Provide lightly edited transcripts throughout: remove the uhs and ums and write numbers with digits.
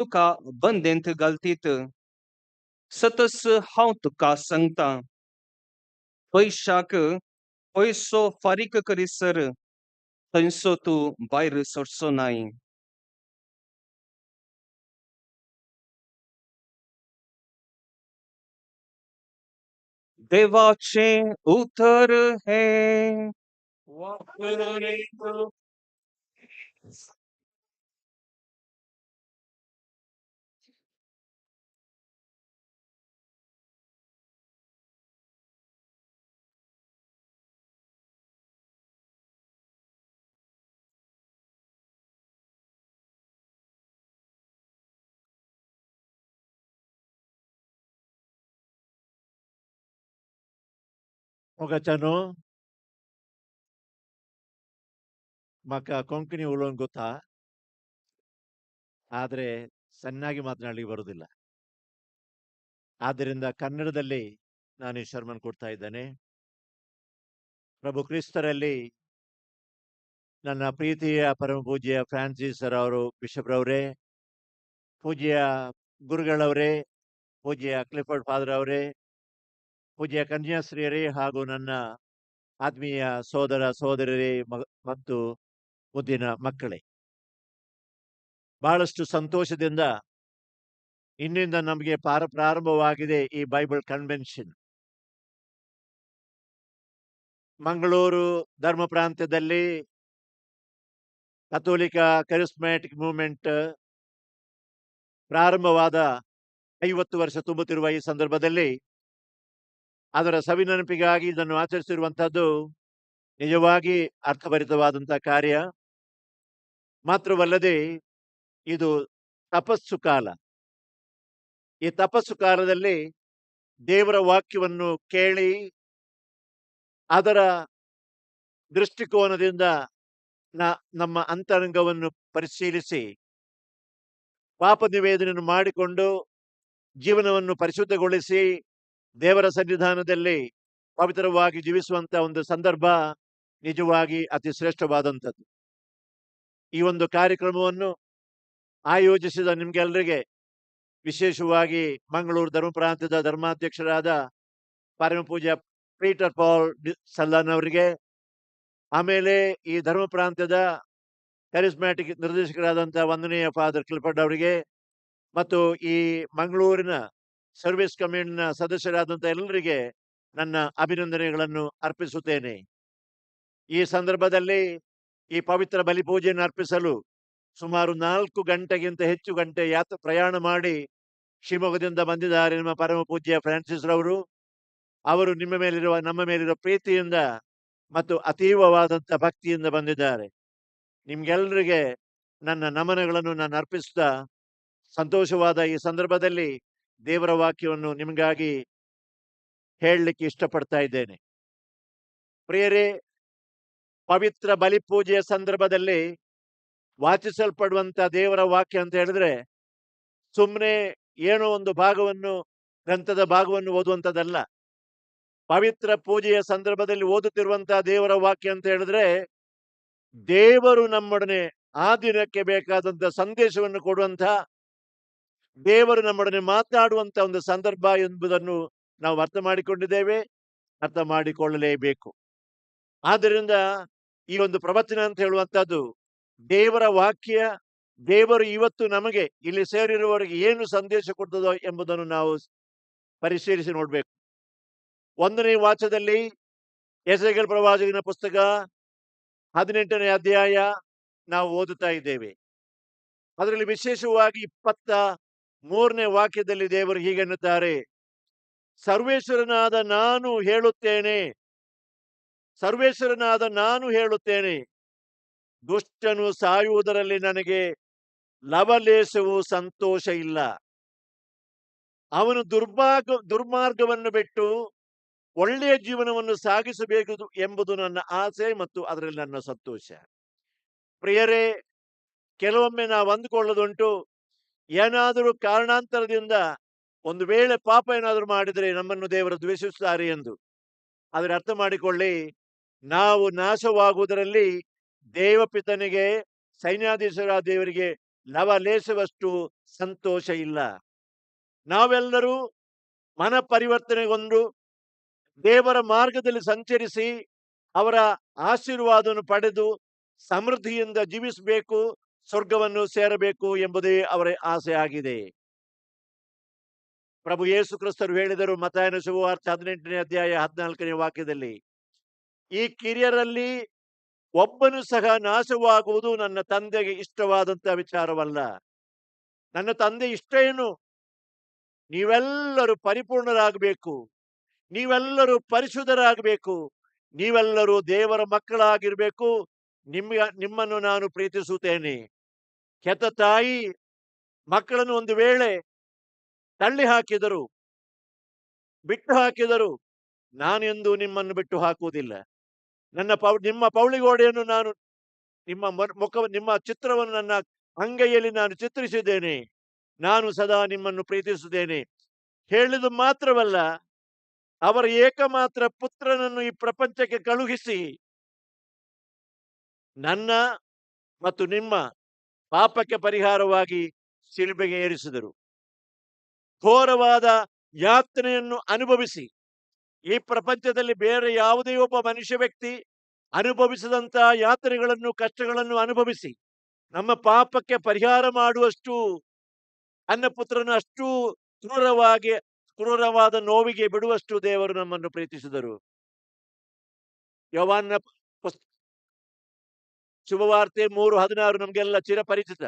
तुका बंदेंत घालतीत। सतस हांव तुका सांगता, पयशाक पयसो फारीक करीसर थंयसो तूं भायर सरचो नाय। देवाचें उतर हें। मोगाच्यानो, म्हाका ಕೊಂಕಣಿ ಉಲೋವಂಕ್ ಗೊತ್ತಾ, ಆದರೆ ಸಣ್ಣಾಗಿ ಮಾತನಾಡಲಿಕ್ಕೆ ಬರುವುದಿಲ್ಲ. ಆದ್ದರಿಂದ ಕನ್ನಡದಲ್ಲಿ ನಾನು ಈ ಶರ್ಮನ್ ಕೊಡ್ತಾ ಇದ್ದೇನೆ. ಪ್ರಭು ಕ್ರಿಸ್ತರಲ್ಲಿ ನನ್ನ ಪ್ರೀತಿಯ ಪರಮ ಪೂಜ್ಯ ಫ್ರಾನ್ಸಿಸ್ ಅವರು ಬಿಷಪ್ರವರೇ, ಪೂಜ್ಯ ಗುರುಗಳವರೇ, ಪೂಜ್ಯ ಕ್ಲಿಫರ್ಡ್ ಫಾದರ್ ಅವರೇ, ಪೂಜ್ಯ ಕನ್ಯಾಶ್ರೀಯರೇ ಹಾಗೂ ನನ್ನ ಆತ್ಮೀಯ ಸೋದರ ಸೋದರರೇ ಮತ್ತು ಮುದ್ದಿನ ಮಕ್ಕಳೇ, ಬಹಳಷ್ಟು ಸಂತೋಷದಿಂದ ಇನ್ನಿಂದ ನಮಗೆ ಪ್ರಾರಂಭವಾಗಿದೆ ಈ ಬೈಬಲ್ ಕನ್ವೆನ್ಷನ್. ಮಂಗಳೂರು ಧರ್ಮ ಪ್ರಾಂತ್ಯದಲ್ಲಿ ಕಥೋಲಿಕ ಕರಿಸ್ಮ್ಯಾಟಿಕ್ ಮೂವ್ಮೆಂಟ್ ಪ್ರಾರಂಭವಾದ 50 ವರ್ಷ ತುಂಬುತ್ತಿರುವ ಈ ಸಂದರ್ಭದಲ್ಲಿ ಅದರ ಸವಿನೆನಪಿಗಾಗಿ ಇದನ್ನು ಆಚರಿಸಿರುವಂತಹದ್ದು ನಿಜವಾಗಿ ಅರ್ಥಭರಿತವಾದಂತಹ ಕಾರ್ಯ. ಮಾತ್ರವಲ್ಲದೆ ಇದು ತಪಸ್ಸು ಕಾಲ. ಈ ತಪಸ್ಸು ಕಾಲದಲ್ಲಿ ದೇವರ ವಾಕ್ಯವನ್ನು ಕೇಳಿ ಅದರ ದೃಷ್ಟಿಕೋನದಿಂದ ನಮ್ಮ ಅಂತರಂಗವನ್ನು ಪರಿಶೀಲಿಸಿ ಪಾಪ ನಿವೇದನೆಯನ್ನು ಮಾಡಿಕೊಂಡು ಜೀವನವನ್ನು ಪರಿಶುದ್ಧಗೊಳಿಸಿ ದೇವರ ಸನ್ನಿಧಾನದಲ್ಲಿ ಪವಿತ್ರವಾಗಿ ಜೀವಿಸುವಂತ ಒಂದು ಸಂದರ್ಭ ನಿಜವಾಗಿ ಅತಿ ಶ್ರೇಷ್ಠವಾದಂಥದ್ದು. ಈ ಒಂದು ಕಾರ್ಯಕ್ರಮವನ್ನು ಆಯೋಜಿಸಿದ ನಿಮ್ಗೆಲ್ಲರಿಗೆ, ವಿಶೇಷವಾಗಿ ಮಂಗಳೂರು ಧರ್ಮ ಪ್ರಾಂತ್ಯದ ಧರ್ಮಾಧ್ಯಕ್ಷರಾದ ಪರಮ ಪೂಜ್ಯ ಪೀಟರ್ ಪಾಲ್ ಸಲ್ಲಾನ್ ಅವರಿಗೆ, ಆಮೇಲೆ ಈ ಧರ್ಮ ಪ್ರಾಂತ್ಯದ ಕರಿಸ್ಮ್ಯಾಟಿಕ್ ನಿರ್ದೇಶಕರಾದಂಥ ವಂದನೀಯ ಫಾದರ್ ಕ್ಲಿಫರ್ಡ್ ಅವರಿಗೆ ಮತ್ತು ಈ ಮಂಗಳೂರಿನ ಸರ್ವಿಸ್ ಕಮ್ಯೂನ್ನ ಸದಸ್ಯರಾದಂಥ ಎಲ್ಲರಿಗೆ ನನ್ನ ಅಭಿನಂದನೆಗಳನ್ನು ಅರ್ಪಿಸುತ್ತೇನೆ. ಈ ಸಂದರ್ಭದಲ್ಲಿ ಈ ಪವಿತ್ರ ಬಲಿಪೂಜೆಯನ್ನು ಅರ್ಪಿಸಲು ಸುಮಾರು 4 ಗಂಟೆಗಿಂತ ಹೆಚ್ಚು ಗಂಟೆ ಪ್ರಯಾಣ ಮಾಡಿ ಶಿವಮೊಗ್ಗದಿಂದ ಬಂದಿದ್ದಾರೆ ನಮ್ಮ ಪರಮ ಪೂಜ್ಯ ಫ್ರಾನ್ಸಿಸ್ ರವರು. ಅವರು ನಿಮ್ಮ ಮೇಲಿರುವ, ನಮ್ಮ ಮೇಲಿರುವ ಪ್ರೀತಿಯಿಂದ ಮತ್ತು ಅತೀವವಾದಂಥ ಭಕ್ತಿಯಿಂದ ಬಂದಿದ್ದಾರೆ. ನಿಮ್ಗೆಲ್ಲರಿಗೆ ನನ್ನ ನಮನಗಳನ್ನು ನಾನು ಅರ್ಪಿಸುತ್ತಾ ಸಂತೋಷವಾದ ಈ ಸಂದರ್ಭದಲ್ಲಿ ದೇವರ ವಾಕ್ಯವನ್ನು ನಿಮಗಾಗಿ ಹೇಳಲಿಕ್ಕೆ ಇಷ್ಟಪಡ್ತಾ ಇದ್ದೇನೆ. ಪ್ರಿಯರೇ, ಪವಿತ್ರ ಬಲಿಪೂಜೆಯ ಸಂದರ್ಭದಲ್ಲಿ ವಾಚಿಸಲ್ಪಡುವಂತ ದೇವರ ವಾಕ್ಯ ಅಂತ ಹೇಳಿದ್ರೆ ಸುಮ್ನೆ ಏನೋ ಒಂದು ಭಾಗವನ್ನು, ಗ್ರಂಥದ ಭಾಗವನ್ನು ಓದುವಂಥದ್ದಲ್ಲ. ಪವಿತ್ರ ಪೂಜೆಯ ಸಂದರ್ಭದಲ್ಲಿ ಓದುತ್ತಿರುವಂತಹ ದೇವರ ವಾಕ್ಯ ಅಂತ ಹೇಳಿದ್ರೆ ದೇವರು ನಮ್ಮೊಡನೆ ಆ ದಿನಕ್ಕೆ ಬೇಕಾದಂತ ಸಂದೇಶವನ್ನು ಕೊಡುವಂತಹ, ದೇವರು ನಮ್ಮೊಡನೆ ಮಾತಾಡುವಂತ ಒಂದು ಸಂದರ್ಭ ಎಂಬುದನ್ನು ನಾವು ಅರ್ಥ ಮಾಡಿಕೊಂಡಿದ್ದೇವೆ, ಅರ್ಥ ಮಾಡಿಕೊಳ್ಳಲೇಬೇಕು. ಆದ್ದರಿಂದ ಈ ಒಂದು ಪ್ರವಚನ ಅಂತ ಹೇಳುವಂತಹದ್ದು ದೇವರ ವಾಕ್ಯ, ದೇವರು ಇವತ್ತು ನಮಗೆ ಇಲ್ಲಿ ಸೇರಿರುವವರಿಗೆ ಏನು ಸಂದೇಶ ಕೊಡ್ತದೋ ಎಂಬುದನ್ನು ನಾವು ಪರಿಶೀಲಿಸಿ ನೋಡ್ಬೇಕು. 1ನೇ ವಾಚದಲ್ಲಿ ಯೆಹೆಜ್ಕೇಲ ಪ್ರವಾದಕನ ಪುಸ್ತಕ 18ನೇ ಅಧ್ಯಾಯ ನಾವು ಓದುತ್ತಾ ಇದ್ದೇವೆ. ಅದರಲ್ಲಿ ವಿಶೇಷವಾಗಿ 23ನೇ ವಾಕ್ಯದಲ್ಲಿ ದೇವರು ಹೀಗೆನ್ನುತ್ತಾರೆ, ಸರ್ವೇಶ್ವರನಾದ ನಾನು ಹೇಳುತ್ತೇನೆ, ಸರ್ವೇಶ್ವರನಾದ ನಾನು ಹೇಳುತ್ತೇನೆ, ದುಷ್ಟನು ಸಾಯುವುದರಲ್ಲಿ ನನಗೆ ಲವಲೇಶವೂ ಸಂತೋಷ ಇಲ್ಲ. ಅವನು ದುರ್ಮಾರ್ಗವನ್ನು ಬಿಟ್ಟು ಒಳ್ಳೆಯ ಜೀವನವನ್ನು ಸಾಗಿಸಬೇಕು ಎಂಬುದು ನನ್ನ ಆಸೆ ಮತ್ತು ಅದರಲ್ಲಿ ನನ್ನ ಸಂತೋಷ. ಪ್ರಿಯರೇ, ಕೆಲವೊಮ್ಮೆ ನಾವು ಅಂದುಕೊಳ್ಳೋದುಂಟು, ಏನಾದರೂ ಕಾರಣಾಂತರದಿಂದ ಒಂದು ವೇಳೆ ಪಾಪ ಏನಾದರೂ ಮಾಡಿದರೆ ನಮ್ಮನ್ನು ದೇವರು ದ್ವೇಷಿಸುತ್ತಾರೆ ಎಂದು. ಆದರೆ ಅರ್ಥ ಮಾಡಿಕೊಳ್ಳಿ, ನಾವು ನಾಶವಾಗುವುದರಲ್ಲಿ ದೇವಪಿತನಿಗೆ, ಸೈನ್ಯಾಧೀಶರ ದೇವರಿಗೆ ಲವಲೇಶವಷ್ಟು ಸಂತೋಷ ಇಲ್ಲ. ನಾವೆಲ್ಲರೂ ಮನ ಪರಿವರ್ತನೆಗೊಂಡು ದೇವರ ಮಾರ್ಗದಲ್ಲಿ ಸಂಚರಿಸಿ ಅವರ ಆಶೀರ್ವಾದವನ್ನು ಪಡೆದು ಸಮೃದ್ಧಿಯಿಂದ ಜೀವಿಸಬೇಕು, ಸ್ವರ್ಗವನ್ನು ಸೇರಬೇಕು ಎಂಬುದೇ ಅವರ ಆಸೆ ಆಗಿದೆ. ಪ್ರಭು ಯೇಸು ಕ್ರಿಸ್ತರು ಹೇಳಿದರು ಮತ್ತಾಯನ ಶುಭವಾರ್ತೆ 18ನೇ ಅಧ್ಯಾಯ 14ನೇ ವಾಕ್ಯದಲ್ಲಿ, ಈ ಕಿರಿಯರಲ್ಲಿ ಒಬ್ಬನು ಸಹ ನಾಶವಾಗುವುದು ನನ್ನ ತಂದೆಗೆ ಇಷ್ಟವಾದಂಥ ವಿಚಾರವಲ್ಲ. ನನ್ನ ತಂದೆ ಇಷ್ಟ ಏನು? ನೀವೆಲ್ಲರೂ ಪರಿಪೂರ್ಣರಾಗಬೇಕು, ನೀವೆಲ್ಲರೂ ಪರಿಶುದ್ಧರಾಗಬೇಕು, ನೀವೆಲ್ಲರೂ ದೇವರ ಮಕ್ಕಳಾಗಿರ್ಬೇಕು. ನಿಮ್ಮನ್ನು ನಾನು ಪ್ರೀತಿಸುತ್ತೇನೆ. ಹೆತ್ತ ತಾಯಿ ಮಕ್ಕಳನ್ನು ಒಂದು ವೇಳೆ ತಳ್ಳಿ ಹಾಕಿದರು, ಬಿಟ್ಟು ಹಾಕಿದರು, ನಾನೆಂದೂ ನಿಮ್ಮನ್ನು ಬಿಟ್ಟು ಹಾಕುವುದಿಲ್ಲ. ನಿಮ್ಮ ಪೌಳಿಗೋಡೆಯನ್ನು ನಾನು ನಿಮ್ಮ ಮುಖ, ನಿಮ್ಮ ಚಿತ್ರವನ್ನು ನನ್ನ ಅಂಗೈಯಲ್ಲಿ ನಾನು ಚಿತ್ರಿಸಿದ್ದೇನೆ. ನಾನು ಸದಾ ನಿಮ್ಮನ್ನು ಪ್ರೀತಿಸುತ್ತೇನೆ. ಹೇಳಿದು ಮಾತ್ರವಲ್ಲ, ಅವರ ಏಕಮಾತ್ರ ಪುತ್ರನನ್ನು ಈ ಪ್ರಪಂಚಕ್ಕೆ ಕಳುಹಿಸಿ ನನ್ನ ಮತ್ತು ನಿಮ್ಮ ಪಾಪಕ್ಕೆ ಪರಿಹಾರವಾಗಿ ಶಿಲುಬೆಗೆ ಏರಿಸಿದರು. ಘೋರವಾದ ಯಾತನೆಯನ್ನು ಅನುಭವಿಸಿ ಈ ಪ್ರಪಂಚದಲ್ಲಿ ಬೇರೆ ಯಾವುದೇ ಒಬ್ಬ ಮನುಷ್ಯ ವ್ಯಕ್ತಿ ಅನುಭವಿಸಿದಂಥ ಯಾತನೆಗಳನ್ನು, ಕಷ್ಟಗಳನ್ನು ಅನುಭವಿಸಿ ನಮ್ಮ ಪಾಪಕ್ಕೆ ಪರಿಹಾರ ಮಾಡುವಷ್ಟು ಅನ್ನಪುತ್ರನ ಅಷ್ಟು ಕ್ರೂರವಾದ ನೋವಿಗೆ ಬಿಡುವಷ್ಟು ದೇವರು ನಮ್ಮನ್ನು ಪ್ರೀತಿಸಿದರು. ಯೋಹಾನನ ಶುಭವಾರ್ತೆ 3:16 ನಮಗೆಲ್ಲ ಚಿರಪರಿಚಿತ.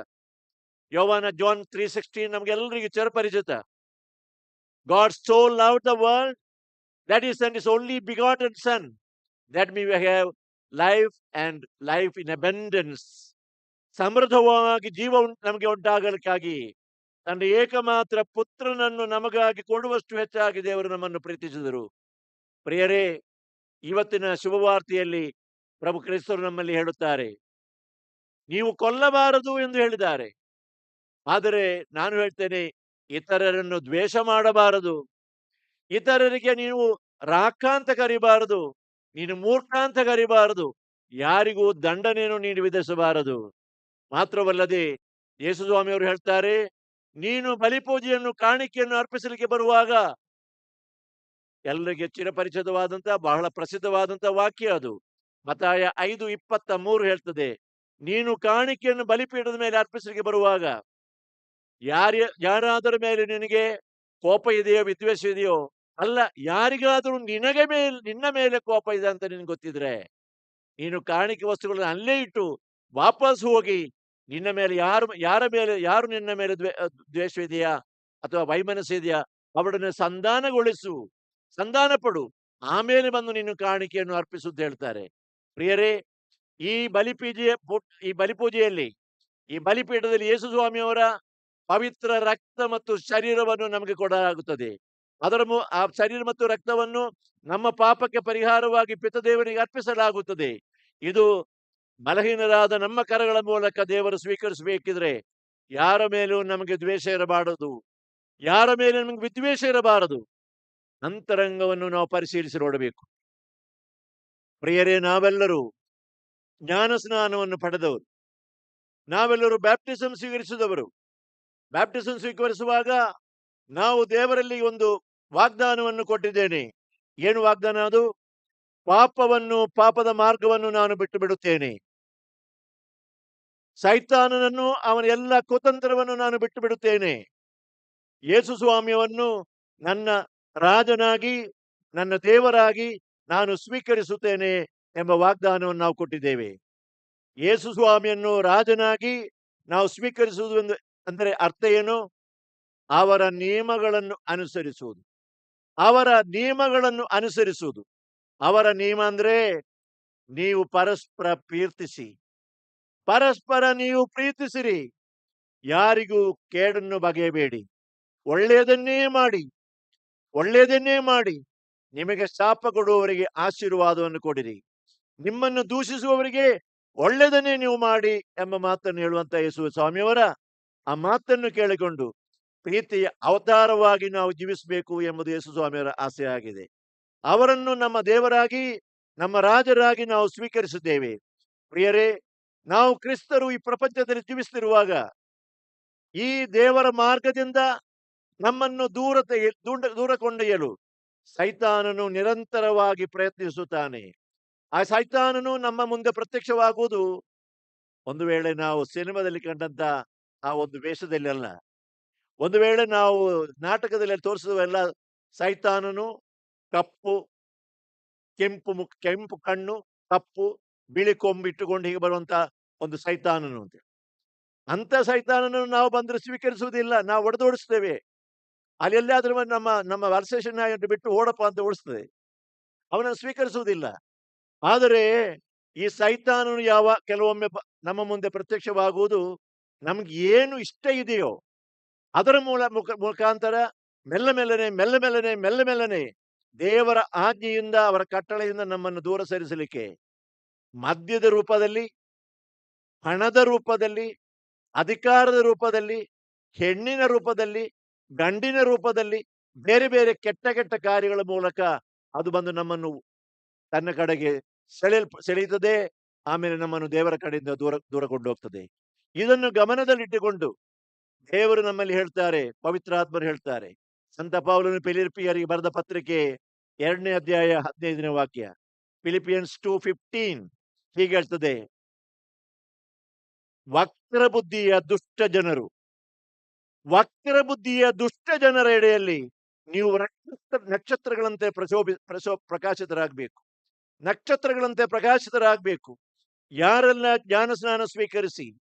ಯೋಹಾನ ಜಾನ್ 3:16 ನಮಗೆಲ್ಲರಿಗೂ ಚಿರಪರಿಚಿತ. God so loved the world that he sent his only begotten son, that we may have life and life in abundance. ಸಮೃದ್ಧವಾಗಿ ಜೀವ ನಮಗೆ ಉಂಟಾಗಲಿಕ್ಕಾಗಿ ತನ್ನ ಏಕಮಾತ್ರ ಪುತ್ರನನ್ನು ನಮಗಾಗಿ ಕೊಡುವಷ್ಟು ಹೆಚ್ಚಾಗಿ ದೇವರು ನಮ್ಮನ್ನು ಪ್ರೀತಿಸಿದರು. ಪ್ರಿಯರೇ, ಇವತ್ತಿನ ಶುಭವಾರ್ತೆಯಲ್ಲಿ ಪ್ರಭು ಕ್ರಿಸ್ತರು ನಮ್ಮಲ್ಲಿ ಹೇಳುತ್ತಾರೆ, ನೀವು ಕೊಲ್ಲಬಾರದು ಎಂದು ಹೇಳಿದ್ದಾರೆ. ಆದರೆ ನಾನು ಹೇಳ್ತೇನೆ, ಇತರರನ್ನು ದ್ವೇಷ ಮಾಡಬಾರದು, ಇತರರಿಗೆ ನೀವು ರಾಕ್ಕ ಅಂತ ಕರೀಬಾರದು, ನೀನು ಮೂರ್ಖ ಅಂತ ಕರೀಬಾರದು, ಯಾರಿಗೂ ದಂಡನೆಯನ್ನು ನೀನು ವಿಧಿಸಬಾರದು. ಮಾತ್ರವಲ್ಲದೆ ಯೇಸುಸ್ವಾಮಿಯವರು ಹೇಳ್ತಾರೆ, ನೀನು ಬಲಿಪೂಜೆಯನ್ನು ಕಾಣಿಕೆಯನ್ನು ಅರ್ಪಿಸಲಿಕ್ಕೆ ಬರುವಾಗ, ಎಲ್ಲರಿಗೆ ಚಿರಪರಿಚಿತವಾದಂತಹ ಬಹಳ ಪ್ರಸಿದ್ಧವಾದಂತಹ ವಾಕ್ಯ ಅದು. ಮತ್ತಾಯ 5:23 ಹೇಳ್ತದೆ, ನೀನು ಕಾಣಿಕೆಯನ್ನು ಬಲಿಪೀಠದ ಮೇಲೆ ಅರ್ಪಿಸಲಿಕ್ಕೆ ಬರುವಾಗ ಯಾರಾದರ ಮೇಲೆ ನಿನಗೆ ಕೋಪ ಇದೆಯೋ, ವಿದ್ವೇಷ ಇದೆಯೋ, ಅಲ್ಲ, ಯಾರಿಗಾದರೂ ನಿನ್ನ ಮೇಲೆ ಕೋಪ ಇದೆ ಅಂತ ನಿನ್ಗೆ ಗೊತ್ತಿದ್ರೆ, ನೀನು ಕಾಣಿಕೆ ವಸ್ತುಗಳನ್ನು ಅಲ್ಲೇ ಇಟ್ಟು ವಾಪಸ್ ಹೋಗಿ ನಿನ್ನ ಮೇಲೆ ಯಾರು, ಯಾರ ಮೇಲೆ, ಯಾರು ನಿನ್ನ ಮೇಲೆ ದ್ವೇಷ ಇದೆಯಾ ಅಥವಾ ವೈಮನಸ್ಸು ಇದೆಯಾ ಅವರನ್ನು ಸಂಧಾನಗೊಳಿಸು, ಸಂಧಾನ ಪಡು, ಆಮೇಲೆ ಬಂದು ನೀನು ಕಾಣಿಕೆಯನ್ನು ಅರ್ಪಿಸು ಅಂತ ಹೇಳ್ತಾರೆ. ಪ್ರಿಯರೇ, ಈ ಬಲಿಪೂಜೆಯಲ್ಲಿ, ಈ ಬಲಿಪೀಠದಲ್ಲಿ ಯೇಸು ಸ್ವಾಮಿಯವರ ಪವಿತ್ರ ರಕ್ತ ಮತ್ತು ಶರೀರವನ್ನು ನಮಗೆ ಕೊಡಲಾಗುತ್ತದೆ. ಆ ಶರೀರ ಮತ್ತು ರಕ್ತವನ್ನು ನಮ್ಮ ಪಾಪಕ್ಕೆ ಪರಿಹಾರವಾಗಿ ಪಿತದೇವನಿಗೆ ಅರ್ಪಿಸಲಾಗುತ್ತದೆ. ಇದು ಬಲಹೀನರಾದ ನಮ್ಮ ಕರಗಳ ಮೂಲಕ ದೇವರು ಸ್ವೀಕರಿಸಬೇಕಿದ್ರೆ ಯಾರ ಮೇಲೂ ನಮಗೆ ದ್ವೇಷ ಇರಬಾರದು, ಯಾರ ಮೇಲೆ ನಮಗೆ ವಿದ್ವೇಷ ಇರಬಾರದು. ಅಂತರಂಗವನ್ನು ನಾವು ಪರಿಶೀಲಿಸಿ ನೋಡಬೇಕು. ಪ್ರಿಯರೇ, ನಾವೆಲ್ಲರೂ ಜ್ಞಾನ ಸ್ನಾನವನ್ನು ಪಡೆದವರು, ನಾವೆಲ್ಲರೂ ಬ್ಯಾಪ್ಟಿಸಮ್ ಸ್ವೀಕರಿಸಿದವರು. ಬ್ಯಾಪ್ಟಿಸಮ್ ಸ್ವೀಕರಿಸುವಾಗ ನಾವು ದೇವರಲ್ಲಿ ಒಂದು ವಾಗ್ದಾನವನ್ನು ಕೊಟ್ಟಿದ್ದೇನೆ. ಏನು ವಾಗ್ದಾನ ಅದು? ಪಾಪವನ್ನು, ಪಾಪದ ಮಾರ್ಗವನ್ನು ನಾನು ಬಿಟ್ಟು ಬಿಡುತ್ತೇನೆ, ಸೈತಾನನನ್ನು ಅವನ ಎಲ್ಲ ಕುತಂತ್ರವನ್ನು ನಾನು ಬಿಟ್ಟು ಬಿಡುತ್ತೇನೆ, ಯೇಸು ಸ್ವಾಮಿಯನ್ನು ನನ್ನ ರಾಜನಾಗಿ ನನ್ನ ದೇವರಾಗಿ ನಾನು ಸ್ವೀಕರಿಸುತ್ತೇನೆ ಎಂಬ ವಾಗ್ದಾನವನ್ನು ನಾವು ಕೊಟ್ಟಿದ್ದೇವೆ. ಯೇಸು ಸ್ವಾಮಿಯನ್ನು ರಾಜನಾಗಿ ನಾವು ಸ್ವೀಕರಿಸುವುದು ಅಂದರೆ ಅರ್ಥ ಏನು? ಅವರ ನಿಯಮಗಳನ್ನು ಅನುಸರಿಸುವುದು, ಅವರ ನಿಯಮಗಳನ್ನು ಅನುಸರಿಸುವುದು. ಅವರ ನಿಯಮ ಅಂದ್ರೆ ನೀವು ಪರಸ್ಪರ ಪ್ರೀತಿಸಿ, ಪರಸ್ಪರ ನೀವು ಪ್ರೀತಿಸಿರಿ, ಯಾರಿಗೂ ಕೇಡನ್ನು ಬಗೆಯಬೇಡಿ, ಒಳ್ಳೆಯದನ್ನೇ ಮಾಡಿ, ಒಳ್ಳೆಯದನ್ನೇ ಮಾಡಿ, ನಿಮಗೆ ಶಾಪ ಕೊಡುವವರಿಗೆ ಆಶೀರ್ವಾದವನ್ನು ಕೊಡಿರಿ, ನಿಮ್ಮನ್ನು ದೂಷಿಸುವವರಿಗೆ ಒಳ್ಳೆಯದನ್ನೇ ನೀವು ಮಾಡಿ ಎಂಬ ಮಾತನ್ನು ಹೇಳುವಂತ ಯೇಸು ಸ್ವಾಮಿಯವರ ಆ ಮಾತನ್ನು ಕೇಳಿಕೊಂಡು ಪ್ರೀತಿಯ ಅವತಾರವಾಗಿ ನಾವು ಜೀವಿಸಬೇಕು ಎಂಬುದು ಯೇಸು ಸ್ವಾಮಿಯವರ ಆಸೆಯಾಗಿದೆ. ಅವರನ್ನು ನಮ್ಮ ದೇವರಾಗಿ, ನಮ್ಮ ರಾಜರಾಗಿ ನಾವು ಸ್ವೀಕರಿಸಿದ್ದೇವೆ. ಪ್ರಿಯರೇ, ನಾವು ಕ್ರಿಸ್ತರು ಈ ಪ್ರಪಂಚದಲ್ಲಿ ಜೀವಿಸುತ್ತಿರುವಾಗ ಈ ದೇವರ ಮಾರ್ಗದಿಂದ ನಮ್ಮನ್ನು ದೂರ ದೂರ ಕೊಂಡೊಯ್ಯಲು ಸೈತಾನನು ನಿರಂತರವಾಗಿ ಪ್ರಯತ್ನಿಸುತ್ತಾನೆ. ಆ ಸೈತಾನನು ನಮ್ಮ ಮುಂದೆ ಪ್ರತ್ಯಕ್ಷವಾಗುವುದು ಒಂದು ವೇಳೆ ನಾವು ಸಿನಿಮಾದಲ್ಲಿ ಕಂಡಂತ ಆ ಒಂದು ವೇಷದಲ್ಲಿ ಅಲ್ಲ, ಒಂದು ವೇಳೆ ನಾವು ನಾಟಕದಲ್ಲಿ ತೋರಿಸುವ ಎಲ್ಲ ಸೈತಾನನು ಕಪ್ಪು ಕೆಂಪು ಮುಖ, ಕೆಂಪು ಕಣ್ಣು, ಕಪ್ಪು ಬಿಳಿ ಕೊಂಬಿಟ್ಟುಕೊಂಡು ಹೀಗೆ ಬರುವಂತ ಒಂದು ಸೈತಾನನು ಅಂತ. ಅಂತ ಸೈತಾನನನ್ನು ನಾವು ಬಂದ್ರೆ ಸ್ವೀಕರಿಸುವುದಿಲ್ಲ, ನಾವು ಒಡೆದೋಡಿಸ್ತೇವೆ. ಅಲ್ಲಿ ಎಲ್ಲಿಯಾದ್ರೂ ನಮ್ಮ ನಮ್ಮ ಅಲ್ಸೇಷನ್ ನಾಯನ್ನು ಬಿಟ್ಟು ಓಡಪ್ಪ ಅಂತ ಓಡಿಸ್ತದೆ, ಅವನನ್ನು ಸ್ವೀಕರಿಸುವುದಿಲ್ಲ. ಆದರೆ ಈ ಸೈತಾನನು ಕೆಲವೊಮ್ಮೆ ನಮ್ಮ ಮುಂದೆ ಪ್ರತ್ಯಕ್ಷವಾಗುವುದು ನಮ್ಗೆ ಏನು ಇಷ್ಟ ಇದೆಯೋ ಅದರ ಮುಖಾಂತರ ಮೆಲ್ಲ ಮೆಲ್ಲನೆ ಮೆಲ್ಲ ಮೆಲ್ಲನೆ ಮೆಲ್ಲ ಮೆಲ್ಲನೆ ದೇವರ ಆಜ್ಞೆಯಿಂದ ಅವರ ಕಟ್ಟಳೆಯಿಂದ ನಮ್ಮನ್ನು ದೂರ ಸರಿಸಲಿಕ್ಕೆ ಮದ್ಯದ ರೂಪದಲ್ಲಿ, ಹಣದ ರೂಪದಲ್ಲಿ, ಅಧಿಕಾರದ ರೂಪದಲ್ಲಿ, ಹೆಣ್ಣಿನ ರೂಪದಲ್ಲಿ, ಗಂಡಿನ ರೂಪದಲ್ಲಿ, ಬೇರೆ ಬೇರೆ ಕೆಟ್ಟ ಕೆಟ್ಟ ಕಾರ್ಯಗಳ ಮೂಲಕ ಅದು ಬಂದು ನಮ್ಮನ್ನು ತನ್ನ ಕಡೆಗೆ ಸೆಳೆಯುತ್ತದೆ. ಆಮೇಲೆ ನಮ್ಮನ್ನು ದೇವರ ಕಡೆಯಿಂದ ದೂರ ದೂರ ಕೊಂಡೋಗ್ತದೆ. ಇದನ್ನು ಗಮನದಲ್ಲಿಟ್ಟುಕೊಂಡು ದೇವರು ನಮ್ಮಲ್ಲಿ ಹೇಳ್ತಾರೆ, ಪವಿತ್ರಾತ್ಮರು ಹೇಳ್ತಾರೆ. ಸಂತ ಪೌಲನು ಫಿಲಿಪ್ಪಿಯರಿಗೆ ಬರೆದ ಪತ್ರಿಕೆ 2ನೇ ಅಧ್ಯಾಯ 15ನೇ ವಾಕ್ಯ, ಫಿಲಿಪಿಯನ್ಸ್ 2:15 ಹೀಗೆ ಹೇಳ್ತದೆ, ವಕ್ರ ಬುದ್ಧಿಯ ದುಷ್ಟ ಜನರು, ವಕ್ರ ಬುದ್ಧಿಯ ದುಷ್ಟ ಜನರ ಎಡೆಯಲ್ಲಿ ನೀವು ನಕ್ಷತ್ರಗಳಂತೆ ಪ್ರಕಾಶಿತರಾಗಬೇಕು, ನಕ್ಷತ್ರಗಳಂತೆ ಪ್ರಕಾಶಿತರಾಗಬೇಕು. ಯಾರೆಲ್ಲ ಜ್ಞಾನಸ್ನಾನ ಸ್ವೀಕರಿಸಿ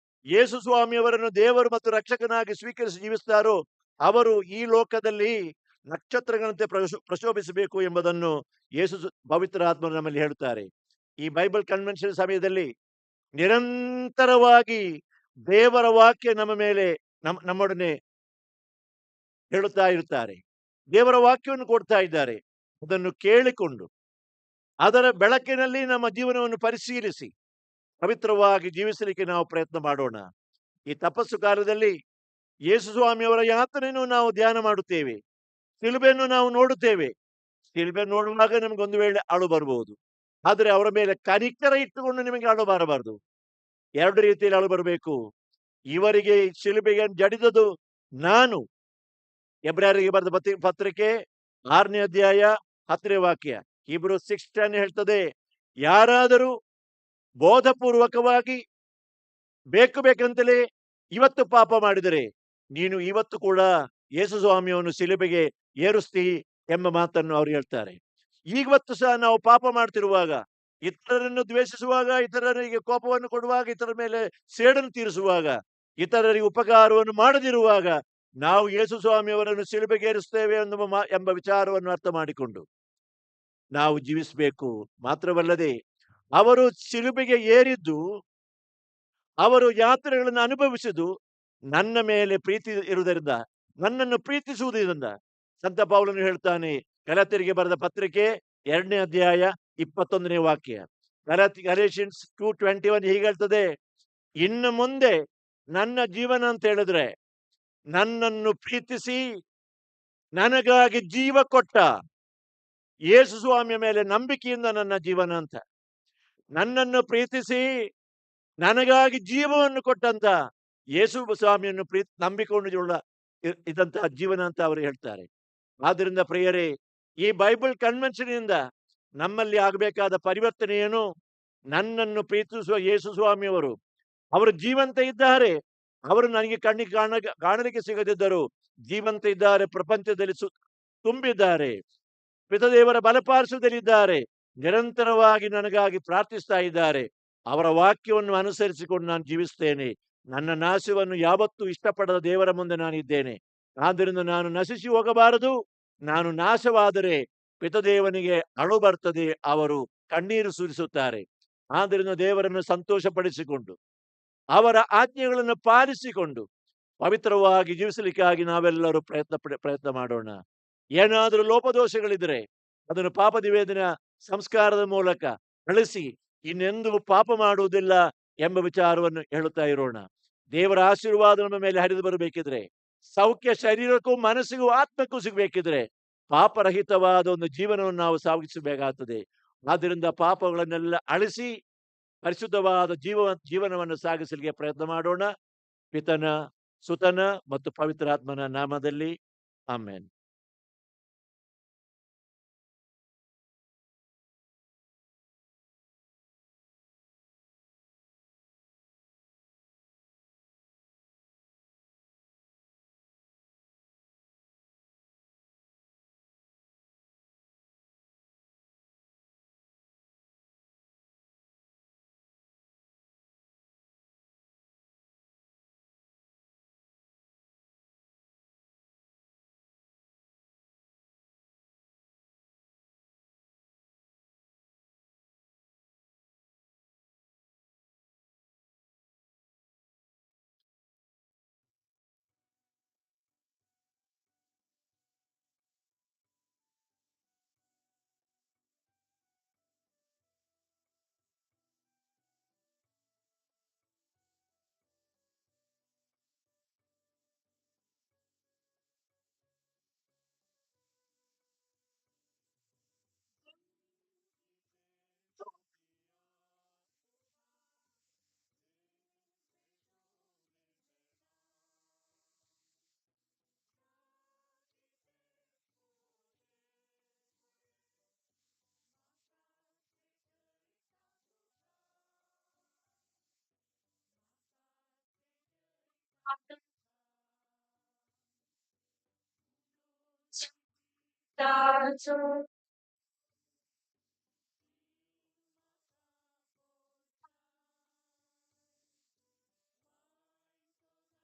ಯೇಸು ಸ್ವಾಮಿಯವರನ್ನು ದೇವರು ಮತ್ತು ರಕ್ಷಕನಾಗಿ ಸ್ವೀಕರಿಸಿ ಜೀವಿಸ್ತಾರೋ ಅವರು ಈ ಲೋಕದಲ್ಲಿ ನಕ್ಷತ್ರಗಳಂತೆ ಪ್ರಶೋಭಿಸಬೇಕು ಎಂಬುದನ್ನು ಯೇಸು ಪವಿತ್ರ ಆತ್ಮರು ನಮ್ಮಲ್ಲಿ ಹೇಳುತ್ತಾರೆ. ಈ ಬೈಬಲ್ ಕನ್ವೆನ್ಷನ್ ಸಮಯದಲ್ಲಿ ನಿರಂತರವಾಗಿ ದೇವರ ವಾಕ್ಯ ನಮ್ಮ ಮೇಲೆ ನಮ್ಮೊಡನೆ ಹೇಳುತ್ತಾ ಇರುತ್ತಾರೆ. ದೇವರ ವಾಕ್ಯವನ್ನು ಕೊಡ್ತಾ ಇದ್ದಾರೆ. ಅದನ್ನು ಕೇಳಿಕೊಂಡು ಅದರ ಬೆಳಕಿನಲ್ಲಿ ನಮ್ಮ ಜೀವನವನ್ನು ಪರಿಶೀಲಿಸಿ ಪವಿತ್ರವಾಗಿ ಜೀವಿಸಲಿಕ್ಕೆ ನಾವು ಪ್ರಯತ್ನ ಮಾಡೋಣ. ಈ ತಪಸ್ಸು ಕಾಲದಲ್ಲಿ ಯೇಸು ಸ್ವಾಮಿಯವರ ಯಾತನೆಯನ್ನು ನಾವು ಧ್ಯಾನ ಮಾಡುತ್ತೇವೆ, ಶಿಲುಬೆಯನ್ನು ನಾವು ನೋಡುತ್ತೇವೆ. ಶಿಲುಬೆ ನೋಡುವಾಗ ನಮಗೊಂದು ವೇಳೆ ಅಳು ಬರಬಹುದು, ಆದರೆ ಅವರ ಮೇಲೆ ಕನಿಕರ ಇಟ್ಟುಕೊಂಡು ನಿಮಗೆ ಅಳು ಬರಬಾರದು. ಎರಡು ರೀತಿಯಲ್ಲಿ ಅಳು ಬರಬೇಕು. ಇವರಿಗೆ ಶಿಲುಬೆಗೆ ಜಡಿದದು ನಾನು. ಎಬ್ರಾಯರಿಗೆ ಬರೆದ ಪತ್ರಿಕೆ 6ನೇ ಅಧ್ಯಾಯ 10ನೇ ವಾಕ್ಯ, ಹೀಬ್ರೂ 6:10 ಹೇಳ್ತದೆ, ಯಾರಾದರೂ ಬೋಧಪೂರ್ವಕವಾಗಿ ಬೇಕು ಬೇಕಂತಲೇ ಇವತ್ತು ಪಾಪ ಮಾಡಿದರೆ ನೀನು ಇವತ್ತು ಕೂಡ ಯೇಸು ಸ್ವಾಮಿಯನ್ನು ಶಿಲುಬೆಗೆ ಏರಿಸ್ತೀ ಎಂಬ ಮಾತನ್ನು ಅವರು ಹೇಳ್ತಾರೆ. ಇವತ್ತು ಸಹ ನಾವು ಪಾಪ ಮಾಡ್ತಿರುವಾಗ, ಇತರರನ್ನು ದ್ವೇಷಿಸುವಾಗ, ಇತರರಿಗೆ ಕೋಪವನ್ನು ಕೊಡುವಾಗ, ಇತರ ಮೇಲೆ ಸೇಡನ್ನು ತೀರಿಸುವಾಗ, ಇತರರಿಗೆ ಉಪಕಾರವನ್ನು ಮಾಡದಿರುವಾಗ ನಾವು ಯೇಸು ಸ್ವಾಮಿಯವರನ್ನು ಶಿಲುಬೆಗೆ ಏರಿಸುತ್ತೇವೆ ಎಂಬ ವಿಚಾರವನ್ನು ಅರ್ಥ ಮಾಡಿಕೊಂಡು ನಾವು ಜೀವಿಸಬೇಕು. ಮಾತ್ರವಲ್ಲದೆ ಅವರು ಶಿಲುಬೆಗೆ ಏರಿದ್ದು, ಅವರು ಯಾತ್ರೆಗಳನ್ನು ಅನುಭವಿಸಿದ್ದು ನನ್ನ ಮೇಲೆ ಪ್ರೀತಿ ಇರುವುದರಿಂದ, ನನ್ನನ್ನು ಪ್ರೀತಿಸುವುದರಿಂದ. ಸಂತ ಪೌಲನು ಹೇಳ್ತಾನೆ, ಗಲಾತ್ಯರಿಗೆ ಬರೆದ ಪತ್ರಿಕೆ 2ನೇ ಅಧ್ಯಾಯ 21ನೇ ವಾಕ್ಯ, ಗಲೇಷಿಯನ್ಸ್ 2:21 ಹೀಗೆ ಹೇಳ್ತದೆ, ಇನ್ನು ಮುಂದೆ ನನ್ನ ಜೀವನ ಅಂತ ಹೇಳಿದ್ರೆ ನನ್ನನ್ನು ಪ್ರೀತಿಸಿ ನನಗಾಗಿ ಜೀವ ಕೊಟ್ಟ ಯೇಸು ಸ್ವಾಮಿಯ ಮೇಲೆ ನಂಬಿಕೆಯಿಂದ ನನ್ನ ಜೀವನ ಅಂತ. ನನ್ನನ್ನು ಪ್ರೀತಿಸಿ ನನಗಾಗಿ ಜೀವವನ್ನು ಕೊಟ್ಟಂತ ಯೇಸು ಸ್ವಾಮಿಯನ್ನು ನಂಬಿಕೊಂಡು ಇದ್ದಂತಹ ಜೀವನ ಅಂತ ಅವರು ಹೇಳ್ತಾರೆ. ಆದ್ರಿಂದ ಪ್ರಿಯರೇ, ಈ ಬೈಬಲ್ ಕನ್ವೆನ್ಷನ್ ನಮ್ಮಲ್ಲಿ ಆಗಬೇಕಾದ ಪರಿವರ್ತನೆ ಏನು? ನನ್ನನ್ನು ಪ್ರೀತಿಸುವ ಯೇಸು ಸ್ವಾಮಿಯವರು ಅವರು ಜೀವಂತ ಇದ್ದಾರೆ. ಅವರು ನನಗೆ ಕಣ್ಣಿಗೆ ಕಾಣಲಿಕ್ಕೆ ಸಿಗದಿದ್ದರು ಜೀವಂತ ಇದ್ದಾರೆ, ಪ್ರಪಂಚದಲ್ಲಿ ತುಂಬಿದ್ದಾರೆ, ಪಿತದೇವರ ಬಲಪಾರ್ಶ್ವದಲ್ಲಿದ್ದಾರೆ, ನಿರಂತರವಾಗಿ ನನಗಾಗಿ ಪ್ರಾರ್ಥಿಸ್ತಾ ಇದ್ದಾರೆ. ಅವರ ವಾಕ್ಯವನ್ನು ಅನುಸರಿಸಿಕೊಂಡು ನಾನು ಜೀವಿಸ್ತೇನೆ. ನನ್ನ ನಾಶವನ್ನು ಯಾವತ್ತೂ ಇಷ್ಟಪಡದ ದೇವರ ಮುಂದೆ ನಾನಿದ್ದೇನೆ. ಆದ್ದರಿಂದ ನಾನು ನಶಿಸಿ ಹೋಗಬಾರದು. ನಾನು ನಾಶವಾದರೆ ಪಿತದೇವನಿಗೆ ಅಳು ಬರ್ತದೆ, ಅವರು ಕಣ್ಣೀರು ಸುರಿಸುತ್ತಾರೆ. ಆದ್ದರಿಂದ ದೇವರನ್ನು ಸಂತೋಷಪಡಿಸಿಕೊಂಡು ಅವರ ಆಜ್ಞೆಗಳನ್ನು ಪಾಲಿಸಿಕೊಂಡು ಪವಿತ್ರವಾಗಿ ಜೀವಿಸಲಿಕ್ಕಾಗಿ ನಾವೆಲ್ಲರೂ ಪ್ರಯತ್ನ ಮಾಡೋಣ. ಏನಾದರೂ ಲೋಪದೋಷಗಳಿದ್ರೆ ಅದನ್ನು ಪಾಪ ನಿವೇದನ ಸಂಸ್ಕಾರದ ಮೂಲಕ ಅಳಿಸಿ ಇನ್ನೆಂದೂ ಪಾಪ ಮಾಡುವುದಿಲ್ಲ ಎಂಬ ವಿಚಾರವನ್ನು ಹೇಳುತ್ತಾ ಇರೋಣ. ದೇವರ ಆಶೀರ್ವಾದ ನಮ್ಮ ಮೇಲೆ ಹರಿದು ಬರಬೇಕಿದ್ರೆ, ಸೌಖ್ಯ ಶರೀರಕ್ಕೂ ಮನಸ್ಸಿಗೂ ಆತ್ಮಕ್ಕೂ ಸಿಗಬೇಕಿದ್ರೆ ಪಾಪರಹಿತವಾದ ಒಂದು ಜೀವನವನ್ನು ನಾವು ಸಾಗಿಸಬೇಕಾಗ್ತದೆ. ಆದ್ದರಿಂದ ಪಾಪಗಳನ್ನೆಲ್ಲ ಅಳಿಸಿ ಪರಿಶುದ್ಧವಾದ ಜೀವನವನ್ನು ಸಾಗಿಸಲಿಕ್ಕೆ ಪ್ರಯತ್ನ ಮಾಡೋಣ. ಪಿತನ ಸುತನ ಮತ್ತು ಪವಿತ್ರಾತ್ಮನ ನಾಮದಲ್ಲಿ ಆಮೇನ್.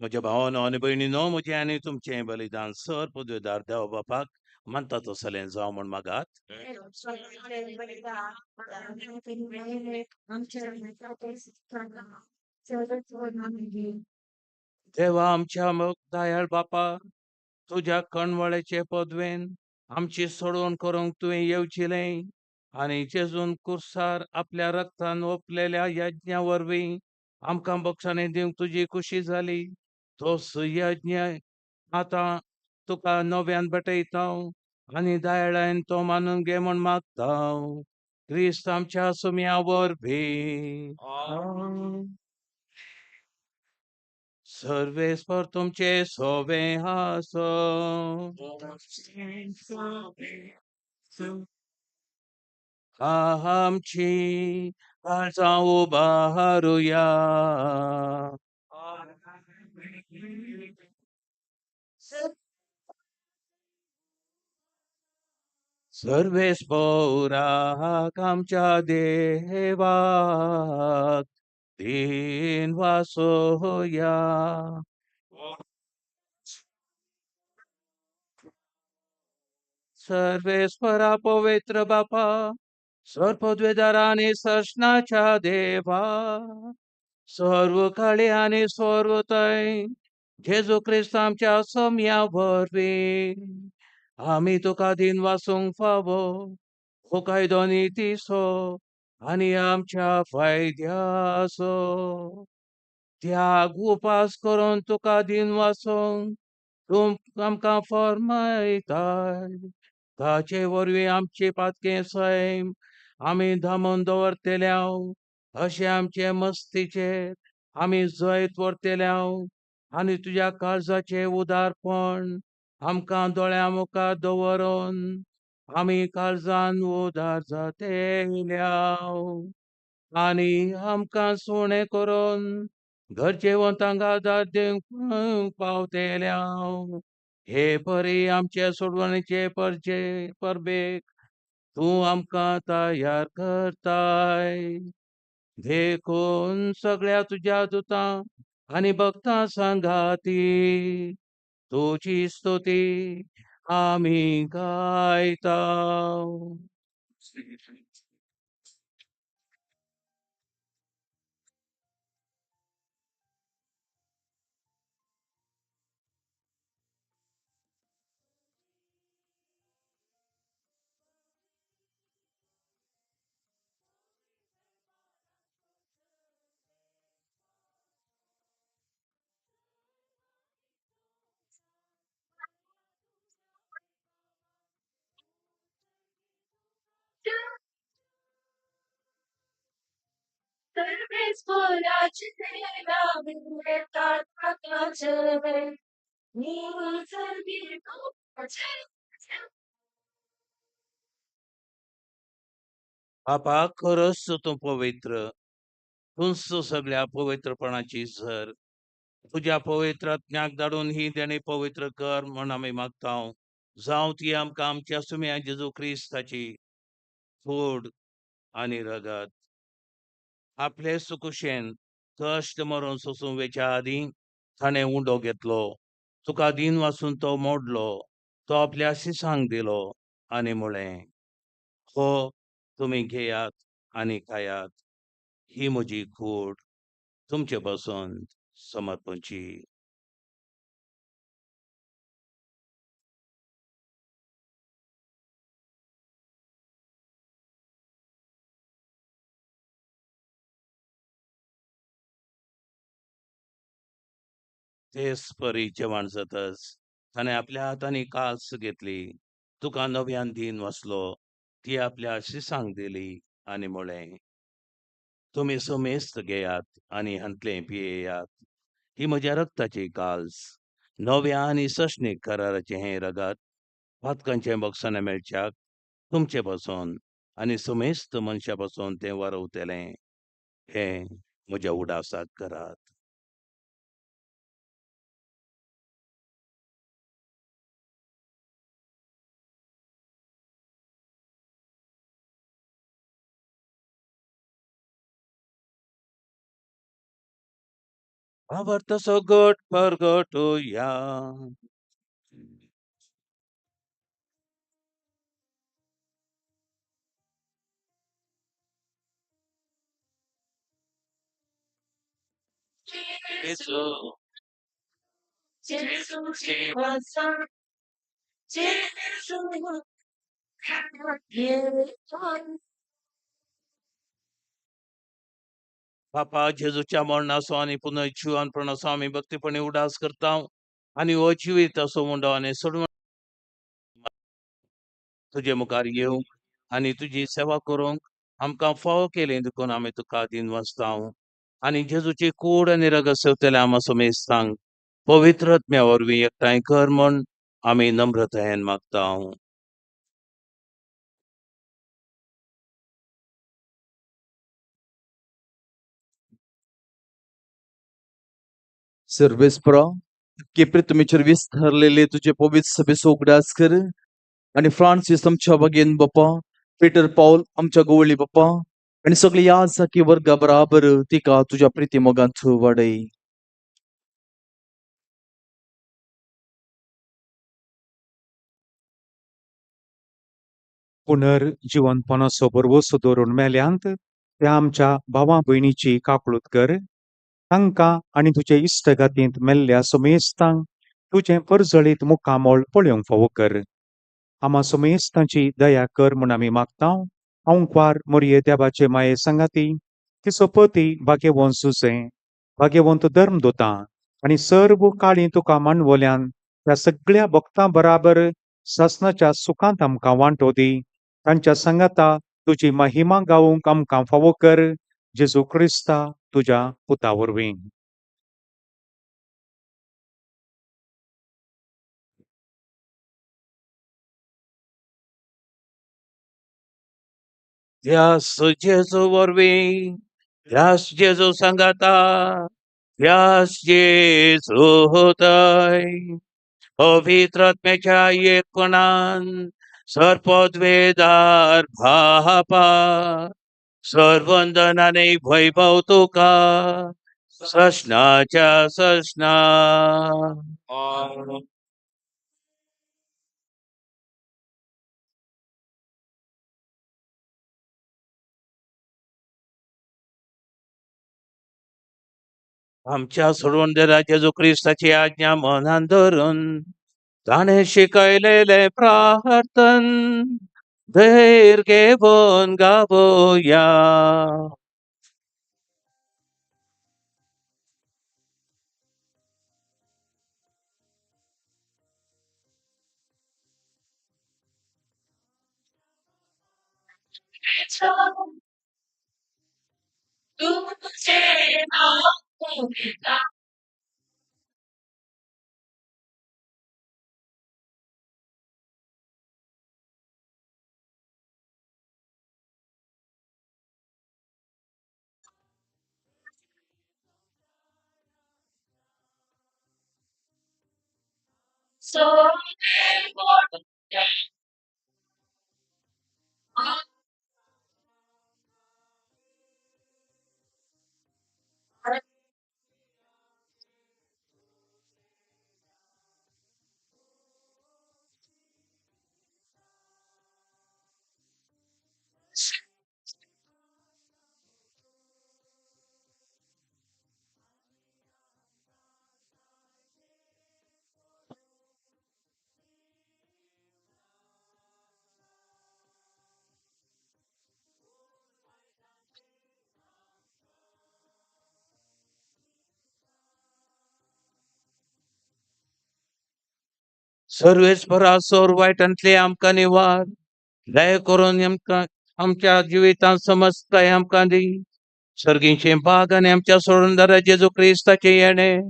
म्हज्या भावानो आनी भयणीनो, म्हजें आनी तुमचें बलिदान सर पदवेदार देव बापाक मानता तसलें जावं म्हूण मागात. देवा आमच्या दयाळ बापा, तुज्या कणवळेचे पदवेन आमची सोडवण करूंक तुवें येवचिलें आनी जेजून कुर्सार आपल्या रक्तान ओंपलेल्या यज्ञा वरवीं आमकां बक्षाणे दिवंक तुजी खुशी जाली. तोच यज्ञ आतां तुका नव्यान भेटयता आनी दयाळान तो मानून घे म्हूण मागता, क्रिस्त आमच्या सुम्या वरवीं. सर्वेस्पर तुमचे सोवे आसो. आमची काळजां उबारुया. सर्वेस्पराक आमच्या देवाक दिन वासोया. सर्वेस्परा पवित्र बापा, सर्पद्वेदार आनी सस्नाच्या देवा, सर्व काळी आनी सर्वताय जेजू क्रिस्त आमच्या सोम्या वरवीं आमी तुका दिन वासूंक फावो हो कायदो नितीचो आनी आमच्या फायद्याचो. त्याग उपास करून तुका दिन वासूंक तूं आमकां फर्मायताय. ताचे वरवीं आमचे पातकें सैम आमी दामून दवरतल्यांव, अशें आमचे मस्तीचेर आमी जैत व्हरतल्यांव आनी तुज्या काळजाचें उदारपण आमकां दोळ्यां मुखार दवरून आमी काळजान उदार जातेल्यांव आनी आमकां सुणें करून गरजेवंतांक आदार दिवंक पावतेल्यांव. हे परी आमचे सोडवणेचे परचे परबेक तूं आमकां तयार करताय. देखून सगळ्या तुज्या दुतां आनी भक्तां सांगाती तुजी स्तुती आमी गायता. बापा, खरोच तूं पवित्र, तूंच सगळ्या पवित्रपणाची झर. तुज्या पवित्र आत्म्याक धाडून ही देणी पवित्र कर म्हण आमी मागता. जावं ती आमकां आमच्या सुम्या जेजू क्रिस्ताची कूड आनी रगत. आपले सुकुशेन कश्ट मरून सोसूंक वेच्या आदीं ताणें उंडो घेतलो, तुका दीन वासून तो मोडलो, तो आपल्या शिसांक दिलो आनी म्हळें, हो तुमी घेयात आनी खायात, ही म्हजी कूड तुमचे पासून समर्पणची. तेच परी जेवण जातच ताणें आपल्या हातांनी कास घेतली, तुका नव्यान दीन वाचलो, ती आपल्या शिसांक दिली आनी म्हळें, तुमी समेस्त घेयात आनी हांतलें पियेयात, ही म्हज्या रक्ताची काल्स, नव्या आनी सशणीक कराराचें हें रगत पातकांचें बक्षाणें मेळच्याक तुमचे पासून आनी समेस्त मनशां पासून तें वारवतलें. हें म्हज्या उडासाक करात. भावार्थाचो गट परगटुया. जेजू, बापा, जेजूच्या मरणाचो आनी पुनर्जिवनपणाचो आमी भक्तीपणी उडास करता आनी हो जिवीत असो उंडो आनी सोडून तुजे मुखार येवंक आनी तुजी सेवा करूंक आमकां फावो केली देखून आमी तुका दीन वाचता. आनी जेजूची कूड आनी रगत सेवतले आमा समेस्तांक पवित्र आत्म्या वरवीं एकठांय कर म्हूण आमी नम्रतायेन मागता. सर्वेस्परा, केपरी तुमीचेर विस्तारलेले तुजे पवित्र सभेचो उगडास कर आनी फ्रांसीस आमच्या बागेन बापा, पीटर पावल आमच्या गोवळी बापा आनी सगळे याद वर्गा बराबर तिका तुज्या प्रिती मोगांत वाडय. पुनर्जिवनपणाचो भरवंसो दवरून मेल्यांत त्या आमच्या भावा भयणीची काकळूत कर. तांकां आनी तुजे इश्टगातींत मेल्ल्या समेस्तांक तुजें परजळीत मुखामळ पळोवंक फावो कर. आमा समेस्तांची दया कर म्हूण आमी मागता. आंकवार मोरये देवाचे माये सांगाती तिचो पती भाग्यवंत सुसें भाग्यवंत धर्म दोता आनी सर्व काळी तुका मानवल्यान त्या सगळ्या भक्तां बराबर सासनाच्या सुखांत आमकां वांटो दी. तांच्या सांगाता तुजी महिमा गावूंक आमकां फावो कर. जेजू क्रिस्ता तुज्या पुता वरवीं. ध्यास जेजू वरवीं, ध्यास जेजू सांगाता, ध्यास जेजू होताय. पवित्र आत्म्याच्या एकपणान सर्पद्वेदार भापा सर्वंदनाने वैभव तुका ससनाच्या ससना. आमच्या सोडवणदारा जेजू क्रिस्ताची आज्ञा मनान धरून ताणें शिकयलेलें प्रार्थन धैर्य घेवन गावया. तुझे नाव सर्वेस्परा सोर वायटांतले आमकां निवार दया करून आमकां आमच्या जिवितांत समजताय आमकां दी. सर्गींचे बाग आनी आमच्या सोडणदारा जेजू क्रिस्ताचें येणें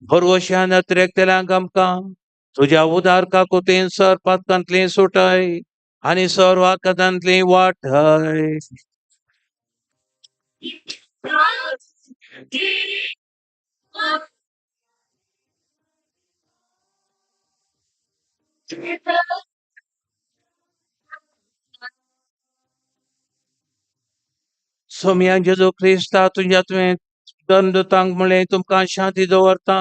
भरवशान अत्रेकतल्यांक आमकां तुज्या उदार काकुतीन सर पातकांतली सुटय आनी सर्व आकांतांतली वाटय. सोमया जेजू क्रिस्ता तुज्या तुवें दंडतांक म्हणलें तुमकां शांती दवरता,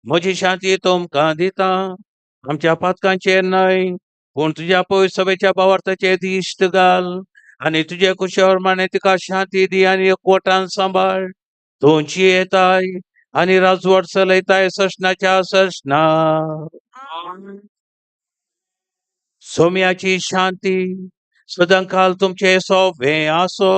म्हजी शांती तुमकां दिता. आमच्या पातकांचेर न्हय पूण तुज्या पवित्र सभेच्या भावार्थाचेर दिश्ट घाल आनी तुजे कुशे प्रमाणे तिका शांती दी आनी एकवटान सांबाळ. तुमची येताय आनी राजवट चलयताय ससनाच्या ससना. सोम्याची शांती सदांकाल तुमचे सोबे आसो.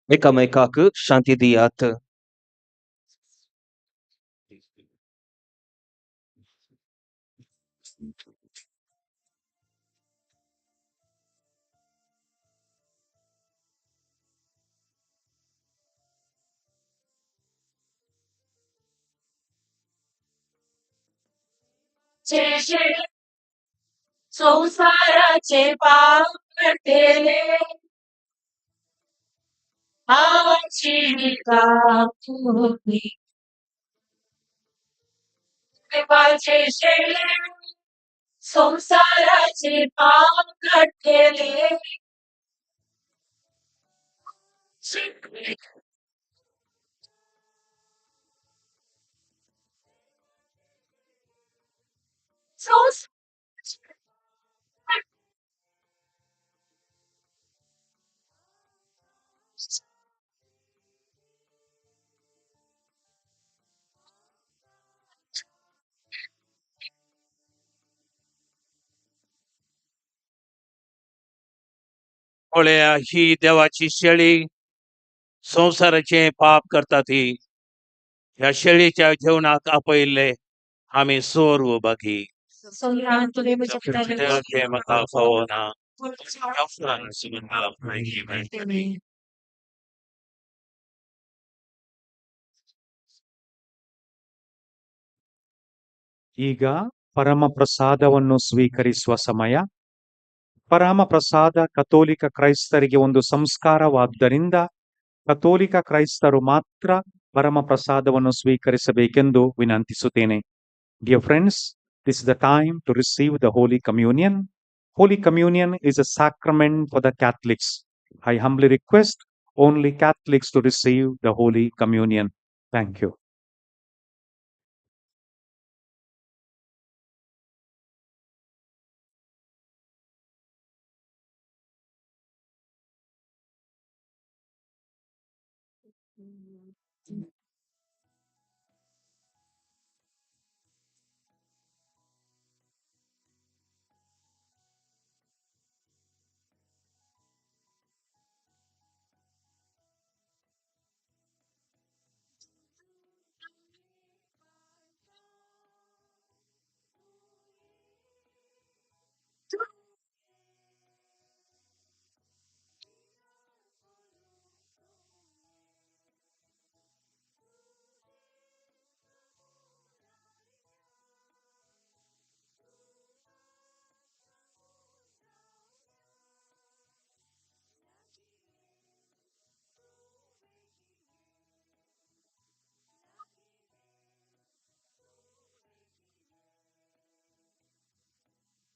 एकामेकाक शांती दियात. संसाराचे पाप काडटले आमची काकुती. देवाचे शेळे संसाराचे पाप काडटले. पळया ही देवाची शेळी संवसाराचें पाप करता ती. ह्या शेळीच्या जेवणाक आपयल्ले आमी सर्व भागी. देवाचें म्हाका फावना. ಈಗ ಪರಮ ಪ್ರಸಾದವನ್ನು ಸ್ವೀಕರಿಸುವ ಸಮಯ. ಪರಮ ಪ್ರಸಾದ ಕಥೋಲಿಕ ಕ್ರೈಸ್ತರಿಗೆ ಒಂದು ಸಂಸ್ಕಾರವಾದ್ದರಿಂದ ಕಥೋಲಿಕ ಕ್ರೈಸ್ತರು ಮಾತ್ರ ಪರಮ ಪ್ರಸಾದವನ್ನು ಸ್ವೀಕರಿಸಬೇಕೆಂದು ವಿನಂತಿಸುತ್ತೇನೆ. Dear friends, this is the time to receive the Holy Communion. Holy Communion is a sacrament for the Catholics. I humbly request only Catholics to receive the Holy Communion. Thank you.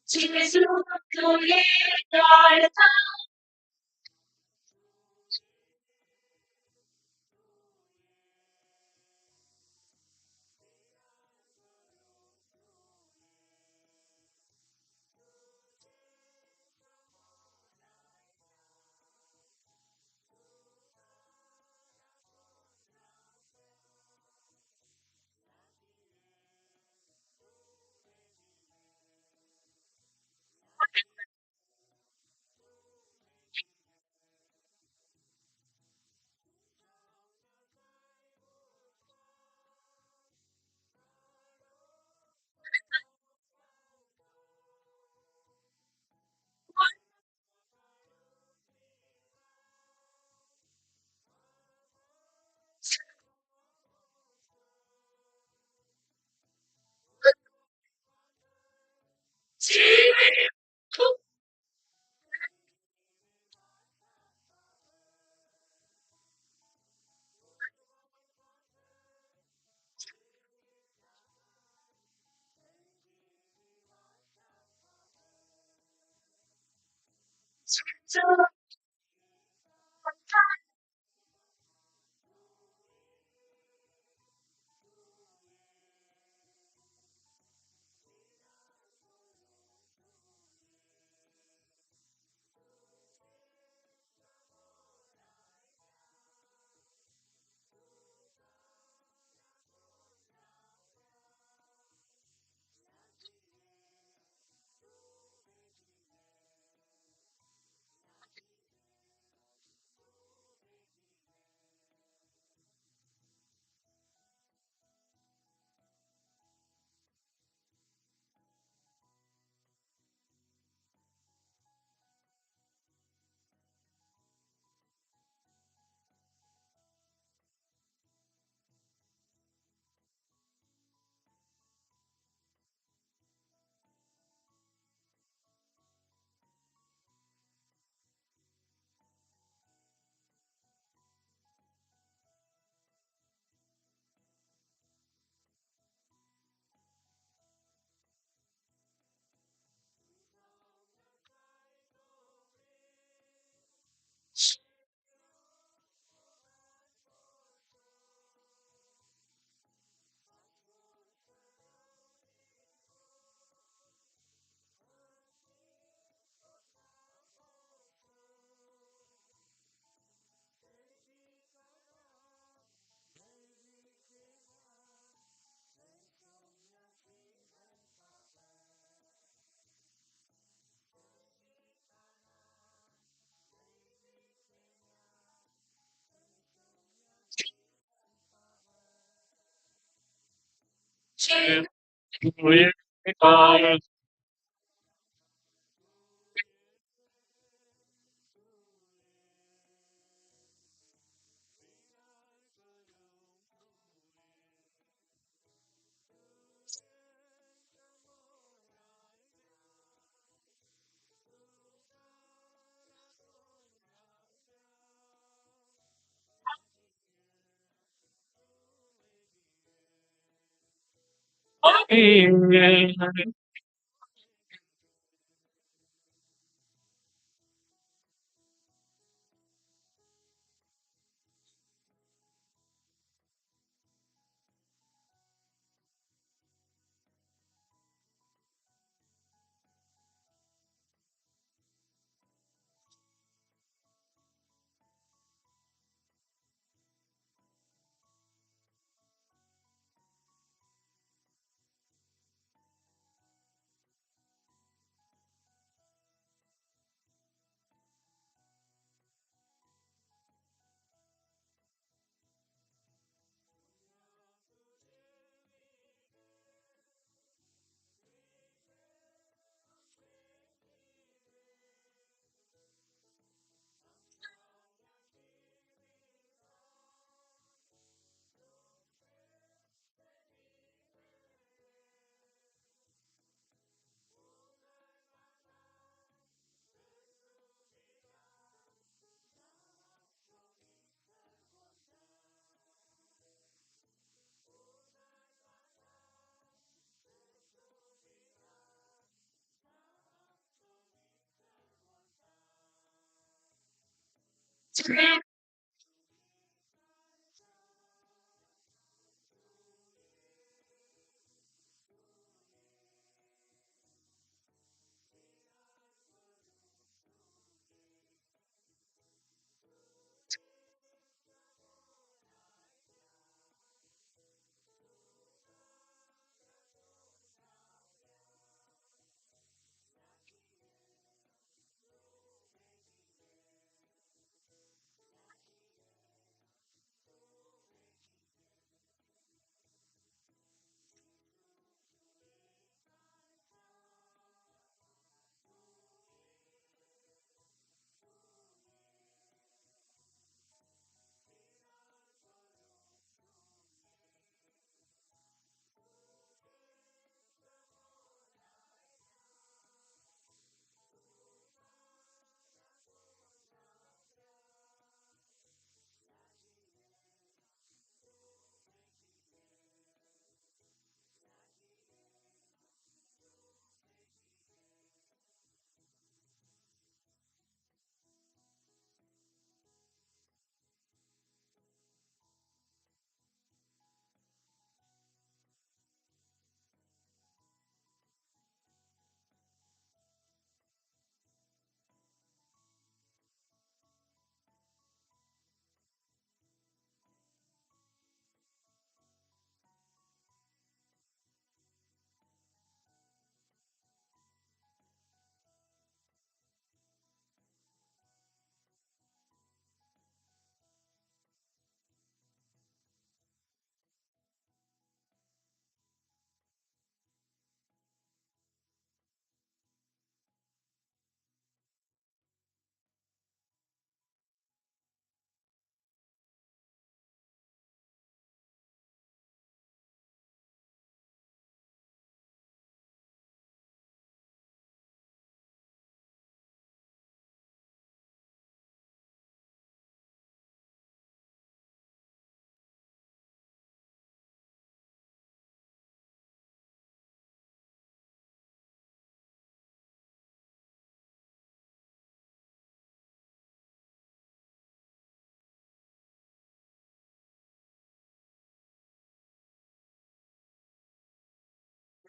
Gesù, tu le realtà.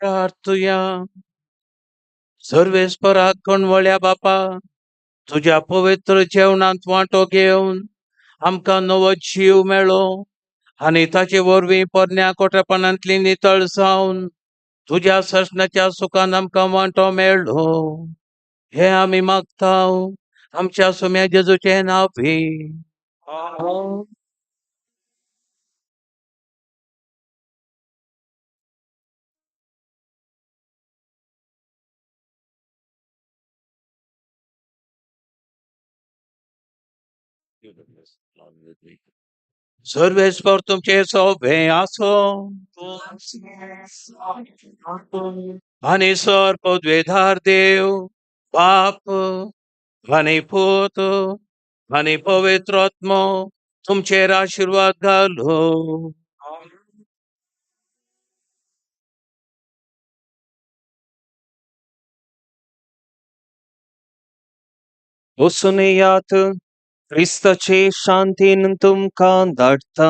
प्रार्थुया. सर्वेस्परा कणवळ्या बापा, तुज्या पवित्र जेवणांत वांटो घेवन आमकां नवो जीव मेळ्ळो आनी ताचे वरवीं पोरण्या कोटेपणांतली नितळ जावन तुज्या ससनाच्या सुखान आमकां वांटो मेळ्ळो. हें आमी मागता आमच्या सुम्या जेजूचें नांव. सर्वेस्पर तुमचे सोबे आसो आनी सर पदवेधार देव बाप आनी पूत आनी पवित्र आत्मो तुमचेर आशिर्वाद घालो. वचून येयात, क्रिस्ताचे शांतीन तुमकां धाडटा.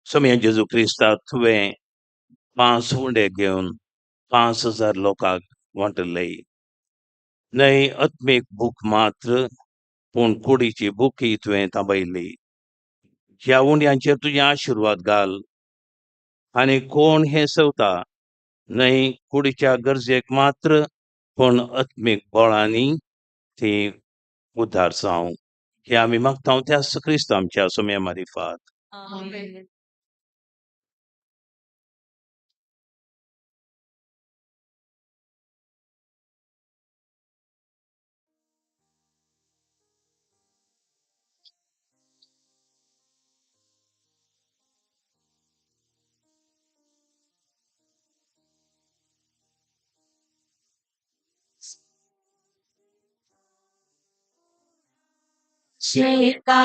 सोम्या जेजू क्रिस्ता, तुवें 5 उंडे घेवन 5000 लोकांक वांटले. न्हय आत्मीक भूक मात्र पूण कुडीची भुकी तुवें थांबयली. ह्या उंड्यांचेर तुजें आशिर्वाद घाल आनी कोण हें सवता न्हय कुडीच्या गरजेक मात्र पूण आत्मीक बळांनी ती उद्धार जावं. हे आमी मागता त्याच क्रिस्त आमच्या सोम्या मारिफात. आमेन. Sheka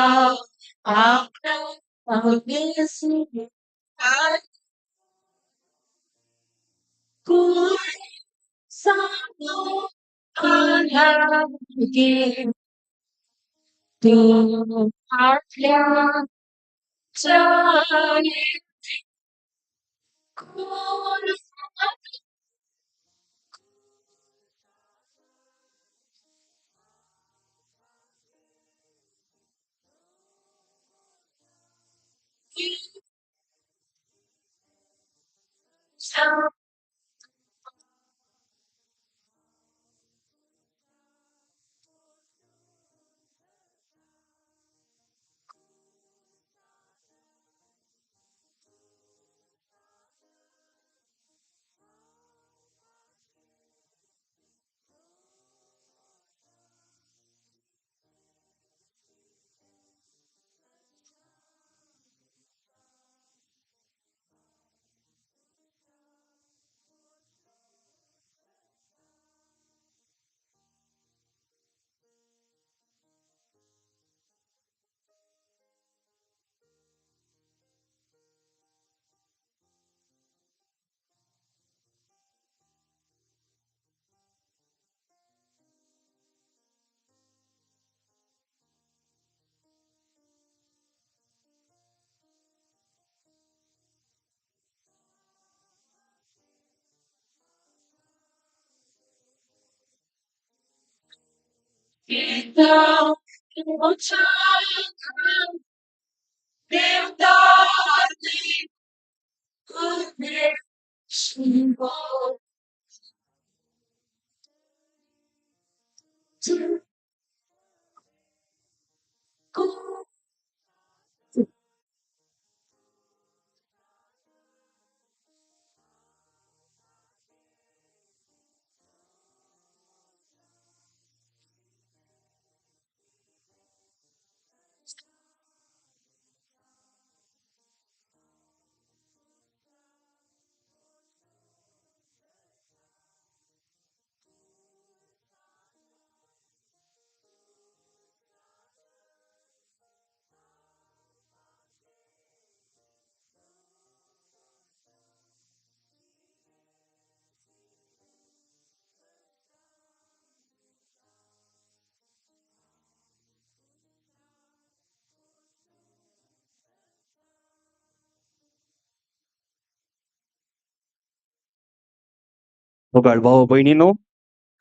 मोगाळ भाव भयणीनो,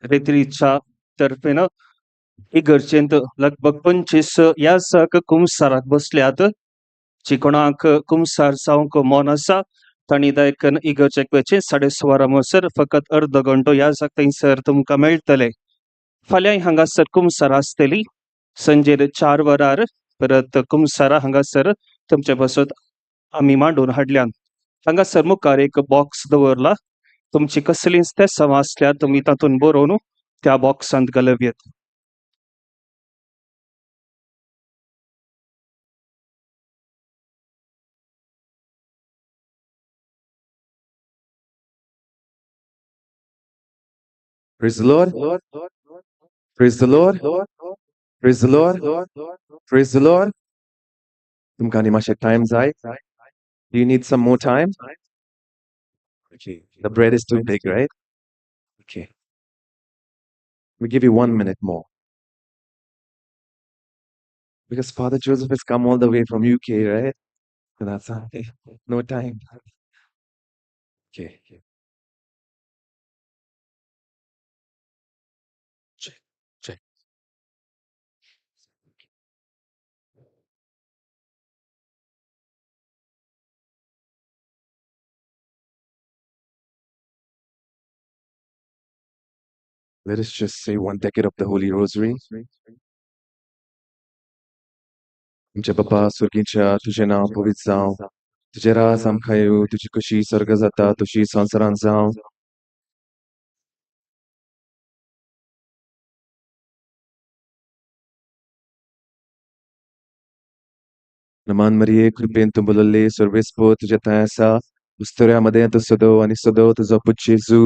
रेत्रीच्या तर्फेन इगर्जेंत लगभग 25 याजक कुमसाराक बसल्यात. जी कोणाक कुमसार जावंक मन आसा तांणी दयकन इगर्जेक वचचें. 5:15 म्हणसर फकत अर्द घंटो याजक थंयसर तुमकां मेळटले. फाल्यां हांगासर कुमसार आसतली. संजेर 4 वरार परत कुमसारा हांगासर तुमचे पासत आमी मांडून हाडल्यान. हांगासर मुखार एक बॉक्स दवरला, तुमची कसलींच तेसांव आसल्यार तुमी तातूंत बरोवन त्या बॉक्सांत घालप. Praise the Lord. Praise the Lord. Praise the Lord. Praise the Lord. तुमकां आनी मातशें टायम जाय? Do you need some more time? Okay. The bread is too big, right? Okay. We give you 1 minute more. Because Father Joseph has come all the way from UK, right? So that's no time. Okay. Check. Check. Let us just say one decade of the Holy Rosary. आमच्या बापा सुर्गीच्या, तुजें नांव पवित्र जावं, तुजें राज आमकां येवं, तुजी खुशी स्वर्ग जाता तशी संवसारांत जावं. नमान मरिये, कृपेन तूं बोलल्ली, सर्वेस्पोर तुज्या थंय आसा, उस्तुऱ्या मदें तूं सदो आनी सदो तुजो पूत जेजू.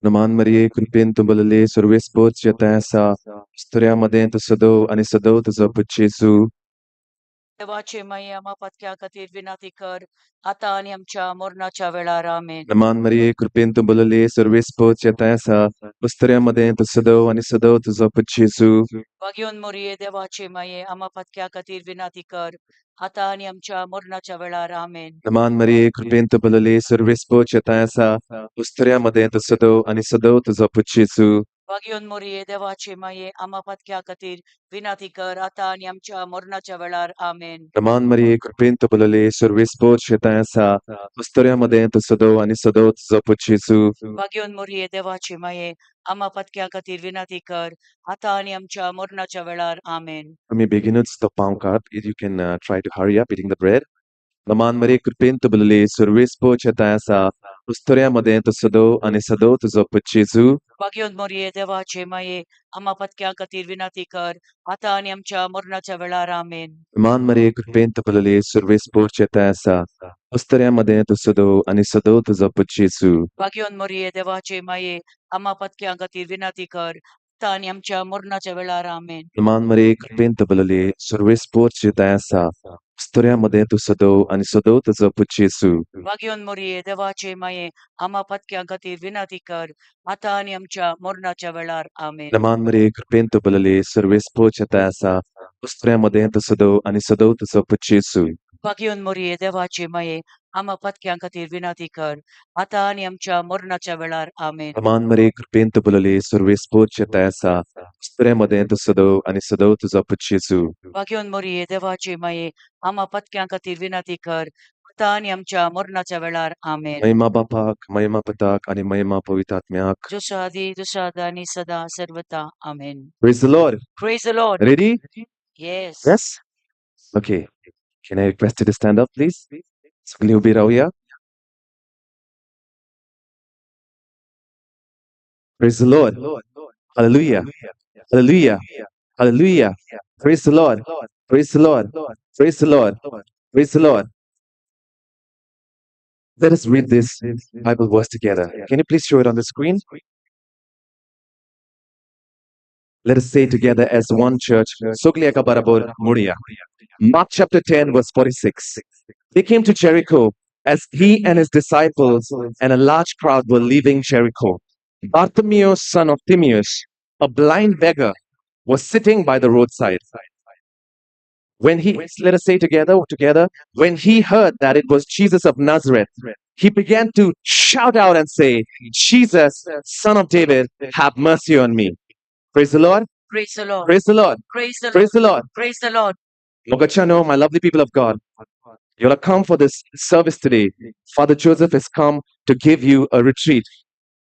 नमान मरिये, कृपेन तूं बोलल्ली, सर्वेस्पोर तुज्या थंय आसा, उस्तुऱ्या मदें तूं सदो आनी सदो तुजो पूत जेजू. देवाचे माये आम्हा पत्क्या खातीर विनंती कर, आता आनी आमच्या मरणाच्या वेळार. आमेन. नमान मरिये, कृपेन तूं बोलल्ली, सर्वेस्पोर तुज्या थंय आसा, उस्तुऱ्या मदें तूं सदो आनी सदो तुजो पूत जेजू. भाग्योन मोरये, देवाचे माये आम्हा पत्क्या खातीर विनंती कर, आता आनी आमच्या मरणाच्या वेळार. आमेन. नमान मरिये, कृपेन तूं बोलल्ली, सर्वेस्पोर तुज्या थंय आसा, उस्तुऱ्या मदें तूं सदो आनी सदो तुजो पूत जेजू. भाग्योन मोरये, देवाचे माये आम्हा पत्क्या खातीर विनंती कर, आता आनी आमच्या मरणाच्या वेळार. आमेन. नमान मरिये, कृपेन तूं बोलल्ली, सर्वेस्पोर तुज्या थंय आसा, उस्तुऱ्या मदें तूं सदो आनी सदो तुजो पूत जेजू. भाग्योन मोरये, देवाचे माये आम्हा पत्क्या खातीर विनंती कर, आता आनी आमच्या मरणाच्या वेळार. आमेन. तुमी बेगीनूच तो पाव काड. You can try to hurry up eating the bread. नमान मरिये, कृपेन तूं बोलल्ली, सर्वेस्पोर तुज्या थंय आसा, उस्तुऱ्या मदें तूं सदो आनी सदो तुजो पूत जेजू. भाग्योन मोरये, देवाचे माये आम्हा पत्क्या खातीर विनंती कर, आता आनी आमच्या मरणाच्या वेळार. आमेन. नमान मरिये, कृपेन तूं बोलल्ली, सर्वेस्पोर तुज्या थंय आसा, उस्तुऱ्या मदें तूं सदो आनी सदो तुजो पूत जेजू. भाग्योन मोरये, देवाचे माये आम्हा पत्क्या खातीर विनंती कर, आता आनी आमच्या मरणाच्या वेळार. आमेन. नमान मरिये, कृपेन तूं बोलल्ली, सर्वेस्पोर तुज्या थंय आसा, उस्तुऱ्या मदें तूं सदो आनी सदो तुजो पूत जेजू. भाग्योन मोरये, देवाचे माये आम्हा पत्क्या खातीर विनंती कर, आता आनी आमच्या मरणाच्या वेळार. आमेन. नमान मरिये, कृपेन तूं बोलल्ली, सर्वेस्पोर तुज्या थंय आसा, उस्तुऱ्या मदें तूं सदो आनी सदो तुजो पूत जेजू. भाग्योन मोरये, देवाचे माये आम्हा पत्क्या खातीर विनंती कर, आता आनी आमच्या मरणाच्या वेळार. आमेन. नमान मरिये, कृपेन तूं बोलल्ली, सर्वेस्पोर तुज्या थंय आसा, उस्तुऱ्या मदें तूं सदो आनी सदो तुजो पूत जेजू. भाग्योन मोरये, देवाचे माये आम्हा पत्क्या खातीर विनंती कर, आता आनी आमच्या मरणाच्या वेळार. आमेन. महिमा बापाक, महिमा पुताक आनी महिमा पवित्र आत्म्याक. जसो आदी तसो आतां आनी सदां सर्वता. आमेन. Praise the Lord. Praise the Lord. Ready? Yes. Yes? Okay. Can I request you to stand up, please? सगळीं उबी रावया. Praise the Lord. Hallelujah. Hallelujah. Hallelujah. Praise the Lord. Praise the Lord. Praise the Lord. Praise the Lord. Let us read this Bible verse together. Can you please show it on the screen? Let us say together as one church, Sogli eka barabor Muria. Mark chapter 10, verse 46. They came to Jericho as he and his disciples and a large crowd were leaving Jericho. Bartimaeus, son of Timaeus, a blind beggar, was sitting by the roadside. When he, let us say together, when he heard that it was Jesus of Nazareth, he began to shout out and say, Jesus, Son of David, have mercy on me. Praise the Lord. Praise the Lord. Praise the Lord. Praise the Lord. Praise the Lord. Praise the Lord. Mogachano, my lovely people of God, you have come for this service today. Father Joseph has come to give you a retreat.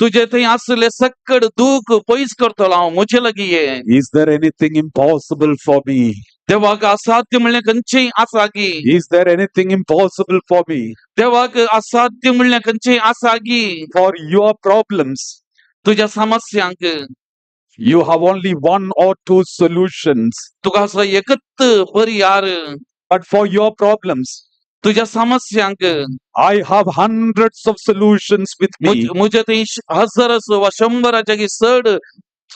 तुजे थंय आसले सक्कड दूख पयस करतलो हांव म्हजे लागीं ये. Is there anything impossible for me? देवाक असाध्य म्हणलें खंयचेय आसा की? Is there anything impossible for me? देवाक असाध्य म्हणलें खंयचेय आसा की? For your problems, तुज्या समस्यांक you have only one or two solutions. तुका असो एकच परिहार. But for your problems, तुज्या समस्यांक I have hundreds of solutions with me. म्हजे थंय हजारच वा शंबराच्या की चड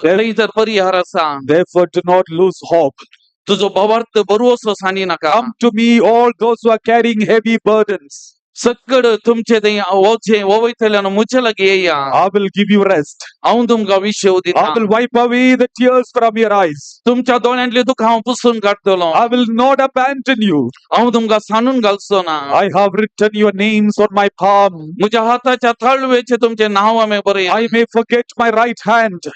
थंय तर परिहार आसा. Therefore, do not lose hope. तुजो भावार्थ बरोसो सांडी नाका. Come to me, all those who are carrying heavy burdens. सक्कड तुमचे थंय ओझे ओवयतल्यान म्हजे लागीं येया. I will give you rest. हांव तुमकां विशेव I दिता. will wipe away the tears from your eyes. तुमच्या दोळ्यांतले दुःख हांव पुसून काडटलो. I will not abandon you. हांव तुमकां सांडून घालचो ना. I have written your names on my palm. म्हज्या हाताच्या ताळवेचे तुमचे नांव हांवें बरयलां. I may forget my right hand.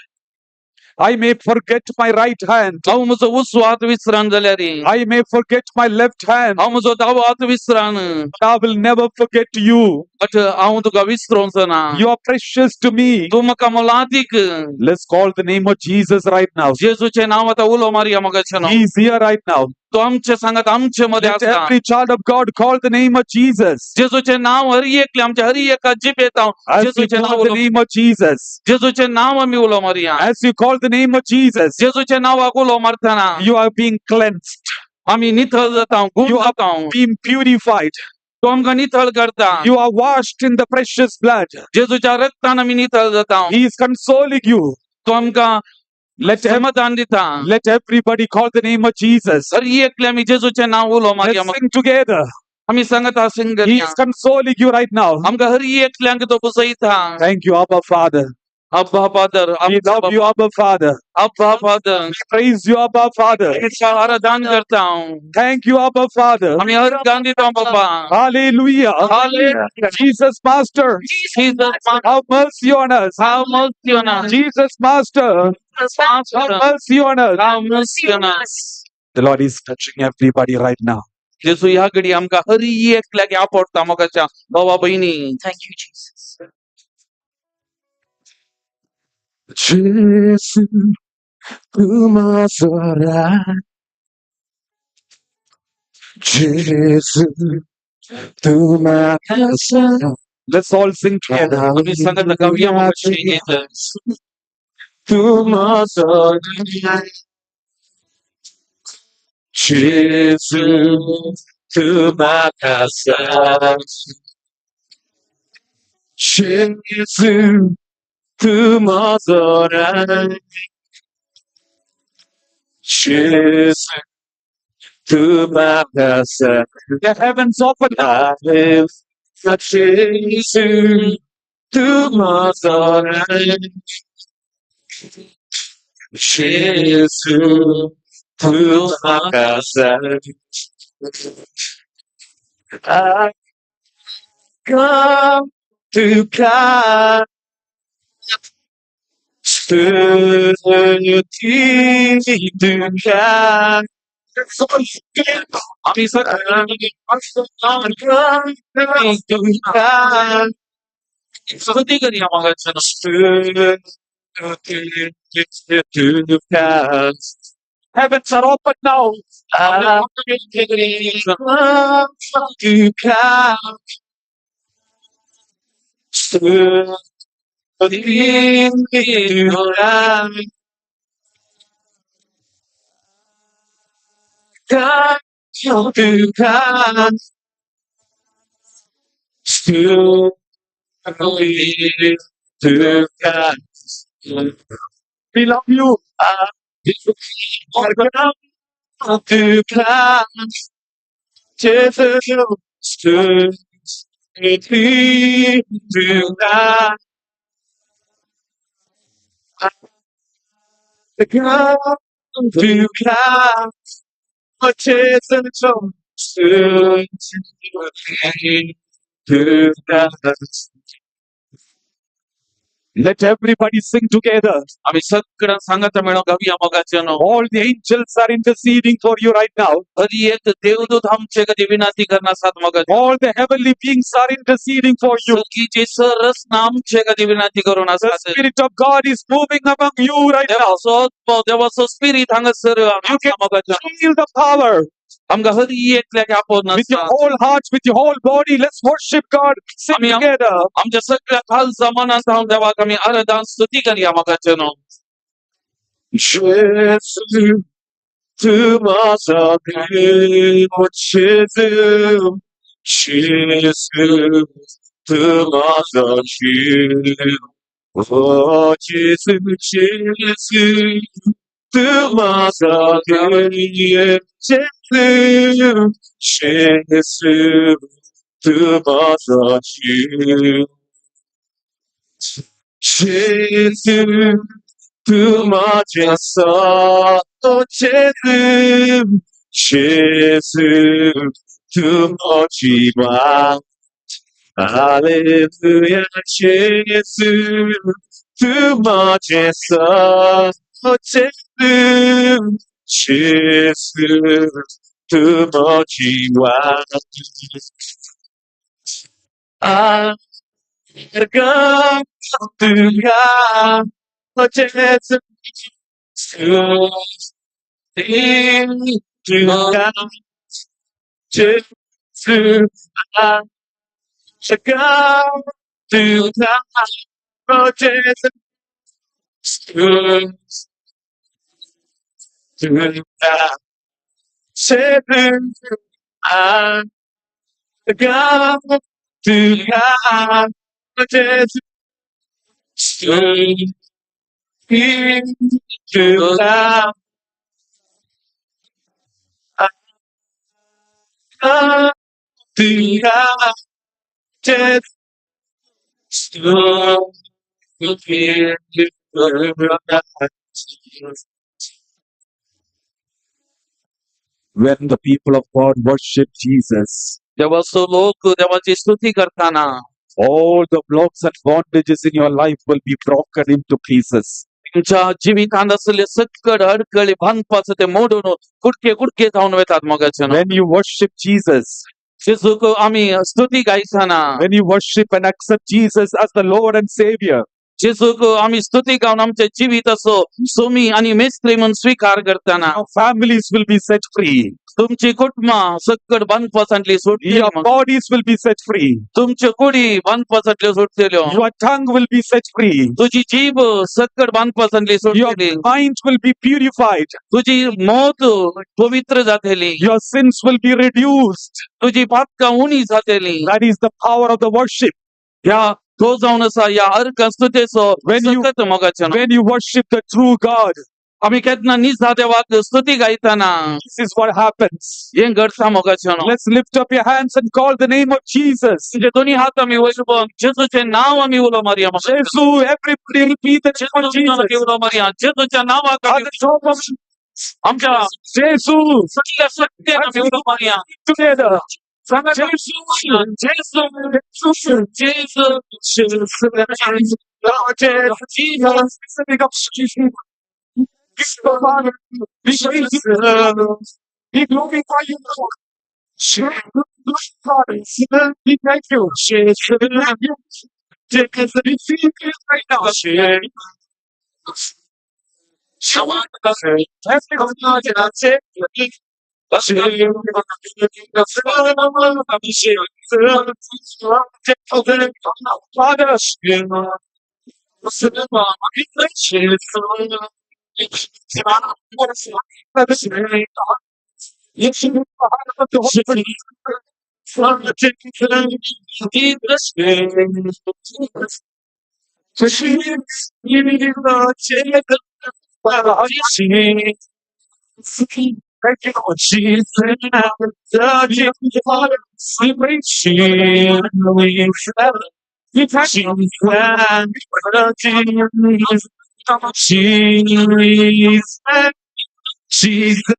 I may forget my right hand. हांव म्हजो उजवो हात विसरान जाल्यार, I may forget my left hand. हांव म्हजो दावो हात विसरान, But I will never forget you. But हांव तुका विसरोंचो ना. You are precious to me. तूं म्हाका मोलादीक. Let's call the name of Jesus right now. जेजूचें नांव आतां उलो मारया म्हाका. He is here right now. तो आमचे सांगात आमचे मदें Let आसा. every child of God call the name of Jesus. जेजूचें नांव हर एकले आमच्या हर एका जिबेत हांव As you जेजूचें नांव call the उलो name of Jesus. जेजूचें नांव आमी उलो मारया. As you call the name of Jesus, जेजूच्या नांवाक उलो मारतना you are being cleansed, आमी नितळ जाता, गुण You are जाता. Being purified. तो आमकां नितळ करता. You are washed in the precious blood. जेजूच्या रक्तान आमी नितळ जाता. He is consoling you. तो आमकां समाधान दिता. Let everybody call the name of Jesus. हर एकले आमी जेजूचें नांव उलो मारया. Let's sing together. आमी सांगता Singh. He is consoling you right now. आमकां हर एकल्यांक तो पुसयता. Thank you, Abba Father. Abba father. We love you, Abba Father. Abba father. We praise you, Abba Father. आराधन करता हांव. Thank you, Abba Father. आमी हर गान दिता बाबा. Hallelujah. Hallelujah. Jesus Master, Jesus, have mercy on us. Have mercy on us. Jesus Master, have mercy on us. Have mercy on us. The Lord is touching everybody right now. जेजू ह्या घडी आमकां हर एकल्याक आपडटा मोगाच्या भावा बहिणी. Thank you, Jesus. Gesù, tu m'adorai. Gesù, tu m'adorai. Let's all sing together. आमी सांगत गावया मोगाचे. Tu m'adorai. Gesù, tu m'adorai. Gesù, tu m'adorai. Gesù, tu m'adorai. The heavens open now. Gesù, tu m'adorai. Gesù, tu m'adorai. I come to come to come. आमी स्तुती करया मोगाच्या. Heavens are open now. To come. To come. To come. We love you. To come. Jesus, to come. To come, to come. Jesus, to come. Let everybody sing together. आमी सगळ्यां सांगात मेळोन गावया मोगाच्यानो. All the angels are interceding for you right now. हर एक देवदूत आमचे कधी विनंती करणार आसात मोगाचे. All the heavenly beings are interceding for you. सगळी सरसना आमचे कधी विनंती करून The आसात. Spirit of God is moving among you right now. देवाचो आत्मो, देवाचो स्पिरीत हांगासर You can मोगाच्या. feel the power आमकां हर एकल्याक आपोवन with your आसा. Whole heart, with your whole body. Let's worship God. Sing आमी together. आमच्या सगळ्या खालसा मनात हांव देवाक आमी आराधन स्तुती करया मोगाच्यानो. Gesù, tu m'as Gesù, Gesù, tu m'as Oh Gesù, Gesù, tu m'as Gesù, Gesù, tu m'as Gesù, tu m'as oh Gesù, Gesù, tu m'as Alleluia, Gesù, tu m'as oh Gesù, Gesù, tu m'as Oh Gesù, Gesù, oh Gesù, Gesù, When the people of God worship Jesus, देवाचो लोक देवाची स्तुती करताना all the blocks and bondages in your life will be broken into pieces. तुमच्या जिवितांत असले सकड अडकळी बांदपाचो ते मोडून कुडके कुडके जावन वतात मोगाच्यानो. When you worship Jesus, जेजूक आमी स्तुती गायताना, when you worship and accept Jesus as the Lord and Savior, जेजूक आमी स्तुती गावन आमच्या जिविताचो सोमी आणि मेस्त्री म्हणून स्वीकार करताना, your families will be set free. तुमची कुटुंबां सकड बांदपासांतली सुटली. Your bodies will be set free. तुमच्यो कुडी बांदपासांतल्यो सुटलेल्यो. Your tongue will be set free. तुझी जीभ सकड बांदपासांतली Your सुटलेली. Mind will be purified. तुझी मौत पवित्र जातली. Your sins will be reduced. तुझी पातकां उणी जातली. That is the power of the worship. ह्या तो जावन आसा ह्या अर्क स्तुतेचो सकत मोगाच्यानो. When you worship the true God, आमी केन्ना निजा देवाक स्तुती गायताना, this is what happens. हें घडता मोगाच्यानो. Let's lift up your hands and call the name of Jesus. तुमचे दोन्ही हात आमी वयर उबोवन जेजूचें नांव आमी उलो मारया मोगाच्यानो. Jesus, everybody repeat the name of जेजूचें नांव आमी Jesus. उलो मारया जेजूच्या नांवाक. At आमी the top of आमच्या Jesus, सगळ्या शक्तीन आमी उलो मारया. Together. सांगा जेजू, जेजू, जेजू, Jesus, we glorify you, Lord. We thank you. We feel it right now. Father, Jesus, Jesus.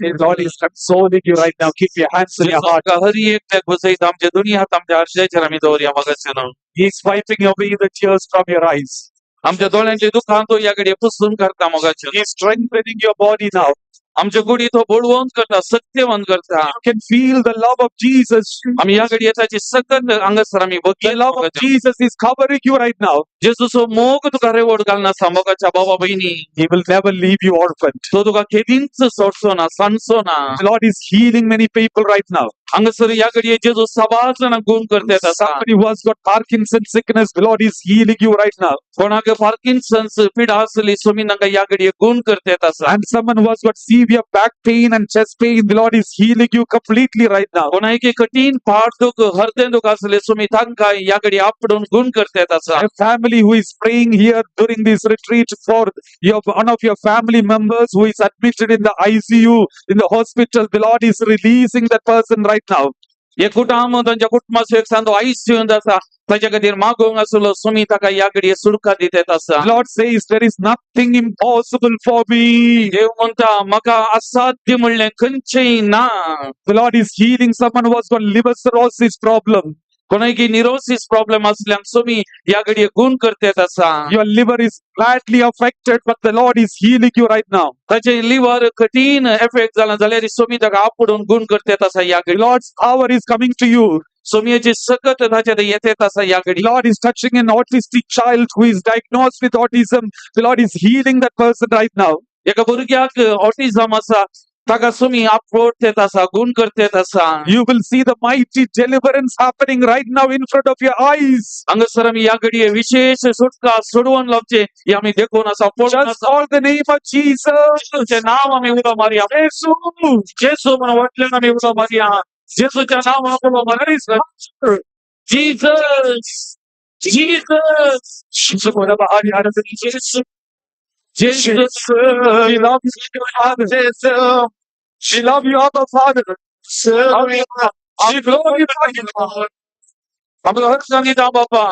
The Lord is consoling you right now. Keep your hands in your heart. हर एकट्याक बसयता आमच्या दोनी हात आमच्या हर्षाचेर आमी दवरया मागासनो. He is wiping away the tears from your eyes. आमच्या दोळ्यांचे दुखां तो ह्या घडये पुसून काडटा मोगाचें. He is strengthening your body now. आमच्या कुडी तो बळवंत करता, सत्यवंत करता. You can feel the love of Jesus. आमी ह्या घडये ताची सकत हांगासर आमी The love of Jesus is covering you right now. जेजूचो मोग तुका रेवड घालना आसा मोगाच्या बाबा भयणी. He will never leave you orphaned. तो तुका केदींच सोडचो ना, सांडचो ना. The Lord is healing many people right now. हांगासर ह्या घडये जेजू सबार जाणांक गुण करता आसा. Somebody who has got Parkinson's sickness, the Lord is healing you right now. कोणाक पार्किन्सन्स पिडा आसली स्वामी तांकां ह्या घडये गुण करता आसा. And someone who has got severe back pain and chest pain, the Lord is healing you completely right now. कोणाक कठीण पाठ दुख, हृदय दुख आसले स्वामी तांकां ह्या घडये आपडून गुण करता आसा. A family who is praying here during this retreat for your one of your family members who is admitted in the ICU in the hospital, the Lord is releasing that person right now. हे कुटुंब तांच्या कुटुंबाचो एक सांदो आयसीयूंत आसा, ताच्या खातीर मागोवंक आसलो स्वामी ताका ह्या घडये सुटका दितात आसा. The Lord says there is nothing impossible for me. देव म्हणटा म्हाका असाध्य म्हणलें खंयचेंय ना. The Lord is healing someone who has got liver cirrhosis problem. कोणाक निरोसिस प्रॉब्लेम आसल्यान स्वामी ह्या घडये गुण करतात आसा. Your liver is badly affected, but the Lord is healing you right now. ताचें लिव्हर कठीण एफेक्ट जाला जाल्यार स्वामी ताका आपडून गुण करतात आसा ह्या The घडये. Lord's power is coming to you. स्वामीची सकत ताच्या येतात आसा ह्या The घडये. Lord is touching an autistic child who is diagnosed with autism. The Lord is healing that person right now. एका भुरग्याक ऑटिझम आसा, ताका स्वामी आपवडतेत आसा, गुण करतेत आसा. You will see the mighty deliverance happening right now in front of your eyes. हांगासर आमी ह्या घडये विशेष सुटका सोडवून लावचे हे आमी देखून आसा, पळोवन Just आसा. call the name of Jesus. जेजूचें नांव आमी उलो मारया. Jesus. जेजू म्हणून वाटल्यान आमी उलो मारया. जेजूच्या नांवान उलो मारया. Jesus, Jesus, Jesus. We love you, Father. We love you, Abba Father. We glorify you, Lord. आमकां हर सांगिता बापा.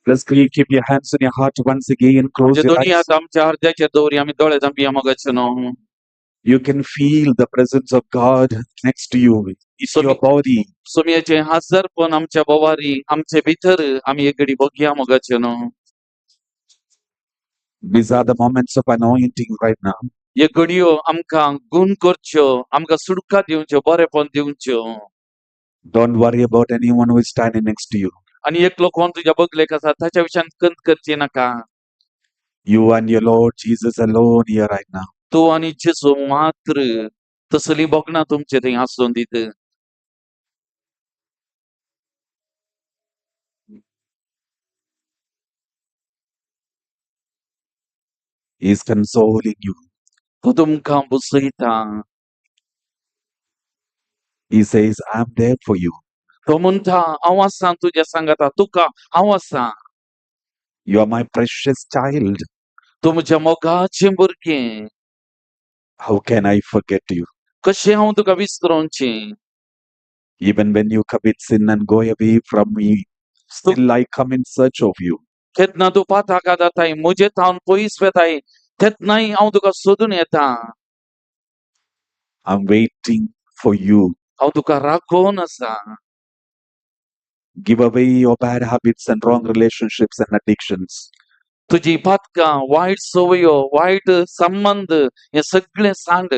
Let's keep your hands on your heart once again. Close your दोन्ही eyes. हात आमच्या हृदयाचेर दवरी, आमी दोळे धांपया मोगाचे न्हू. You can feel the presence of God next to you in your body. सोमयाचें हजारपण आमच्या बोवारी आमचे भितर आमी एक घडी बघया मोगाचे न्हू. These are the moments of anointing right now. ह्यो घडयो आमकां गुण करच्यो, आमकां सुटका दिवच्यो, बरेपण दिवच्यो. Don't worry about anyone who is standing next to you. आनी एकलो कोण तुज्या बगलेक आसा ताच्या विशयान कंत करची नाका. You and your Lord Jesus alone here right now. तूं आनी जेजू मात्र तसली भोगणां तुमचे थंय आसून दीत. He is consoling you. तो तुमकां बसयता. He says, I am there for you. तो म्हणटा हांव आसा तुज्या सांगाता, तुका हांव आसा. You are my precious child. तूं म्हज्या मोगाचें भुरगें. How can I forget you? कशें हांव तुका विसरोवचें? Even when you commit sin and go away from me, still I come in search of you. केन्ना तूं पाताका जाताय, म्हजे थावन पयस वेताय, तेन्नाय हांव तुका सोदून येता. I'm waiting for you. हांव तुका राखोवन आसा. Give away your bad habits and wrong relationships and addictions. तुजी पातकां, वायट संवयो, वायट संबंद हे सगळें सांड.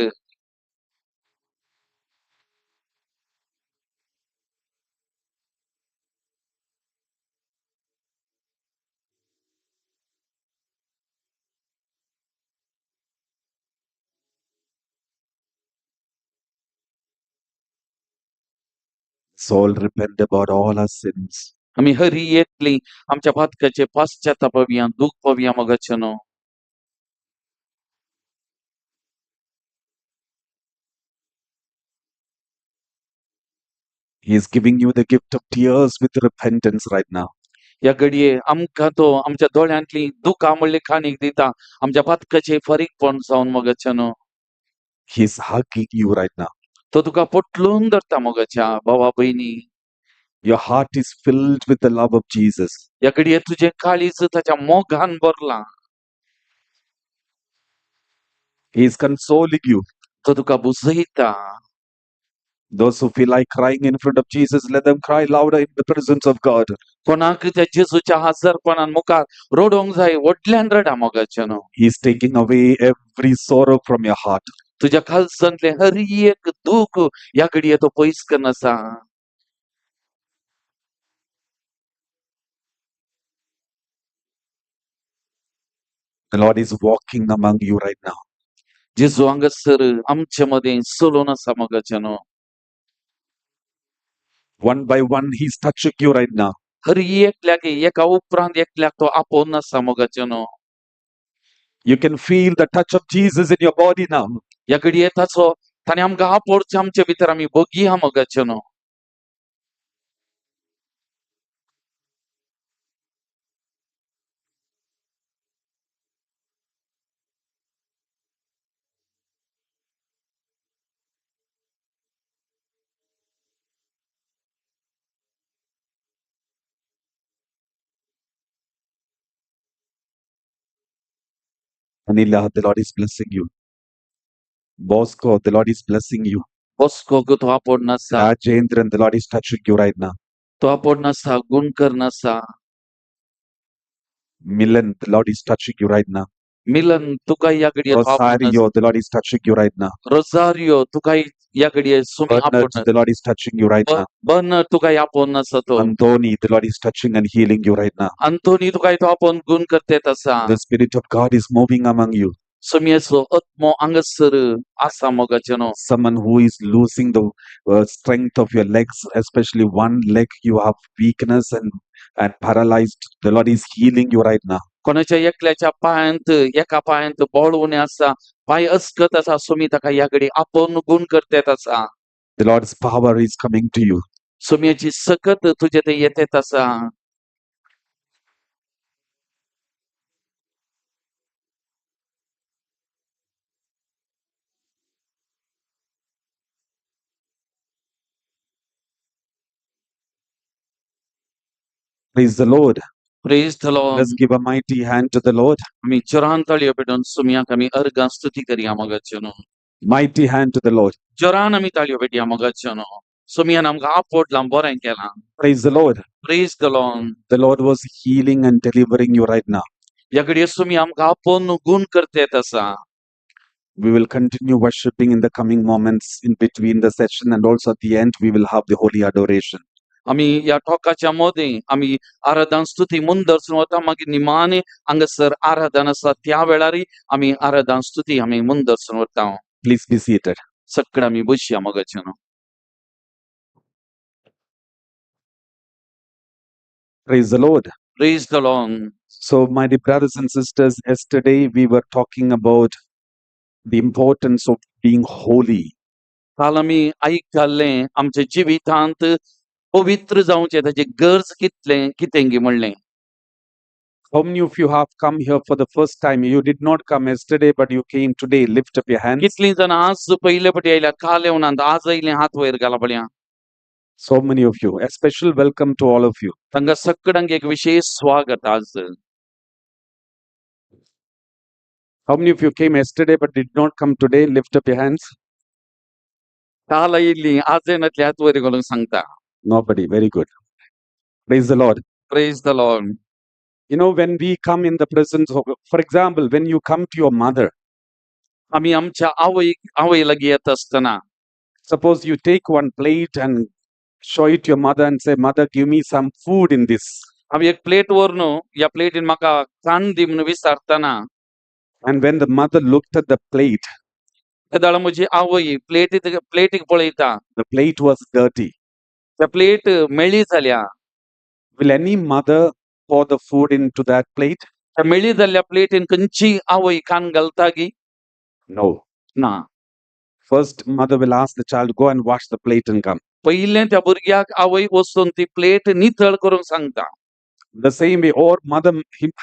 Let's all repent about all our sins. आमी हरी एकली आमच्या पातकाचे पाश्चातापव्या, दूख पव्या मोगाचे न्हू. He is giving you the gift of tears with repentance right now. ह्या घडये आमकां तो आमच्या दोळ्यांतली दुकां म्हणली खाणीक दिता, आमच्या पातकाचे फारीकपण जावन मोगाचे न्हू. He is hugging you right now. तो तुका पोटलून धरता मोगाच्या भावा भयणी. Your heart is filled with the love of Jesus. ह्या घडये तुजें काळीज ताच्या मोगान भरलां. He is consoling you. तो तुका बुजयता. Those who feel like crying in front of Jesus, let them cry louder in the presence of God. कोणाक त्या जेजूच्या हजारपणान मुखार रडोवंक जाय, व्हडल्यान रडा मोगाचे न्हू. He is taking away every sorrow from your heart. तुज्या खालसांतलें हर एक दूख ह्या घडये तो पयस करून आसा. The Lord is walking among you right now. जेजू हांगासर आमचे मदें चलोवन आसा मोगाचे न्हू. One by one, He is touching you right now. हर एकल्याक एका उपरांत एकल्याक तो आपोवन आसा मोगाचे न्हू. You can feel the touch of Jesus in your body now. ह्या घडये ताचो ताणें आमकां आपोवचें आमचे भितर आमी बगया मोगाचे न्हू. Anila, the Lord is blessing you. Bosco, the Lord is blessing you. Bosco तो आपोवन आसा. Rajendran, the Lord is touching you right now. तो आपोवन आसा, गुण करून आसा. Milan, the Lord is touching you right now. Milan तुका ह्या घडये तो आपोवन आसा. Rosario, the Lord is touching you right now. Rosario तुका ह्या घडये सुमी Bernard, आपोवन. the Lord is touching you right now. Bernard तुका आपोवन आसा तो. Anthony, the Lord is touching and healing you right now. Anthony तुका तो आपोवन गुण करतेत आसा. The Spirit of God is moving among you. सोमयेचो आत्मो हांगासर आसा मोगाचे न्हू. Someone who is losing the strength of your legs, especially one leg, you have weakness and paralyzed. The Lord is healing you right now. कोणाच्या एकल्याच्या पांयांत एका पांयांत बळ उणें आसा, पांय अस्कत आसा, सोमी ताका ह्या घडी आपोवन गुण करतेत आसा. The Lord's power is coming to you. सोमयेची सकत तुजे थंय येतेत आसा. Praise the Lord. Praise the Lord. Let's give a mighty hand to the Lord. आमी जोरान ताळयो पेटोवन सोमयाक आमी अर्गां स्तुती करया मोगाचे न्हू. Mighty hand to the Lord. जोरान आमी ताळयो पेटया मोगाच्यानो. सोमियान आमकां आपोडलां, बरें केलां. Praise the Lord. Praise the Lord. The Lord was healing and delivering you right now. ह्या घडये सोमी आमकां आपोवन गुण करतेत आसा. We will continue worshipping in the coming moments in between the session, and also at the end we will have the holy adoration. आमी ह्या टोकाच्या मदीं आमी आराधन स्तुती मुंदरसून वता, मागीर निमाणे हांगासर आराधन आसा त्या वेळारय आमी आराधन स्तुती आमी मुंदरसून वता. Please be seated. सगळे आमी बसया मोगाच्यानो. Praise the Lord. Praise the Lord. So, my dear brothers and sisters, yesterday we were talking about the importance of being holy. काल आमी आयकल्लें आमच्या जिवितांत पवित्र जावचें ताची गरज कितलें कितें गी म्हणलें. How many of you have come here for the first time? You did not come yesterday, but you came today. Lift up your hands. कितलीं जाणां आज पयले फावटी आयल्या, काल येवनात, आज आयलें, हात वयर घाला पळया. So many of you. A special welcome to all of you. तांकां सगळ्यांक एक विशेष स्वागत आज. How many of you came yesterday but did not come today? Lift up your hands. काल आयिल्ली आज येनातली हात वयर घालूंक सांगता. Nobody. Very good. Praise the Lord. Praise the Lord. You know, when we come in the presence of, for example, when you come to your mother, आमी आमच्या आवय लागीं येता आसतना, suppose you take one plate and show it to your mother and say, "Mother, give me some food in this." आमी एक plate व्हरून ह्या प्लेटीन म्हाका खाण दी म्हणून विचारतना, And when the mother looked at the plate, तेदाळा म्हजी आवय प्लेटीक पळयता. The plate was dirty. त्या प्लेट मेळी जाल्या. Will any mother pour the food into that plate? त्या मेळी जाल्ल्या प्लेटीन खंयची आवय खाण घालता गी? No. ना. First, mother will ask the child, "Go and wash the plate and come." पयलें त्या भुरग्याक आवय वचून ती प्लेट नितळ करूंक सांगता. The same way, or mother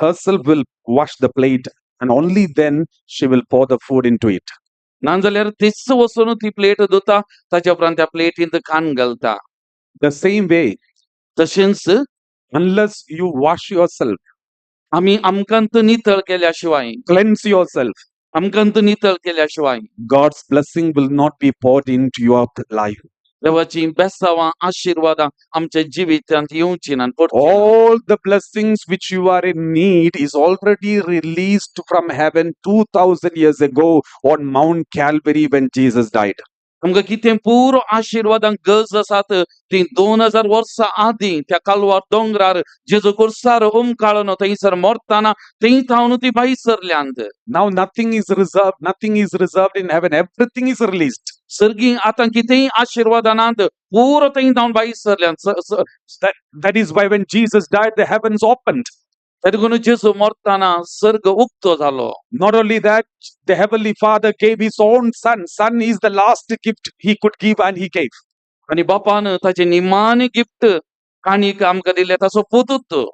herself will wash the plate and only then she will pour the food into it. नाजाल्यार तीच वचून ती प्लेट धुता, ताच्या उपरांत त्या प्लेटींत खाण घालता. The same way, तशेंच unless you wash yourself, आमी आमकां नितळ केल्या शिवाय, cleanse yourself, आमकां नितळ केल्या शिवाय, God's blessing will not be poured into your life. देवाची बेसावां आशिर्वादां आमच्या जिवितांत येवची ना. All the blessings which you are in need is already released from heaven 2000 years ago on Mount Calvary when Jesus died. आमकां कितें पुरो आशिर्वादांक गरज आसात ती 2000 वर्सां आदीं त्या कालवार दोंगरार जेजू कुर्सार उमकाळून थंयसर मरतना थंय थावन ती भायर सरल्यांत. Now nothing is reserved, nothing is reserved in heaven, everything is released. सर्गी आतां कितेंय आशिर्वादां नात, पुरो थंय थावन भायर सरल्यांत. That is why when Jesus died, the heavens opened. देखून जेजू मरतना सर्ग उक्तो जालो. Not only that, the heavenly Father gave his own son. Son is the last gift he could give, and he gave. आनी बापान ताचे निमाणे गिफ्ट काणीक आमकां दिलें ताचो पुतूच.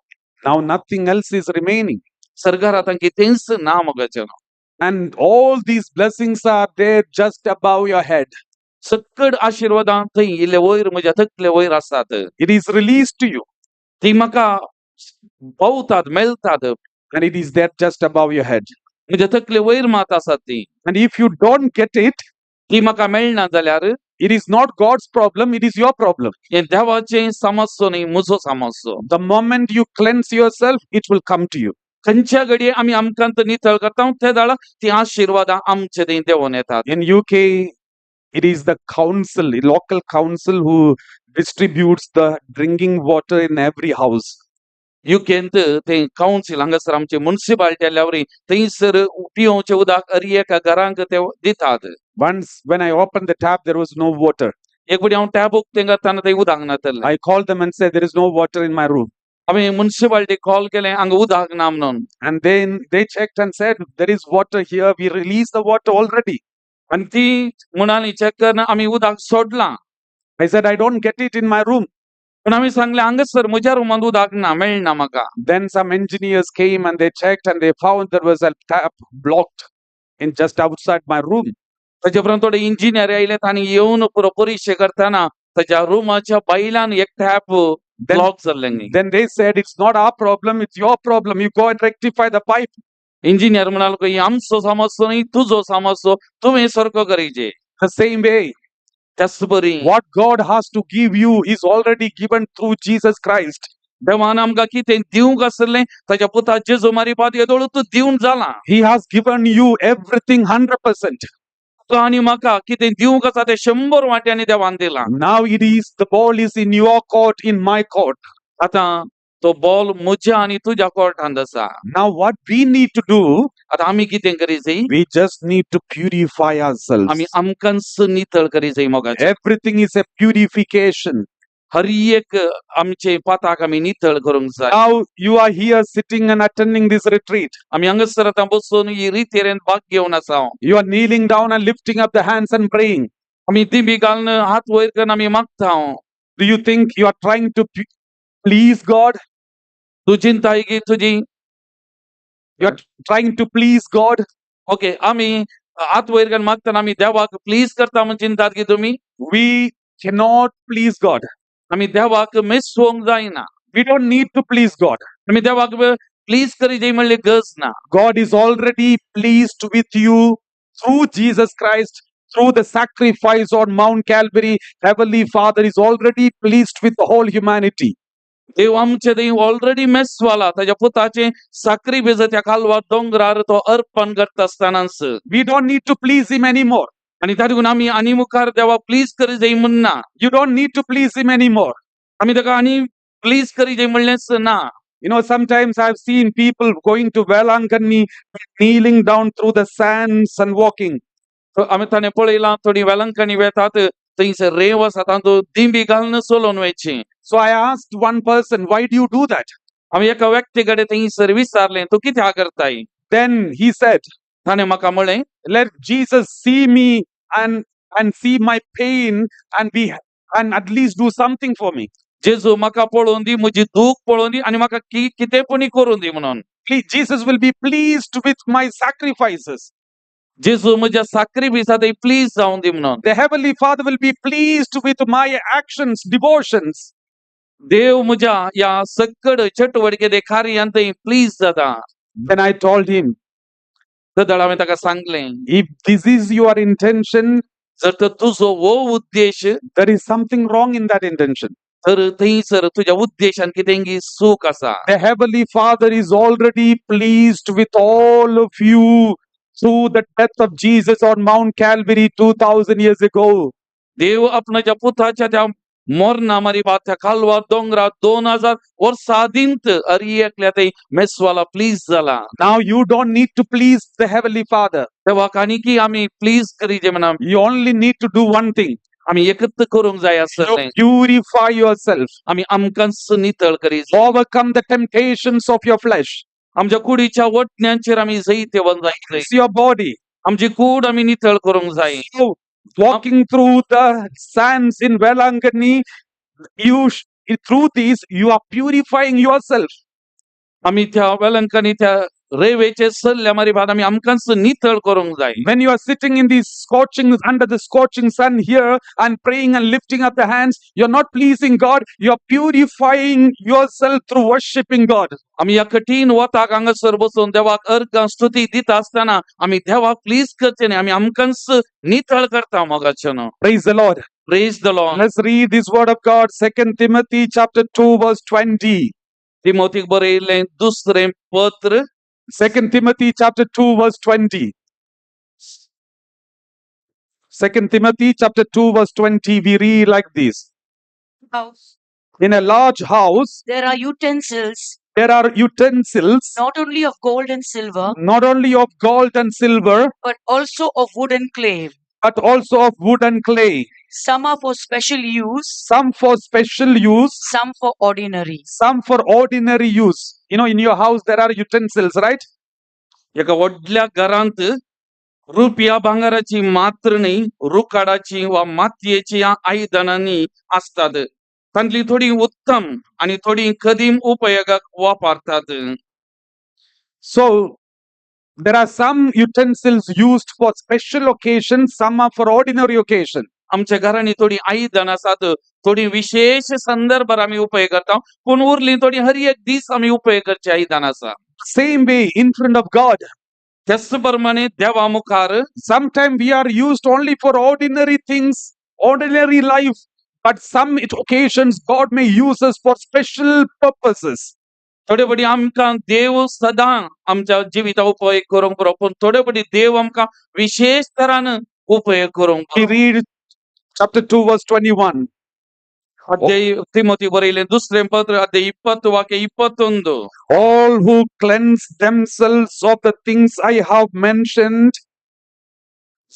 Now nothing else is remaining. सर्गार आतां कितेंच ना मोगाचें. And all these blessings are there just above your head. सकड आशिर्वादां थंय इल्ले वयर म्हज्या तकले वयर आसात. It is released to you. ती म्हाका पावतात, मेळटात. And it is there just above your head. म्हज्या तकले वयर मात आसात ती. And if you don't get it, ती म्हाका मेळना जाल्यार, it is not God's problem, it is your problem. हें देवाचें समस्यो न्ही, म्हजो समस्यो. The moment you cleanse yourself, it will come to you. खंयच्या घडये आमी आमकां नितळ करता ते दाळा ती आशिर्वादां आमचे थंय देंवोन येतात. In UK, it is the council, local council, who distributes the drinking water in every house. युकेंत ते कावन्सील हांगासर आमचे मुन्सिपालिटी आसल्या वरी थंयसर पिवचे उदक हर एका घरांक ते दितात. Once when I opened the tap, there was no water. एक फावटी हांव टॅप उक्तें करतना थंय उदक नातलें. I called them and said, "There is no water in my room." हांवें मुन्सिपालिटीक कॉल केलें, हांगा उदक ना म्हणून. And then they checked and said, "There is water here. We released the water already." आनी ती म्हणाली चॅक करना आमी उदक सोडलां. I said, "I don't get it in my room." पूण आमी सांगलें हांगासर म्हज्या रुमांत उदक ना, मेळना म्हाका. Then some engineers came and they checked and they found there was a tap blocked in just outside my room. ताचे उपरांत थोडे इंजिनियर आयले, तांणी येवन पुरो परिक्षे करतना ताच्या रुमाच्या बायल्यान एक टॅप ब्लॉक जाल्लें. Then they said, "It's not our problem, it's your problem. You go and rectify the pipe." Engineer म्हणालो की आमचो समजतो न्ही, तुजो समजतो, तुवें सारको करीजे. The same way, त्याच बरी, what God has to give you is already given through Jesus Christ. देवान आमकां कितें दिवंक आसलें, ताच्या पुता जेजू मारिफात येदोळ दिवन जालां. He has given you everything 100%. तुका आनी म्हाका कितें दिवंक आसा तें 100 वांट्यांनी देवान दिलां. Now it is the ball is in your court, in my court. आतां तो बॉल म्हज्या आनी तुज्या कोर्टांत आसा. Now, what we need to do, आतां आमी कितें करीजाय? we just need to purify ourselves. आमी आमकांच नितळ करीजाय मोगाचें. Everything is a purification. हर एक आमचे पाताक आमी नितळ करूंक जाय. Now you are here sitting and attending this retreat. आमी हांगासर आतां बसून ही रितीरेन भाग घेवन आसा. You are kneeling down and lifting up the hands and praying. आमी दिंबी घालून हात वयर करून आमी मागता. Do you think you are trying to please God? तूं चिंताय की तुजी You are trying to please God? Okay, आमी हात वयर करून मागतना आमी देवाक प्लीज करता म्हूण चिंतात की तुमी? We cannot please God. आमी देवाक मेसवंक जायना. We don't need to please God. आमी देवाक प्लीज करीजे म्हणली गरज ना. God is already pleased with you through Jesus Christ, through the sacrifice on Mount Calvary. Heavenly Father is already pleased with the whole humanity. देव आमचे थंय already मेसवाला, ताच्या पुताचे साक्रिफायस त्या कालवा दोंगरार तो अर्पण करता आसतनाच. We don't need to please Him anymore. आनी त्या देखून आमी आनी मुखार देवाक प्लीज करीजाय म्हण ना. You don't need to please Him anymore. आमी ताका आनी प्लीज करीजाय म्हणलेंच ना. Sometimes I've seen people going to Velankanni, kneeling down through the sands and walking. आमी ताणें पळयलां, थोडी वेलंकणी वेतात, थंयसर रेंव आसा, तातूंत दिंबी घालून चलोवन वयची. So I asked one person, "Why do you do that?" हांवें एका व्यक्ती कडेन थंयसर विचारलें, तूं कित्याक करताय? Then he said, ताणें म्हाका म्हळें, "Let Jesus see me and see my pain and at least do something for me." जेजू म्हाका पळोवन दी, म्हजी दूख पळोवन दी आनी म्हाका कितें पुणी करून दी म्हणून. Please, Jesus will be pleased with my sacrifices. जेजू म्हज्या साक्रिफिसा थंय प्लीज जावन दी म्हणून. The Heavenly Father will be pleased with my actions, devotions. देव म्हज्या ह्या सक्कड चटवडके ते कार्यान थंय प्लीज जाता. Then I told him, तदळ हांवें ताका सांगलें, "If this is your intention, जर तर तुजो हो उद्देश, there is something wrong in that intention." तर थंयसर तुज्या उद्देशान कितें चूक आसा. The Heavenly Father is already pleased with all of you through the death of Jesus on Mount Calvary 2000 years ago. देव आपणाच्या पुताच्या त्या मरणा मारी त्या कालवा दोंगरा 2000 वर्सां आदींत अरी एकल्या थंय मेसवाला प्लीज जाला. Now you don't need to please the Heavenly Father. तेव्हा आनी की आमी प्लीज करीजे म्हणा. You only need to do one thing. आमी एकत्र करूंक जाय You आसलें. purify yourself. आमी आमकांच नितळ करी. Overcome the temptations of your flesh. आमच्या कुडीच्या वटण्यांचेर आमी जैत जाय. It's your body. आमची कूड आमी नितळ करूंक जाय. So, walking through the sands in Velankani, through these, you are purifying yourself. आमी त्या वेलंकनी त्या रेवेचे सल्ल्या मारी भात आमी आमकांच नितळ करूंक जाय. When you are sitting in the scorching, under the scorching sun here and praying and lifting up the hands, you're not pleasing God, you're purifying yourself through worshipping God. आमी ह्या कठीण वताक हांगासर बसून देवाक अर्घ स्तुती दिता आसतना आमी देवाक प्लीज करचे न्ही, आमी आमकांच नितळ करता मोगाच्यान. Praise the Lord. Praise the Lord. Let's read this word of God, Second Timothy chapter 2, verse 20. तिमोथीक बरयल्लें दुसरें पत्र. Second Timothy chapter 2, verse 20. Second Timothy chapter 2, verse 20, we read like this. House. In a large house, There are utensils, there are utensils, not only of gold and silver, not only of gold and silver, but also of wood and clay. but also of wood and clay. Some are for special use, Some for special use, some for ordinary. Some for ordinary use. In your house there are utensils, right? एका व्हडल्या घरांत रुपया भांगाराची मात्र न्ही, रुकाडाची वा मातयेची आयदनांनी आसतात. तांतली थोडी उत्तम आनी थोडी कदीम उपयोगाक वापरतात. So there are some utensils used for special occasions, some are for ordinary occasion. आमच्या घरांनी थोडी आयदनां आसात, थोडी विशेष संदर्भार आमी उपयोग करता, पूण उरली थोडी हर एक दीस आमी उपयोग करची आयदनां आसा. Same way in front of God. त्याच प्रमाणे देवा मुखार Sometimes we are used only for ordinary things, ordinary life, but some occasions God may use us for special purposes. थोडे फावटी आमकां देव सदां आमच्या जिविता उपयोग करूंक पुरो, पूण थोडे फावटी देव आमकां विशेश तरान उपयोग करूंक We पुरो. Read chapter 2, verse 21. अध्याय तिमोथी बरयलें दुसरें पत्र अध्याय 20 वाक्य 21. All who cleanse themselves of the things I have mentioned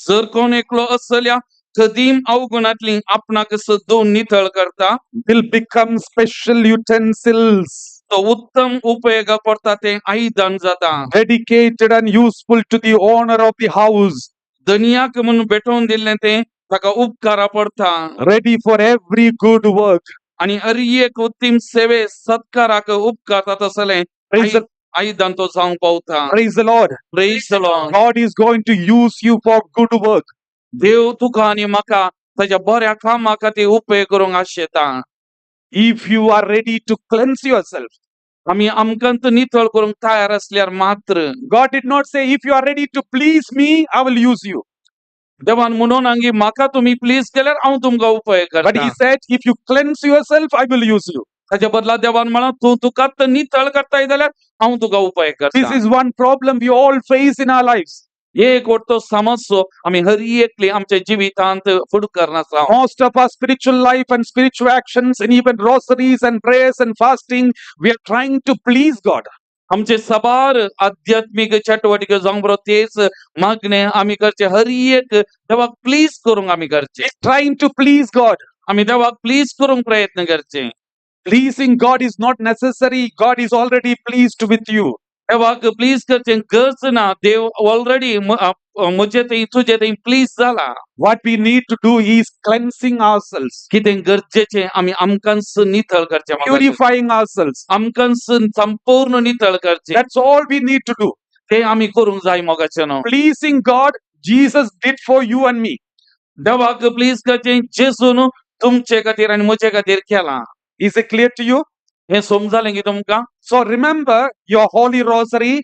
जर कोण एकलो असल्या कदीम अवगुणांतली आपणाक दोन नितळ करता will become special utensils, तो उत्तम उपयोगाक पडटा तें आयदन जाता, dedicated and useful to the owner of the house, धनयाक म्हणून भेटोवन दिल्लें तें ताका उपकारा पडटा ready for every good work. आणि हर एक उत्तम सेवे सत्काराक उपकारता तसलें Praise the, आयदन तो जावंक पावता. Praise the Lord. Praise the Lord. God is going to use you for good work. देव तुका आनी म्हाका ताच्या बऱ्या कामा खातीर उपयोग करूंक आशेता. If you are ready to cleanse yourself. आमी आमकां नितळ करूंक तयार असल्यार मात्र. God did not say, "If you are ready to please me, I will use you." देवान म्हणून की म्हाका तुमी प्लीज केल्यार हांव तुमकां उपयोग But करता. He said, "If you cleanse yourself, I will use you." ताच्या बदला देवान म्हणा तूं तुका नितळ करताय जाल्यार हांव तुका उपयोग This करता. is one problem we all face in our lives. एक वट्टो समस्यो आमी हर एकली आमच्या जिवितांत फुडकार आसा. Most of our spiritual life and spiritual actions, and even rosaries and prayers and fasting, we are trying to please God. आमचे साबार आध्यात्मीक चटवटिके जावंक बरो तेच मागणे आमी करचे हर एक देवाक प्लीज करूंक आमी करचे. Trying to please God. आमी देवाक प्लीज करूंक प्रयत्न करचे. Pleasing God is not necessary. God is already pleased with you. देवाक प्लीज करचें गरज ना, देव ऑलरेडी म्हजे थंय तुजे थंय प्लीज जाला. What we need to do is cleansing ourselves, कितें गरजेचें आमी आमकांच नितळ करचें म्हाका. Purifying ourselves. आमकांच संपूर्ण नितळ करचें. That's all we need to do. तें आमी करूंक जाय मोगाचें न्हू. Pleasing God, Jesus did for you and me. देवाक प्लीज करचें जेजून तुमचे खातीर आनी म्हजे खातीर केलां. Is it clear to you? हें समजालें की तुमकां? So remember your Holy Rosary,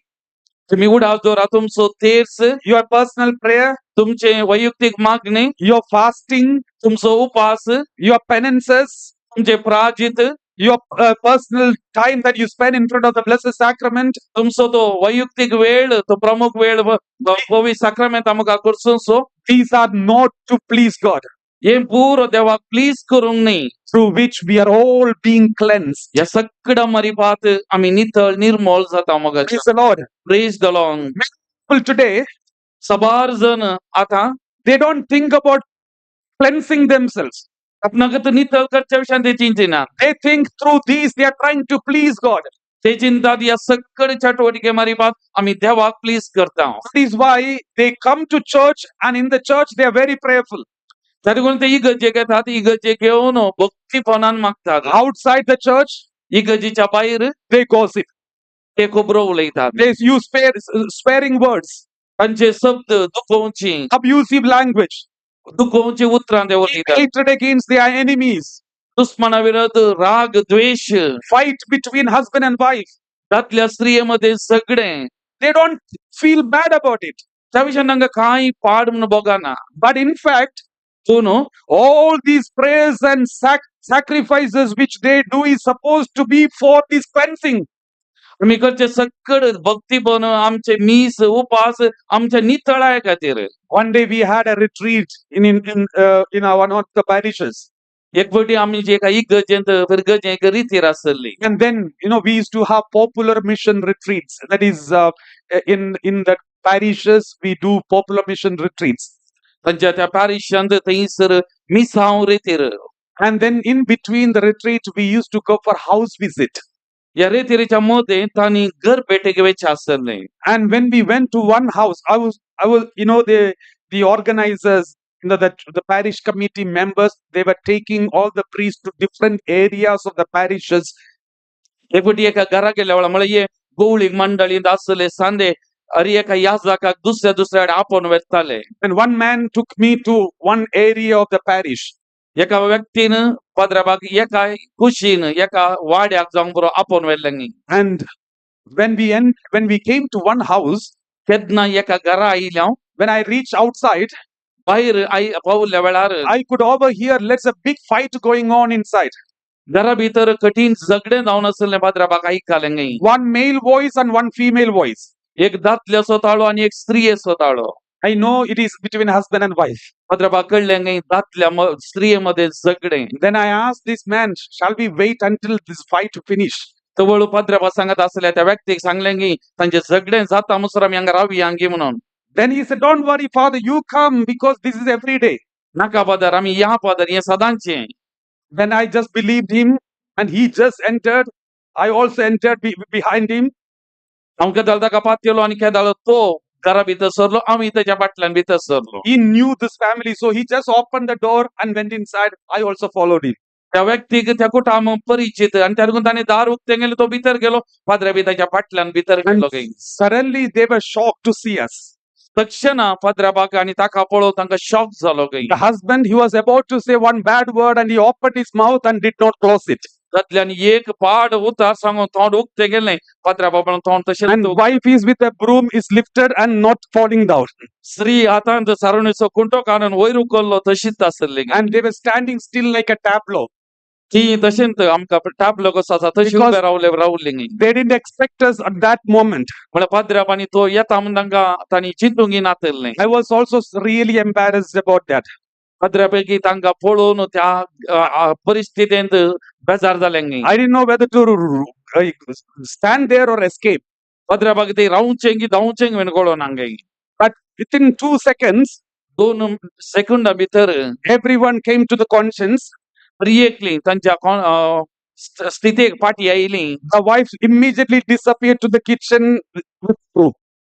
तुमी उडास दवरा तुमचो तेर्स, your personal prayer, तुमचे वैयक्तीक मागणी, your fasting, तुमचो उपास, your penances, तुमचे प्रायश्चीत, your personal time that you spend in front of the Blessed Sacrament. तुमचो तो वैयक्तीक वेळ, तो प्रमुख वेळ पवित्र साक्रामेंता मुखार करसून so. These are not to please God, हे पुरो देवाक प्लीज करूंक न्ही, through which we are all being cleansed. ह्या सगळ्या मरिपात आमी नितळ निर्मोल जाता मोगाचे. Praise the Lord. Praise the Lord. People today, सबार जण आता they don't think about cleansing themselves. आपणाक नितळ करच्या विशयान ते चिंतिना. They think through these they are trying to please God. ते चिंतात ह्या सगळे चटवटिके मारिपात आमी देवाक प्लीज करता. That is why they come to church, and in the church they are very prayerful. त्या देखून ते इगर्जेक येतात, इगर्जेक येवन भक्तीपणान मागतात. Outside the church, इगर्जेच्या भायर they gossip. ते खबरो उलयतात. They use swearing words, तांचे शब्द दुखोवची, abusive language, दुखोवची उतरां ते उलयतात. hatred against their enemies, दुस्मना विरोध राग द्वेष, fight between husband and wife. दादल्या स्त्रिये मध्ये सगळे. They don't feel bad about it. त्या विशयान तांकां कांय पाड म्हणून भोगना. But in fact, पूण all these prayers and sacrifices which they do is supposed to be for this cleansing. आमी करचे सगळे भक्तीपण आमचे मीस उपास आमच्या नितळाये खातीर. One day we had a retreat in our one of the parishes. एक फावटी आमी जे एका इगर्जेंत फिरगर्जें एक रितीर आसली. And then, we used to have popular mission retreats. That is, in the parishes, we do popular mission retreats. तांच्या त्या पॅरिशांत थंयसर मिसांव रेतीर. And then in between the retreat, we used to go for house visit. ह्या रेतिरीच्या मदें तांणी घर भेटेक वचचें आसलें. And when we went to one house, I was, the organizers, the parish committee members, they were taking all the priests to different areas of the parishes. एक फावटी एका घरा गेल्या वेळार म्हळ्यार हे गवळीक मंडळींत आसले सांदे अरे एका याजकाक दुसऱ्या दुसऱ्या कडेन आपोवन व्हेताले. And one man took me to one area of the parish. एका व्यक्तीन पाद्राबाक एका कुशीन एका वाड्याक जावंक बरो आपोवन व्हेल्लें. And When we came to one house, तेन्ना एका घरा आयिल्ले हांव. When I reached outside, भायर पावल्ल्या वेळार I could overhear there's a big fight going on inside. घरा भितर कठीण झगडें जावन आसलें पाद्राबाक आयकलें न्ही. One male voice and one female voice. एक दादल्याचो ताळो आनी एक स्त्रियेचो ताळो. I know it is between husband and wife. पाद्राबाक कळ्ळें न्ही दादल्या स्त्रिये मध्ये झगडें. Then I asked this man, "Shall we wait until this fight finish?" तवळ पाद्राबा सांगत आसल्या त्या व्यक्तीक सांगलें की तांचे झगडें जाता म्हणसर आमी हांगा रावया गी म्हणून. Then he said, "Don't worry, Father, you come because this is every day." नाका फादर, आमी या फादर, हें सदांचें. Then I just believed him and he just entered. I also entered behind him. हांव केदाळ ताका पातयलो आनी केदाळ तो घरा भितर सरलो, आमी तेच्या फाटल्यान भितर सरलो. He knew this family, so he just opened the door and went inside. I also followed him. त्या व्यक्तीक त्या कुटुंब परिचित आनी त्या ताणें दार उक्तें केलें, तो भितर गेलो, पाद्र्या बी ताच्या फाटल्यान भितर And गेलो खंय. Suddenly they were shocked to see us. तक्षणा पाद्र्याबाक आनी ताका पळोवन तांकां शॉक जालो खंय. The husband, he was about to say one bad word and he opened his mouth and did not close it. तातल्यान एक पाड उतार सांगून तोंड उक्तें केलें, पाद्र्याबा पळोवन तोंड तशेंच. And wife is with a broom is lifted and not falling down. स्त्री हातांत सारणीचो कुंटो काडून वयर उखल्लो तशीच आसली. And they were standing still like a tableau. ती तशेंच आमकां टाबलो कसो आसा तशी Because उबे रावले रावली. they didn't expect us at that moment. म्हळ्यार पाद्र्याब आनी तो येता म्हूण तांकां तांणी चिंतूंक नातलें. I was also really embarrassed about that. पाद्र्या पैकी तांकां पळोवन त्या परिस्थितींत बेजार जालें. I didn't know whether to stand there or escape. पाद्र्याबाक ते रावचें की धांवचें म्हणून कळोना हांगा. But within 2 seconds, 2 सेकंडा भितर everyone came to the conscience. एकली तांच्या स्थितीक फाटी आयली. The wife immediately disappeared to the kitchen with broom.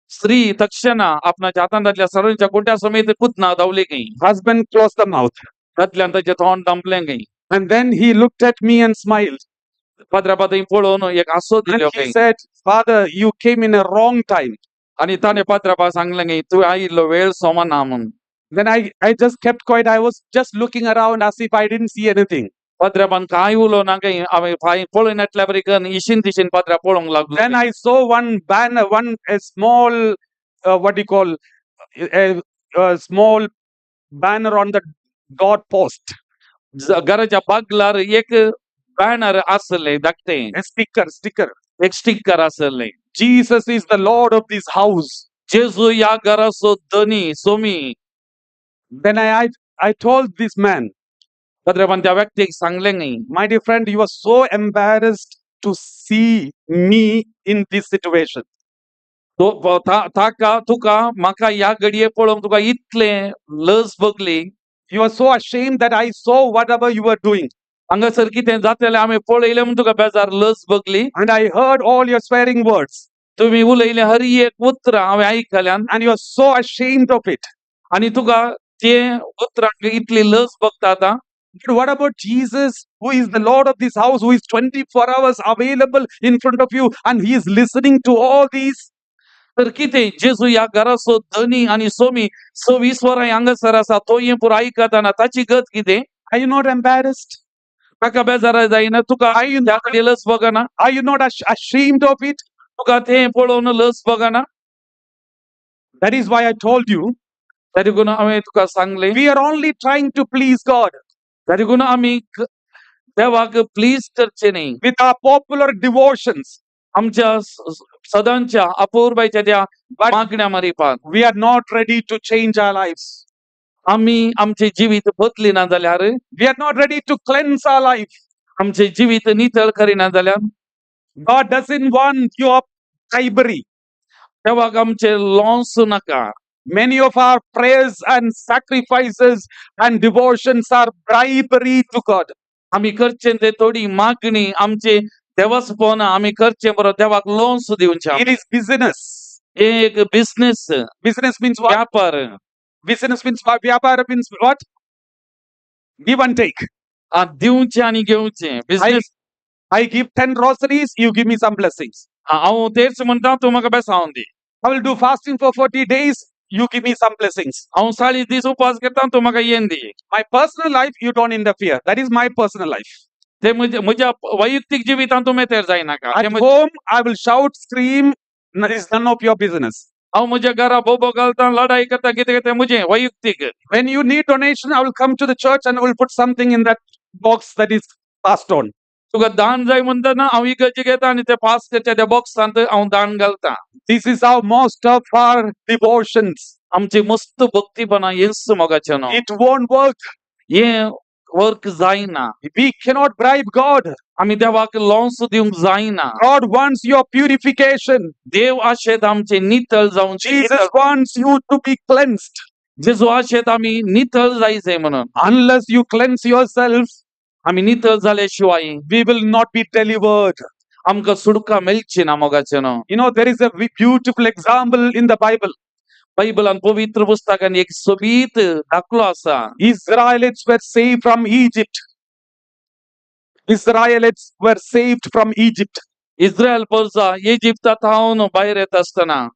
स्त्री तक्षणा आपणाच्या हातांतल्या सरोंच्या कुंट्या समेत पुतना धांवली खंय. Husband closed the mouth. तातल्यान ताचें तोंड धांपलें खंय. And then he looked at me and smiled. पाद्र्याबा थंय पळोवन एक हांसो And दिलो he खंय. said, "Father, you came in a wrong time." आनी ताणें पाद्र्याबा सांगलें खंय, तूं आयिल्लो वेळ सोमाना म्हूण. Then I just kept quiet. I was just looking around as if I didn't see anything. पाद्र्याबान कांय उलोवना खंय, हांवें पांय पळयनातल्या बरी करून इशीन तिशीन पाद्र्या पळोवंक लागलो. Then I saw one banner, one a small, what do you call, a small banner on the door post, घराच्या बागलार एक बॅनर आसलें धाकटें. A sticker, sticker. एक स्टिकर आसलें. "Jesus is the Lord of this house." जेजू ह्या घराचो धनी Somi. Then I told this man, पाद्र्याबान त्या व्यक्तीक सांगलें न्ही, "My dear friend, you are so embarrassed to see me in this situation." तो ताका तुका म्हाका ह्या घडये पळोवंक तुका इतलें लज भोगली. "You are so ashamed that I saw whatever you were doing." हांगासर कितें जातलें आमी पळयलें म्हूण तुका बेजार लज भोगली. "And I heard all your swearing words." तुमी उलयले हर एक उतरां हांवें आयकल्यान. "And you are so ashamed of it." आनी तुका ते उतरांक इतली लज भोगता आतां. "But what about Jesus, who is the Lord of this house, who is 24 hours available in front of you, and he is listening to all these?" तर कितें जेजू ह्या घराचो धनी आनी सोमी 24 वरां हांगासर आसा, तो हें पुरो आयकतना ताची गत कितें? "Are you not embarrassed?" ताका बेजार जायना तुका? Are you त्या कडेन लज भोगना? Are you not ashamed of it? तुका तें पळोवन लज भोगना? That is why I told you, तरी देखून हांवें तुका सांगलें, we are only trying to please God तरी देखून आमी देवाक प्लीज करचें न्ही with our popular devotions, आमच्या सदांच्या अपुरबायच्या त्या but मागण्या मारिपात. We are not ready to change our lives. आमी आमचें जिवीत बदलिना जाल्यार, We are not ready to cleanse our life. आमचें जिवीत नितळ करिना जाल्यार, God doesn't want your bribery. देवाक आमचें लॉन्स नाका. Many of our prayers and sacrifices and devotions are bribery to God. आमी करचें ते थोडी मागणी आमचे देवासपण आमी करचें बरो देवाक लोन्स दिवचें. It is business. हें एक बिझनेस. Business means what? व्यापार. Business means what? व्यापार means what? Give and take. दिवचें आनी घेवचें business. I give 10 rosaries, you give me some blessings. हांव तेच म्हणटा, तूं म्हाका बेसावन दी. I will do fasting for 40 days, you give me some blessings. हांव 40 दीस उपास करता, तूं म्हाका येन दी. My personal life, you don't interfere. That is my personal life. ते म्हज्या म्हज्या वैयक्तीक जिवितांत तूं मेतेर जायनाका. At ते home, I will shout, scream. It's none of your business. हांव म्हज्या घरा बोबो घालता, लढाई करता, कितें कितें म्हजें वैयक्तीक. When you need donation, I will come to the church and I will put something in that box that is passed on. तुका दान जाय म्हणटना हांव इगर्जेक येता आनी ते पास करच्या त्या बॉक्सांत हांव दान घालता. This is how most of our devotions. आमची मस्त भक्तीपणा हेच मोगाचें न्हू. It won't work. हें वर्क जायना. We cannot bribe God. आमी देवाक लोंस दिवंक जायना. God wants your purification. देव आशेत आमचे नितळ जावचे. Jesus wants you to be cleansed. जेजू आशेत आमी नितळ जायचे म्हणून. Unless you cleanse yourself, आमी नितळ जाल्या शिवाय we will not be delivered. आमकां सुटका मेळची ना मोगाचें न्हू. There is a beautiful example in the Bible. बायबलान पवित्र पुस्तकान एक सोबीत दाखलो आसा. Israelites were saved from Egypt. Israelites were saved from Egypt. Israel प्रजा इजिप्ता थावन भायर येता आसतना.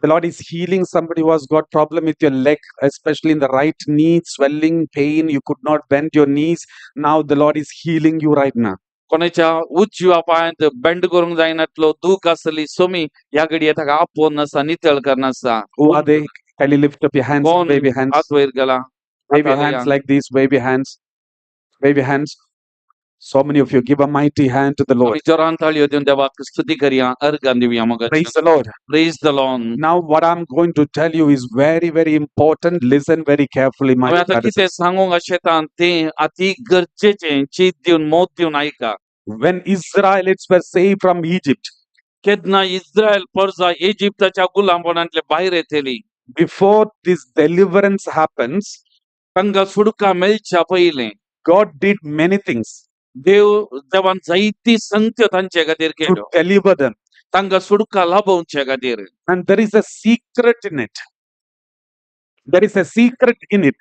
The Lord is healing somebody who has got problem with your leg, especially in the right knee, swelling, pain. You could not bend your knees. Now the Lord is healing you right now. कोणाच्या उजव्या पांयांत बेंड करूंक जायनातलो दूख आसली सोमी ह्या घडये ताका आपोवन आसा, नितळ करून आसा. Who are they? Kindly lift up your hands, कोण wave your hands, हात वयर गेला? Wave your हात hands like this, wave your hands, wave your hands. So many of you, give a mighty hand to the Lord. आमी जोरान ताळयो दिवन देवाक स्तुती करया, अर्गां दिवया मोगाचें. Praise the Lord. Praise the Lord. Now, what I'm going to tell you is very, very important. Listen very carefully, my हांवें आतां brothers. कितें सांगूंक आशेता तें अती गरजेचें, चीत दिवन मोत दिवन आयका. When Israelites were saved from Egypt, केन्ना इस्रायल प्रजा इजिप्ताच्या गुलामपणांतले भायर येतली, before this deliverance happens, तांकां सुटका मेळच्या पयलें, God did many things देव देवान जायती संगत्यो तांचे खातीर to केल्यो deliver them. तांकां सुटका लाभोवचे खातीर. And there is a secret in it. There is a secret in it.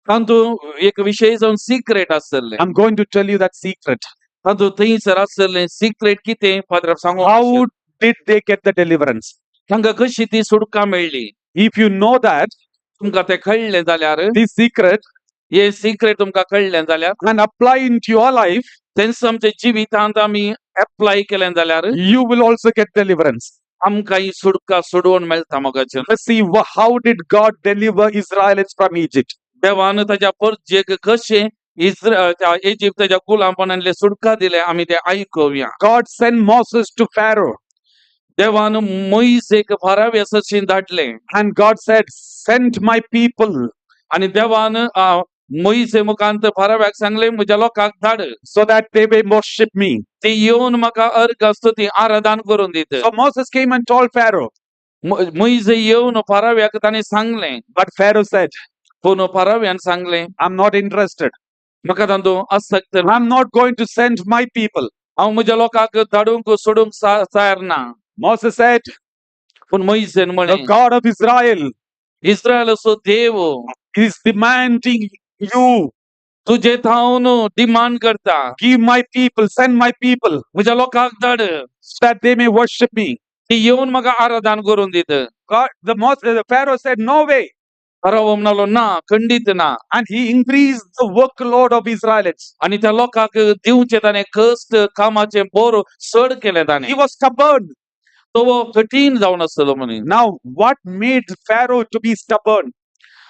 तातूंत एक विशय जावन सिक्रेट आसलें. I'm going to tell you that secret. तातूंत थंयसर आसलें सिक्रेट कितें फादर सांगू. How did they get the deliverance? तांकां कशी ती सुटका मेळ्ळी? If you know that, तुमकां तें कळ्ळें जाल्यार, this secret, हें सिक्रेट तुमकां कळ्ळें जाल्यार, and apply into your life, तेंच आमच्या जिवितांत आमी एप्लाय केलें जाल्यार, you will also get deliverance. आमकां ही सुटका सोडोवन मेळटा मोगाचें. Let's see how did God deliver Israelites from Egypt. देवान ताच्या परजेक कशें त्या इजिप्ताच्या गुलामपणांतले सुटका दिले आमी ते आयकुया. God sent Moses to Pharaoh. देवान मोईसेक फाराव्या सशीन धाडले. And God said, "Send my people." आनी देवान मोईसे मुखांत फाराव्याक सांगले, म्हज्या लोकांक धाड, so that they may worship me. ती येवन म्हाका अर्घ स्तुती आराधन करून दित. So Moses came and told Pharaoh. मोईसे येवन फाराव्याक ताणें सांगलें. But Pharaoh said, पूण फाराव्यान सांगलें, "I'm not interested. म्हाका तातूंत आसक्त. I'm not going to send my people." हांव म्हज्या लोकांक धाडूंक सोडूंक तयार ना. Moses said, पूण मोईसेन "The म्हणलें, God of Israel इस्रायलाचो Dev is demanding you. तुजे थावन डिमांड करता. Give my people, send my people, म्हज्या लोकांक धाड, so that they may worship me." ती येवन म्हाका आराधन करून दित. God, the Pharaoh said, "No way." फाराव म्हणालो, ना, खंडीत ना. And he increased the workload of Israelites. आनी त्या लोकांक दिवचे ताणें कश्ट कामाचें बोर चड केलें ताणें. He was stubborn. तो कठीण जावन आसलो म्हणी. Now, what made Pharaoh to be stubborn?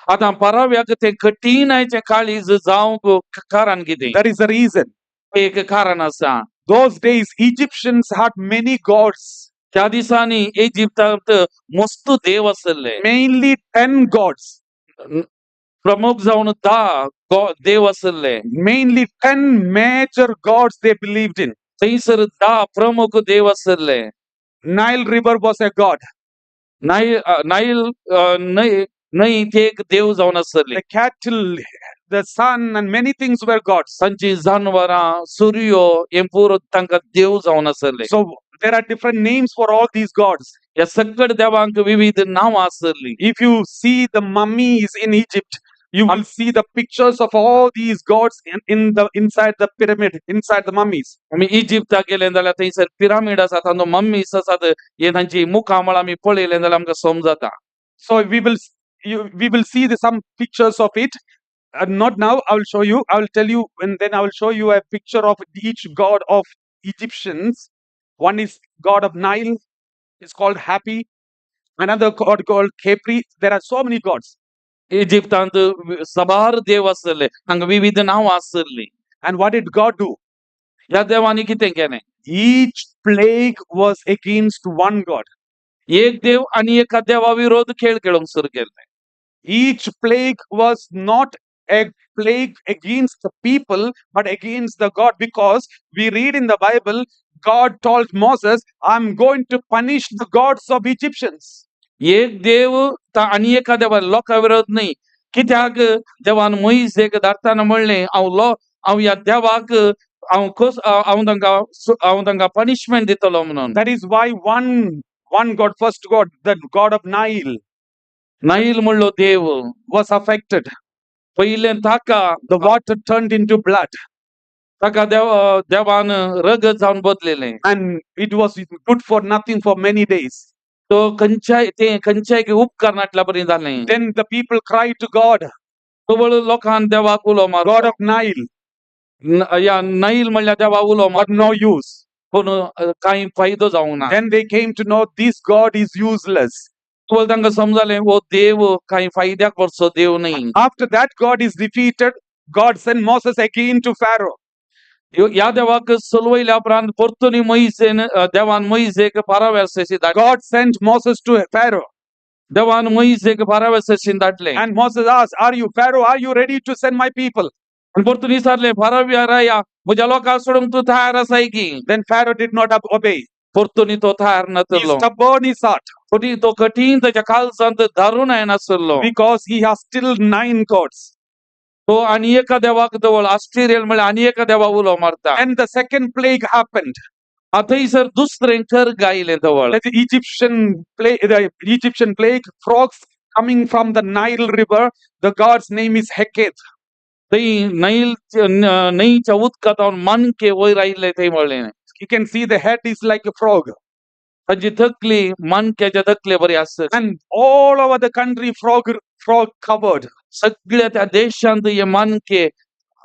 आतां फाराव्याक तें कठीणायचें काळीज जावंक कारण कितें? There is a reason. एक कारण आसा. Those days, Egyptians had many gods, त्या दिसांनी इजिप्तांत मस्त देव आसले. Mainly 10 gods. प्रमुख जावन 10 देव आसले. Mainly 10 major gods they believed in. थंयसर 10 प्रमुख देव आसले. Nile River was a god. Nile Nile न्हंय न्हंय ती एक देव जावन आसली. The cattle, the sun, and many things were gods. तांची जानवरां, सुर्यो हें पुरो तांकां देव जावन आसले. So there are different names for all these gods. ह्या सगळ्या देवांक विविध नांवां आसली. If you see the mummies in Egypt, you will see the pictures of all these gods in the inside the pyramid, inside the mummies. आमी इजिप्ताक गेले जाल्यार थंयसर पिरामीड आसा, तांचो मम्मीस आसात, हे तांची मुखामळ आमी पळयलें जाल्यार आमकां समजता. So we will see some pictures of it. Not now, I will show you. I will tell you, and then I will show you a picture of each god of Egyptians. One is god of Nile, it's called Hapi. Another god called Khepri. There are so many gods. इजिप्तांत साबार देव आसले, हांगा विविध नांवां आसली. And what did God do? ह्या देवांनी कितें केलें? Each plague was against one god. एक देव आनी एका देवा विरोध खेळ खेळोंक सुरू केले. Each plague was not a plague against the people, but against the God, because we read in the Bible, God told Moses, "I'm going to punish the gods of Egyptians." एक देव आनी एका देवा लोकां विरोध न्ही, कित्याक देवान मोईसेक धाडटाना म्हणलें, हांव लो हांव ह्या देवाक हांव कस हांव तांकां पनिशमेंट दितलो म्हणून. That is why one God, first God, the God of Nile, Nile म्हणलो देव was affected. पयलें ताका The water turned into blood, ताका देवान रगत जावन बदलेलें. And it was good for nothing for many days. तो खंयच्याय ते खंयच्याय उपकार नाटल्या बरी जालें. Then the people cried to God, तवळ लोकान देवाक उलो मारलो, God of Nile, ह्या नाईल म्हणल्यार देवा उलो मार but no use. पूण कांय फायदो जावंक ना. Then they came to know this God is useless. तवळ तांकां समजलें, हो देव कांय फायद्याक पडचो देव न्ही. After that God is defeated, God sent Moses again to Pharaoh. ह्या देवाक सलवयल्या उपरांत परतून मोईसेन देवान मोईसेक पाराव्यासेशी धाडले. God sent Moses to Pharaoh. देवान मोईसेक पाराव्यासेशी धाडले. And Moses asked, "Are you, Pharaoh, are you ready to send my people?" आनी परतून विचारले, फाराव्या राया, म्हज्या लोकांक सोडूंक तूं तयार आसाय की? Then Pharaoh did not obey. परतून तो तयार He नासलो. stubborn his heart कोणी तो कठीण ताच्या काळजांत धारून येनासलो. Because he has still nine gods. तो आनी एका देवाक जवळ आस्ट्रेलियल म्हळ्यार आनी एका देवा उलो मारता. And the second plague happened. थंयसर दुसरें कर गायलें जवळ. That the Egyptian plague, frogs coming from the Nile River. The god's name is Heket. थंय नैल न्हंयच्या उदकांत मानके वयर आयिल्ले थंय म्हणलें. You can see the head is like a frog. तांची तकली मानक्याच्या तकले बरी आसत. And all over the country, frog covered. सगळ्या त्या देशांत हे मानके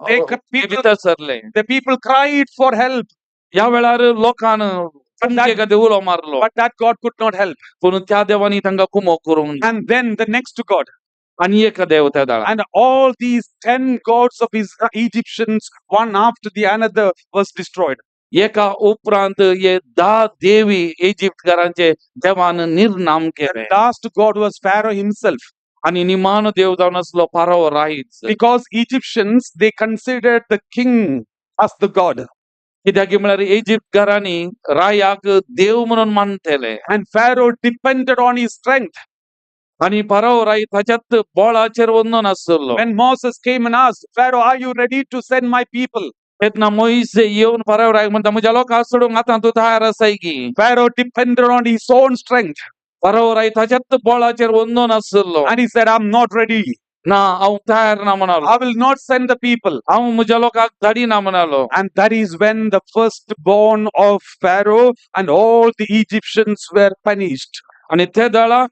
People, भितर सरले. The people cried for help, ह्या वेळार लोकान मानके खातीर उलो मारलो. But that God could not help. पूण त्या देवानी तांकां कुमोक करूंक ना. And then the next God, आनी एक देव त्या दाळा. And all these 10 gods of Egyptians, one after the another, was destroyed. एका उपरांत हे 10 देवी इजिप्तकारांचे देवान निर्नाम The केले. Last god was Pharaoh himself. आणि निमानो देव जावन आसलो फाराओ राहीच. Because Egyptians, they considered the king as the god. कित्याक म्हळ्यार इजिप्तकारांनी रायाक देव म्हणून मानतले. And Pharaoh depended on his strength. आणि फाराओ राय ताच्यात बळाचेर वंदन आसलो. When Moses came and asked, "Pharaoh, are you ready to send my people?" तेन्ना मोईसे येवन फाराओ रायक म्हणटा, म्हज्या लोकांक सोडूंक आतां तूं तयार आसाय की? Pharaoh depended on his own strength. फाराओ राय ताच्यात बळाचेर वंदन आसलो. And he said, "I'm not ready. ना, हांव तयार ना म्हणालो. I will not send the people." हांव म्हज्या लोकांक धाडिना म्हणालो. And that is when the firstborn of Pharaoh and all the Egyptians were punished. आणि ते दळा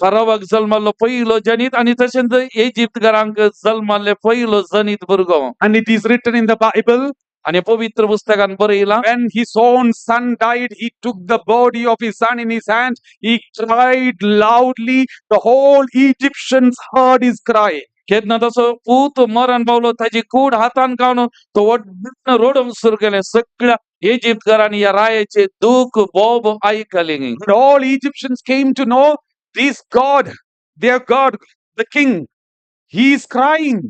फारावाक जल्माल्लो पयलो जनीत आणि तशेंच इजिप्तकारांक जल्माल्ले पयलो जनीत भुरगो. And it is written in the Bible, आणि पवित्र पुस्तकान बरयला, when his own son died, he took the body of his son in his hand. He cried loudly. The whole Egyptians heard his cry. केन्ना तसो पूत मरण पावलो, ताची कूड हातान काडून तो व्हडल्यान रडूंक सुरू केलें. सगळ्या इजिप्तकारांनी ह्या रायाचे दूख बोब आयकली. And all Egyptians came to know this God, their God, the king, he is crying.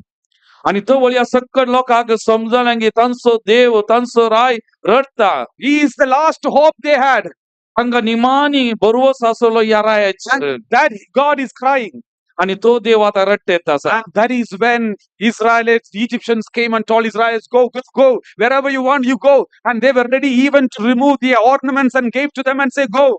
आणि तो ह्या सक्कड लोकांक समजलें की तांचो देव, तांचो राय रडटा. He is the last hope they had. तांकां निमानी भरवस आसलो ह्या रायाचेर. And that God is crying. आणि तो देव आता रडटेत आसा. And that is when Israelites, Egyptians came and told Israelites, "Go, go, go, wherever you want, you go." And they were ready even to remove the ornaments and gave to them and say, "Go."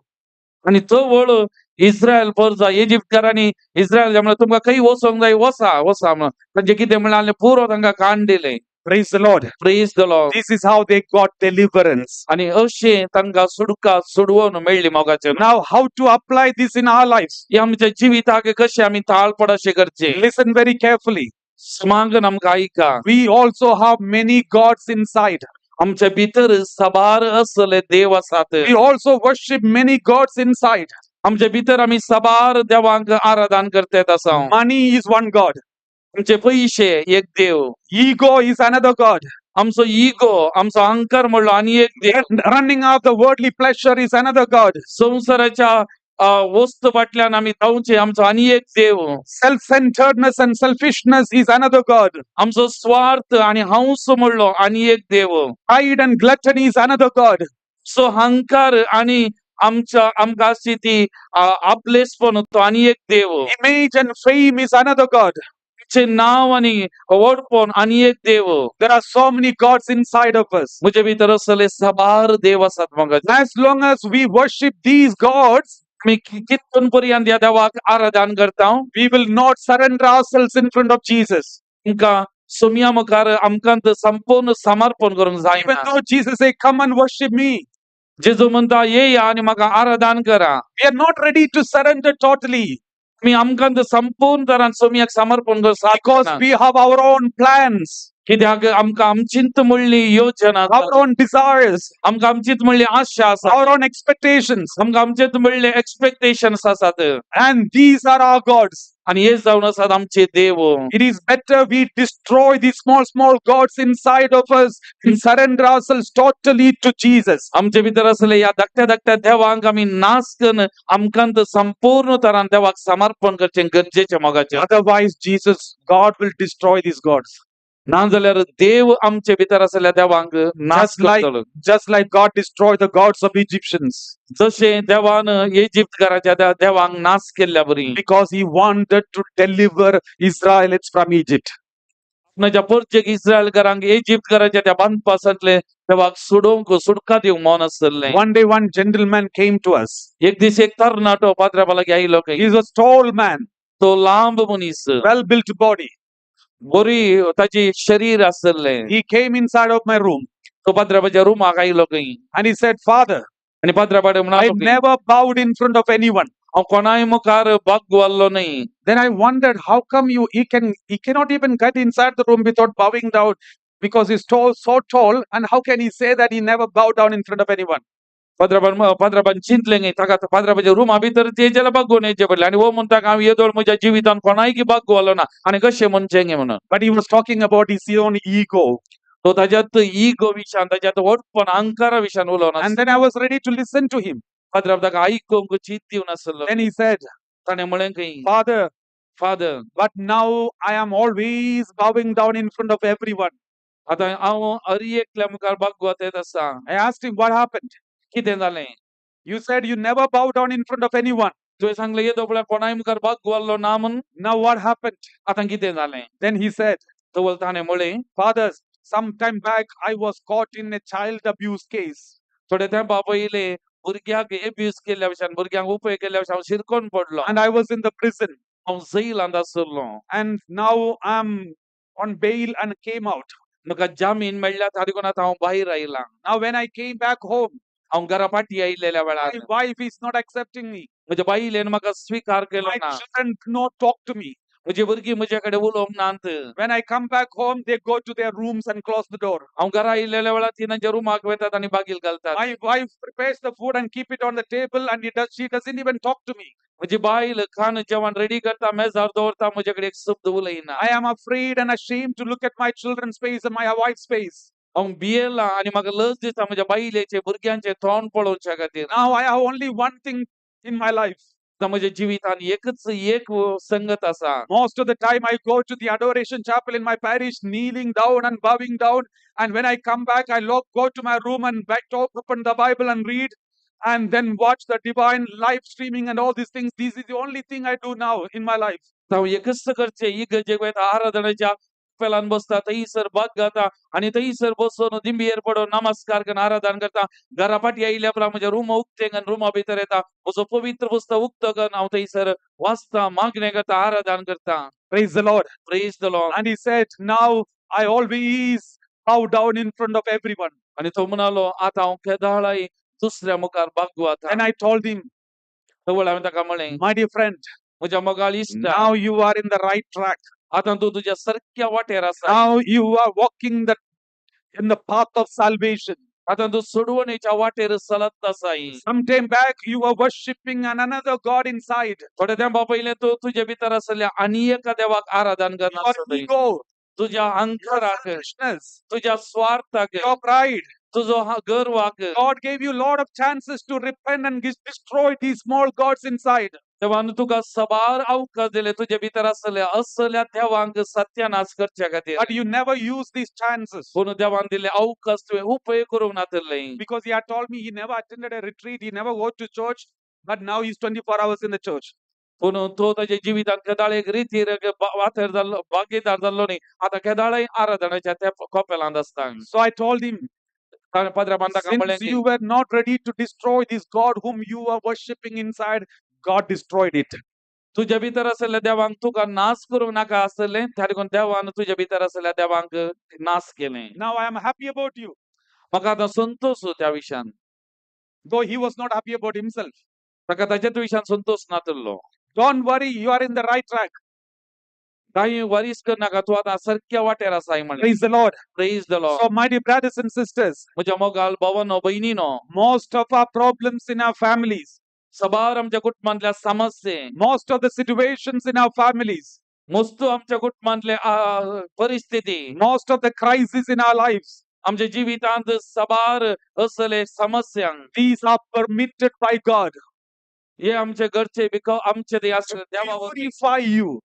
आणि तो वळ इस्रायल परजा इजिप्तकारांनी इस्रायल म्हणल्यार, तुमकां खंय वचोंक जाय वचा वचा म्हणून तांचे कितें म्हणलें, पुरो तांकां काण दिलें. Praise the Lord. Praise the Lord. This is how they got deliverance. आणि अशें तांकां सुटका सोडवून मेळ्ळी मोगाचे. Now, how to apply this in our lives? हे आमच्या जिविताक कशें आमी ताळपड अशें करचें? Listen very carefully. समांगन आमकां आयका. We also have many gods inside. आमच्या भितर साबार असले देव आसात. We also worship many gods inside. आमच्या भितर आमी साबार देवांक आराधन करतात आसा. Money is one god. आमचे पयशे एक देव. Ego is another god. आमचो इगो, आमचो अहंकार म्हणलो आनी एक देव. Running after worldly pleasure is another god. संवसाराच्या वस्तू फाटल्यान आमी धांवचे, आमचो आनी एक देव. Self-centeredness and selfishness is another god. आमचो स्वार्थ आणि हंस म्हणलो आनी एक देव. Pride and gluttony is another god. So अहंकार आणि आमच्या आमकां आसची ती आपलेसपण, तो आनी एक देव. Image and fame is another god. चे नाव आणि व्हडपण आनी एक देव. There are so many gods inside of us. म्हजे भितर असले साबार देव आसात म्हाका. As long as we worship these gods, आमी कितून पर्यंत ह्या देवाक आराधन करता, we will not surrender ourselves in front of Jesus. आमकां सोमया मुखार आमकां संपूर्ण समर्पण करूंक Even जायना. though Jesus say, "Come and worship me," जेजू म्हणटा, येया आनी म्हाका आराधन करा, we are not ready to surrender totally आमी आमकां संपूर्ण तरान सोमयाक समर्पण करूंक because Sadhana. We have our own plans, कित्याक आमकां आमचीच म्हणली योजना आसा. Our own desires, आमकां आमचीच म्हणली आशा आसा. Our own expectations, आमकां आमचेच म्हणले एक्सपेक्टेशन्स आसात. And these are our gods. आनी हे जावन आसात आमचे देव. It is better we destroy these small, small gods inside of us and surrender ourselves totally to Jesus. आमचे भितर असले ह्या धाकट्या धाकट्या देवांक आमी नाश करून आमकां संपूर्ण तरान देवाक समर्पण करचें गरजेचें मोगाचें. Otherwise, Jesus, God will destroy these gods. ना जाल्यार देव आमचे भितर असल्या देवांक नाश करतलो. Just like God destroyed the gods of Egyptians जशें देवान इजिप्तकाराच्या त्या देवांक नाश केल्ल्या बरी, because he wanted to deliver Israelites from Egypt. आपणाच्या परचेक इस्रायलकारांक इजिप्तकाराच्या त्या बांदपासांतले देवाक सोडोवंक सुटका दिवंक मन आसलें. One day, one gentleman came to us. एक दीस एक तरणाटो पाद्र्या लागीं आयलो खंय. He was a tall man, तो लांब मनीस, well built body. बरी ताची शरीर आसलें. He came inside of my room तो पाद्र्याबाच्या रुमाक आयलो खंय and he said, "Father, आनी पाद्र्याबाडे I म्हणालो खंय, never bowed in front of anyone." हांव कोणाय मुखार बागवाल्लो न्हय. Then I wondered, how come you he can he cannot even get inside the room without bowing down because he's tall, so tall, and how can he say that he never bowed down in front of anyone? पाद्राबान पाद्राबान चिंतलें न्ही ताका पाद्राबाच्या रुमा भितर तेजेला बागोवन येचें पडलें आनी हो म्हणटा हांव येदोळ म्हज्या जिवितान कोणायकी बागवालो ना आनी कशें म्हणचें गे म्हणून. But he was talking about his own ego. तो ताज्यात इगो विशयान, ताज्यात व्हडपण, अहंकारा विशयान उलोवन. And then I was ready to listen to him. पाद्राब ताका आयकूंक चिंत दिवन आसलो. Then he said, ताणें म्हणलें खंय, "Father, father, but now I am always bowing down in front of everyone." आतां हांव हर एकल्या मुखार बागवत येत आसा. I asked him, "What happened? कितें जालें? You said you never bow down in front of anyone. तुवें सांगलें येदो पळय कोणाय मुखार बागवाल्लो ना म्हूण. Now what happened?" आतां कितें जालें? Then he said, तवळ ताणें म्हणलें, "Fathers, some time back I was caught in a child abuse case. थोडे तेंपा पयलीं भुरग्याक एब्यूज केल्ल्या भशेन, भुरग्यांक उपयोग केल्ल्या भशेन हांव शिरकोन पडलो. And I was in the prison. हांव जैलांत आसलो. And now I'm on bail and came out. म्हाका जामीन मेळ्ळ्या देखून आतां हांव भायर आयलां. Now, when I came back home, हांव घरा फाटीं आयिल्ल्या वेळार my wife is not accepting me. म्हज्या बायलेन म्हाका स्विकार केलो My ना. Children do not talk to me. म्हजी भुरगीं म्हजे कडेन उलोवंक नात. When I come back home, they go to their rooms and close the door. हांव घरा आयिल्ल्या वेळार ती तांच्या रुमाक वतात आनी बागील घालतात. My wife prepares the food and keep it on the table, and she doesn't even talk to me. म्हजी बायल खाण जेवण रेडी करता, मेजार दवरता, म्हजे कडेन एक शब्द उलयना. I am afraid and ashamed to look at my children's face and my wife's face. हांव भियेलां आनी म्हाका लज दिसता म्हज्या बायलेचे, भुरग्यांचे तोंड पळोवच्या खातीर. Now I have only one thing in my life. आतां म्हज्या जिवितान एकच एक संगत आसा. Most of the time, I go to the adoration chapel in my parish, kneeling down and bowing down. And when I come back, I go to my room and back to open the Bible and read, and then watch the divine live streaming and all these things. This is the only thing I do now in my life. हांव एकच करचें, इगर्जेक वयता, आराधनेच्या पेलान बसता, थंयसर भाग घाता आनी थंयसर बसून दिंबयेर पडून नमस्कार करून आराधन करता. घरा फाटीं आयिल्ल्या उपरांत म्हज्या रूम उक्तें करून रुमा भितर येता, म्हजो पवित्र पुस्तक उक्तो करून हांव थंयसर वाचता, मागणें करता, आराधन करता. Praise the Lord. Praise the Lord. And he said, "Now I always bow down in front of everyone." आनी तो म्हणालो, आतां हांव केदाळाय दुसऱ्या मुखार बागवता. Then I told him, तवळ हांवें ताका म्हळें, "My dear friend, म्हज्या मोगाळ इश्टा, now you are in the right track. आतां तूं तुज्या सारक्या वाटेर आसा. Now you are walking the in the path of salvation. आतां तूं सोडवणेच्या वाटेर चलत आसाय. Some time back, you were worshipping an another God inside. थोड्या तेंपा पयलें तूं तुजे भितर आसल्या आनी एका देवाक आराधन Your करनासलो. ego, तुज्या your अहंकाराक, selfishness, तुज्या स्वार्थाक, your pride. तुजो गर्वाक. God gave you lot of chances to repent and destroy these small gods inside. देवान तुका सबार अवकाश दिले तुजे भितर आसल्या असल्या देवांक सत्यानाश करच्या खातीर. But you never use these chances. पूण देवान दिल्ले अवकाश तुवें उपयोग करूंक नातले. Because he had told me he never attended a retreat, he never go to church, but now he's 24 hours in the church. पूण तो ताच्या जिवितांत केदाळ एक रितीर वातेर जाल्लो, भागीदार जाल्लो न्ही, आतां केदाळय आराधनाच्या त्या कोपेलांत आसता. So I told him, ताणें पाद्राबान ताका म्हणलें since की you were not ready to destroy this God whom you are worshipping inside, God destroyed it. तुज्या भितर आसल्या देवांक तुका नाश करूंक नाका आसलें, त्या देखून देवान तुज्या भितर आसल्या देवांक नाश केलें. Now I am happy about you. म्हाका आतां संतोश त्या विशयान. Though he was not happy about himself. ताका ताच्याच विशयान Santosh नातल्लो. Don't worry, you are in the right track. कांय वरीस करनाका, तूं आतां सारक्या वाटेर आसाय म्हणलें. Praise the Lord. Praise the Lord. So, my dear brothers and sisters, म्हज्या मोगाल भावानो भयणीनो, most of our problems in our families, सबार आमच्या कुटुंबांतल्या समस्ये, most of the situations in our families, मस्तू आमच्या कुटुंबांतले परिस्थिती, most of the crises in our lives, आमच्या जिवितांत सबार असले समस्यांक, these are permitted by God हे आमचे घरचे बिकॉ आमचे ते आसले देवा वरवीं purify you,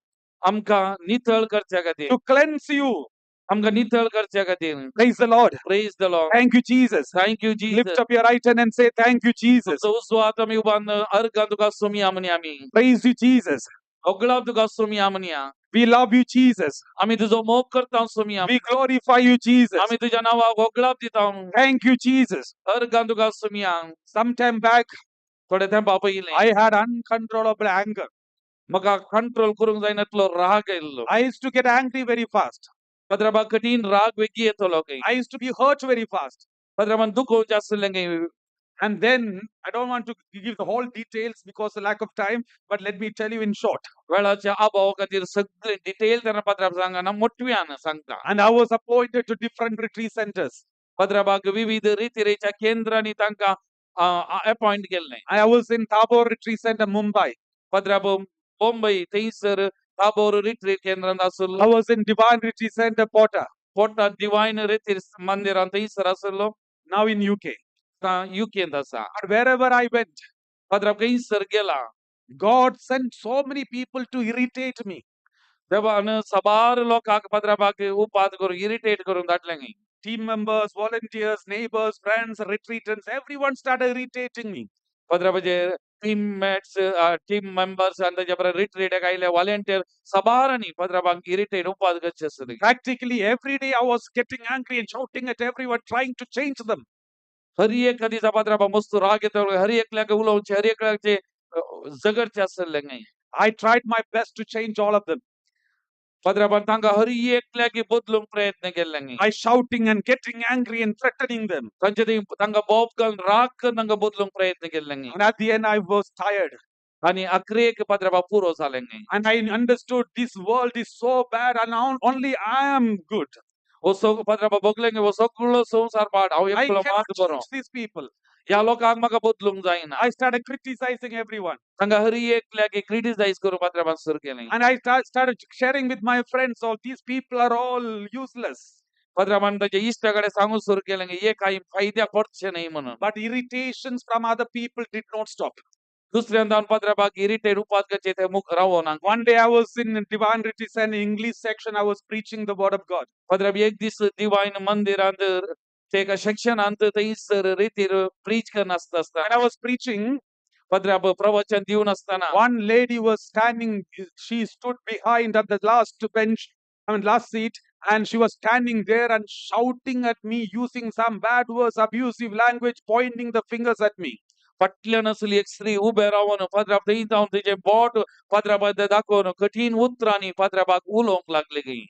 आमकां नितळ करच्या खातीर, to cleanse you. आमकां नितळ करच्या खातीर. Praise the Lord. Praise the Lord. Thank you, Jesus. Thank you Lift Jesus. up your right hand and say, Thank you, Jesus. तुमचो उजवो हात आमी उबारून अर्गां तुका सोमया म्हणी आमी. Praise you, Jesus. होगळाव तुका सोमया म्हणया. We love you, Jesus. आमी तुजो मोग करता Somaiya. We glorify you, Jesus. आमी तुज्या नांवाक होगळाव दिता. Thank you, Jesus. अर्गां तुका सोमया. Some time back, थोडे तेंपा पयलें I had uncontrollable anger. म्हाका कंट्रोल करूंक जायना इतलो राग आयिल्लो. I used to get angry very fast. पाद्राबा कठीण राग वेगीं येतलो खंय. I used to be hurt very fast. पाद्राबान दुखोवचें आसलें खंय. And then I don't want to give the whole details because of lack of time, but let me tell you in short. वेळाच्या अभावा खातीर सगळे डिटेल तेन्ना पाद्राब सांगना, मोटव्यान सांगता. And I was appointed to different retreat centers. पाद्राबाक विविध रितीरेच्या केंद्रांनी तांकां appoint केल्लें. I was in Tabor Retreat Center, Mumbai. पाद्राब बोंबई थंयसर ताबोर रिट्रीट केंद्रांत आसलो. I was in Divine Retreat Center, Pota, पोटा डिवायन रितीर मंदिरांत थंयसर आसलो. Now in UK. आतां युकेंत आसा. But wherever I went, पाद्राब खंयसर गेला, God sent so many people to irritate me. देवान साबार लोकांक पाद्राबाक उपाद करून इरिटेट करून धाडलें खंय. Team members, volunteers, neighbors, friends, retreatants, everyone started irritating me. पाद्राबाचे team mates, team members आनी ताच्या बरोबर रिट्रीटाक आयले वॉलंटियर साबारांनी पाद्राबाक इरिटेट उपाद करचे आसले. Practically every day I was getting angry and shouting at everyone, trying to change them. हर एका दिसा पाद्राबा मस्त राग येता, हर एकल्याक उलोवचें, हर एकल्याचे झगडचें आसलें खंय. I tried my best to change all of them पाद्राबान तांकां हर एकल्याक बदलूंक प्रयत्न केल्ले खंय. by shouting and getting angry and threatening them. तांचे थंय तांकां बोब घालून राग करून तांकां बदलूंक प्रयत्न केल्ले खंय. And at the end, I was tired. आनी अखरेक पाद्राबा पुरो जालें खंय. And I understood this world is so bad and only I am good. हो सग पाद्राबा भोगलें हो सगळो संवसार पाड, हांव I एकलो cannot मात बरो. change these people. ह्या लोकांक म्हाका बदलूंक जायना. I started criticizing everyone. तांकां हर एकल्याक क्रिटिसायज करूंक पाद्राबान सुरू केलें. And I started sharing with my friends, all these people are all useless. पाद्राबान ताच्या इश्टा कडेन सांगूंक सुरू केलें की हे कांय फायद्या पडचें न्हय म्हणून. But irritations from other people did not stop. दुसऱ्यांदा पाद्राबाक इरिटेट उपाद करचे ते मुख रावना. One day I was in Divine Retreat Center English section. I was preaching the word of God. पाद्राब एक दीस डिवायन मंदिरांत ते एका सेक्शनांत थंयसर रितीर प्रीच करनासता आसतना, When I was preaching, पाद्राब प्रवचन दिवन आसतना, one lady was standing. She stood behind at the last bench, I mean, last seat, and she was standing there and shouting at me, using some bad words, abusive language, pointing the fingers at me. फाटल्यान आसली एक स्त्री उबे रावन पाद्राब थंय जावन तेजें बोट पाद्राबाक दाखोवन कठीण उतरांनी पाद्राबाक उलोवंक लागली खंय.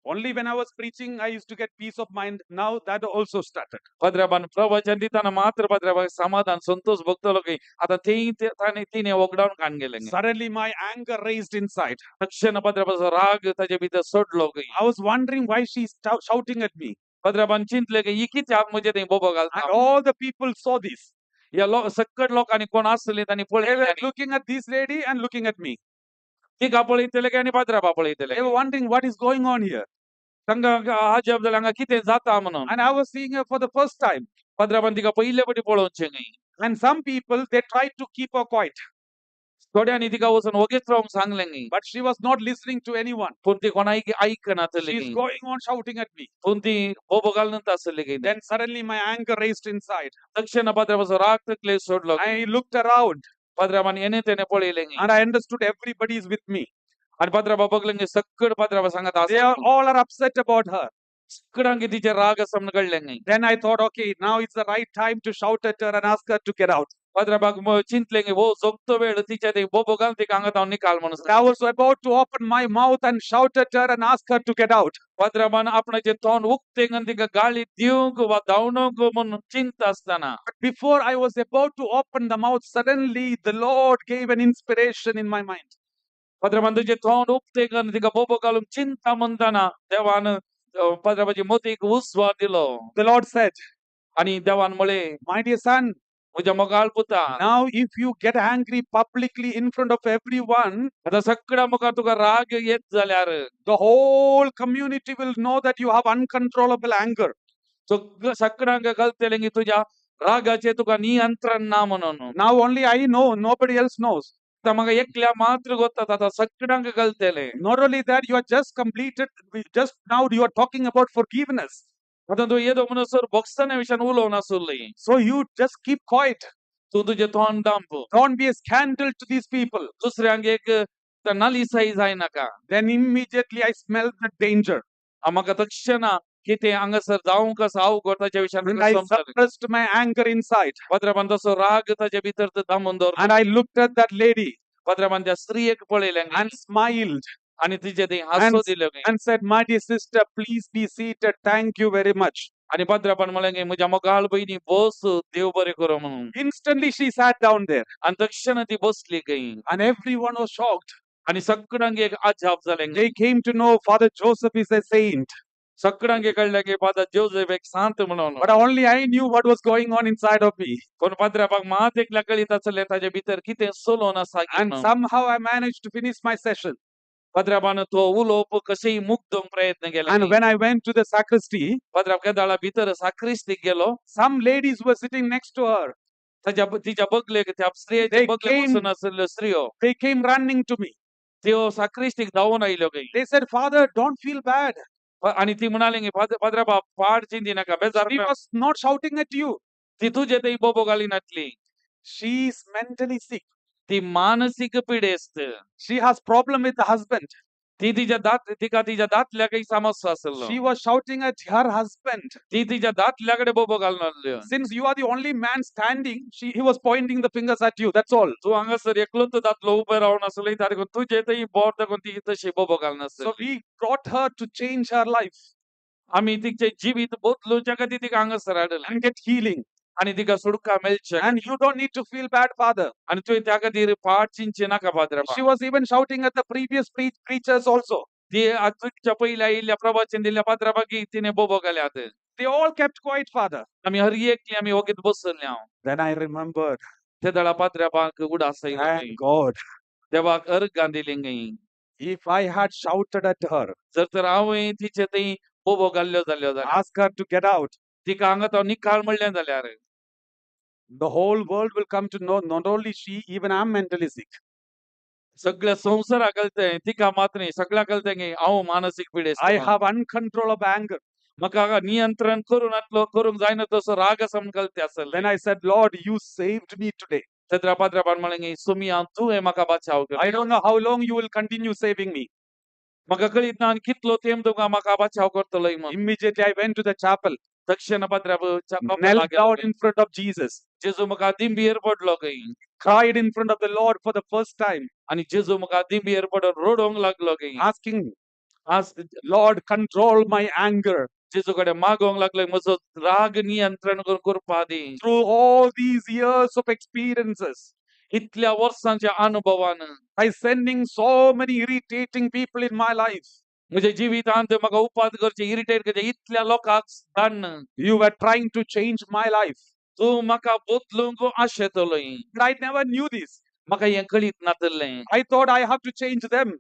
Only when I was preaching, I used to get peace of mind. Now that also started. पाद्र्याबान प्रवचन दिताना मात्र पाद्र्याबाक समाधान संतोष भोगतलो की आतां तेय ताणें तिणें वगडावन काण गेलें. Suddenly, my anger raised inside. तक्षण पाद्र्याबाचो राग ताजे भितर सोडलो की. I was wondering why she's shouting at me. पाद्र्याबान चिंतले की ही कित्याक म्हजे थंय बोबो घालता. And all the people saw this. ह्या लो सक्कड लोकांनी कोण आसले तांणी They were पळयलें. Looking at this lady and looking at me. तिका पळयतले की आनी पाद्र्याबा पळयतले. They were wondering what is going on here. तांकां अजाप जालें हांगा कितें जाता म्हणून. And I was seeing her for the first time. पाद्र्याबान तिका पयले फावटी पळोवचें न्ही. And some people, they tried to keep her quiet. थोड्यांनी तिका वचून वगीच रावंक सांगलें न्ही. But she was not listening to anyone. पूण ती कोणाक आयकनातली. She's going on shouting at me. पूण ती बोबो घालून आसली की. Then suddenly my anger raised inside. तक्षण पाद्र्याबाचो राग तकलेर सोडलो. I looked around पाद्र्याबान येणे तेणे पळयलें न्ही. And I understood everybody is with me. आनी पाद्र्याबा बगलें की सक्कड पाद्र्याबा सांगत They आसा. Are all are upset about her. सक्कडांक तिचे राग आसा म्हणून कळ्ळें न्ही. Then I thought, okay, now it's the right time to shout at her and ask her to get out. पाद्र्याबाक चिंतलें की हो जोगतो वेळ तिच्या ते बोबो घाल तिका हांगा हांव निकाल म्हणून. I was about to open my mouth and shout at her and ask her to get out. पाद्र्याबान आपणाचें तोंड उक्तें आनी तिका गाळी दिवंक वा धांवणूंक म्हणून चिंता आसतना. But before I was about to open the mouth, suddenly the Lord gave an inspiration in my mind. पाद्र्याबान तुजें तोंड उक्तें आनी तिका बोबो घालूंक चिंता म्हणतना देवान पाद्र्याबाची मतीक उस्वार दिलो. The Lord said, आनी देवान म्हळें, "My dear son, म्हज्या मोगाळ पुता, now if you get angry publicly in front of everyone, आतां सगळ्या मुखार तुका राग येत जाल्यार the whole community will know that you have uncontrollable anger. सगळ्यांक कळटलें की तुज्या रागाचें तुका नियंत्रण ना म्हणून. Now only I know, nobody else knows. आतां म्हाका एकल्या मात्र गोत्ता, आतां सगळ्यांक कळटलें. Not only that, you are just completed, just now you are talking about forgiveness. आतां तूं येदो म्हणसर भोगसण्या विशयान उलोवन आसुल्ली. So you just keep quiet. तूं तुजें तोंड दांप. Don't be a scandal to these people." दुसऱ्यांक एक नालिसाई जायनाका. Then immediately I smelled the danger. म्हाका तक्षणा कितें हांगासर जावंक आसा अवघड ताच्या विशयान And I समजलें. Suppressed my anger inside. पाद्र्याबान तसो राग ताच्या भितर तो दामून दवरलो. And I looked at that lady पाद्र्याबान त्या स्त्रियेक पळयलें and smiled आनी तिचे थंय हांसो दिलो and said, "My dear sister, please be seated. Thank you very much." आनी पाद्र्याबान म्हणलें की म्हज्या मोगाळ भयणी बस, देव बरें करूं म्हणून. Instantly she sat down there. आनी तक्षण ती बसली खंय. And everyone was shocked. आनी सगळ्यांक एक अजाप जालें. They came to know Father Joseph is a saint. सगळ्यांक कळ्ळें की फादर जोसेफ एक सांत म्हणून. But only I knew what was going on inside of me. पूण पाद्र्याबाक मात एकल्या कळीत आसलें ताजे भितर कितें चलोवन आसा. And somehow I managed to finish my session. पाद्र्याबान तो उलोवप कशेंय मुक्दोवंक प्रयत्न केले. And when I went to the sacristy, पाद्र्याब केदाळा भितर साक्रिस्तीक गेलो, some ladies were sitting next to her. ताच्या तिच्या बगलेक त्या स्त्रियेच्या बगलेक बसून आशिल्ल्यो स्त्रियो. They came running to me. त्यो साक्रिस्तीक धांवून आयल्यो खंय. They said, "Father, don't feel bad. आनी ती म्हणाली की पाद्र्याबा पाड चिंती नाका बेजार. She was not shouting at you. ती तुजे थंय बोबो घालिनातली. She is mentally sick. ती मानसीक पिडेस्त. She has problem with the husband. ती तिच्या दात तिका तिच्या दादल्याक समस्या आसलो. She was shouting at her husband. ती तिच्या दादल्याकडे बोबो घालून आसल्यो. Since you are the only man standing, he was pointing the fingers at you. That's all. तूं हांगासर एकलोच दादलो उबे रावन आसलो देखून तुजे थंय बोट दाखोवन ती तशी बोबो घालून So आसली. We brought her to change her life आमी तिचें जिवीत बदलुच्या खातीर तिका हांगासर हाडलें and get healing. आनी तिका सुटका मेळचें. And you don't need to feel bad, Father. आनी तुवें त्या खातीर पाड चिंतचें नाका पाद्रा. She was even shouting at the previous preachers also. ती तुमच्या पयल्या आयिल्ल्या प्रवचन दिल्ल्या पाद्रा तिने बोबो घाल्यात. They all kept quiet, Father. आमी हर एकली आमी वगीत बसले हांव. Then I remembered, ते दळा पाद्र्याबाक उडास आयलो. Thank God. देवाक अर्गां दिली न्ही. If I had shouted at her, जर तर हांवें तिचे थंय बोबो घाल्ल्यो जाल्यो जाल्यार, ask her to get out, तिका हांगा तो निकाल म्हणलें जाल्यार, the whole world will come to know not only she, even I'm mentally sick. सगळ्या संवसाराक कळतें, तिका मात न्ही, सगळ्या कळतें की हांव मानसीक पिडेस्त I म्हणून. Have uncontrollable anger. म्हाका नियंत्रण करून आतलो करूंक जायना तसो राग आसा म्हूण कळते आसलें. Then I said, "Lord, you saved me today. तेन्ना पाद्र्याबान म्हणलें की सुमी तुवें म्हाका बचाव केलो. I don't know how long you will continue saving me." म्हाका कळीत ना आनी कितलो तेंप तुका म्हाका बचाव करतलो म्हूण. Immediately I went to the chapel, तक्षण पाद्र्याब knelt down in front of Jesus, जेजू म्हाका दिंबीर पडलो खंय. Cried in front of the Lord for the first time, आनी जेजू म्हाका दिंबीर पडून रडोवंक लागलो खंय. Asking, आज Lord, control my anger. जेजू कडेन मागोंक लागले म्हजो राग नियंत्रण करून करपा दी. Through all these years of experiences, इतल्या वर्सांच्या अनुभवान by sending so many irritating people in my life, म्हज्या जिवितांत म्हाका उपाद करचे इरिटेट करचे इतल्या लोकांक धाडन you were trying to change my life. तूं म्हाका बदलूंक आशेतलोय. But I never knew this. म्हाका हें कळीत नातलें. I thought I have to change them.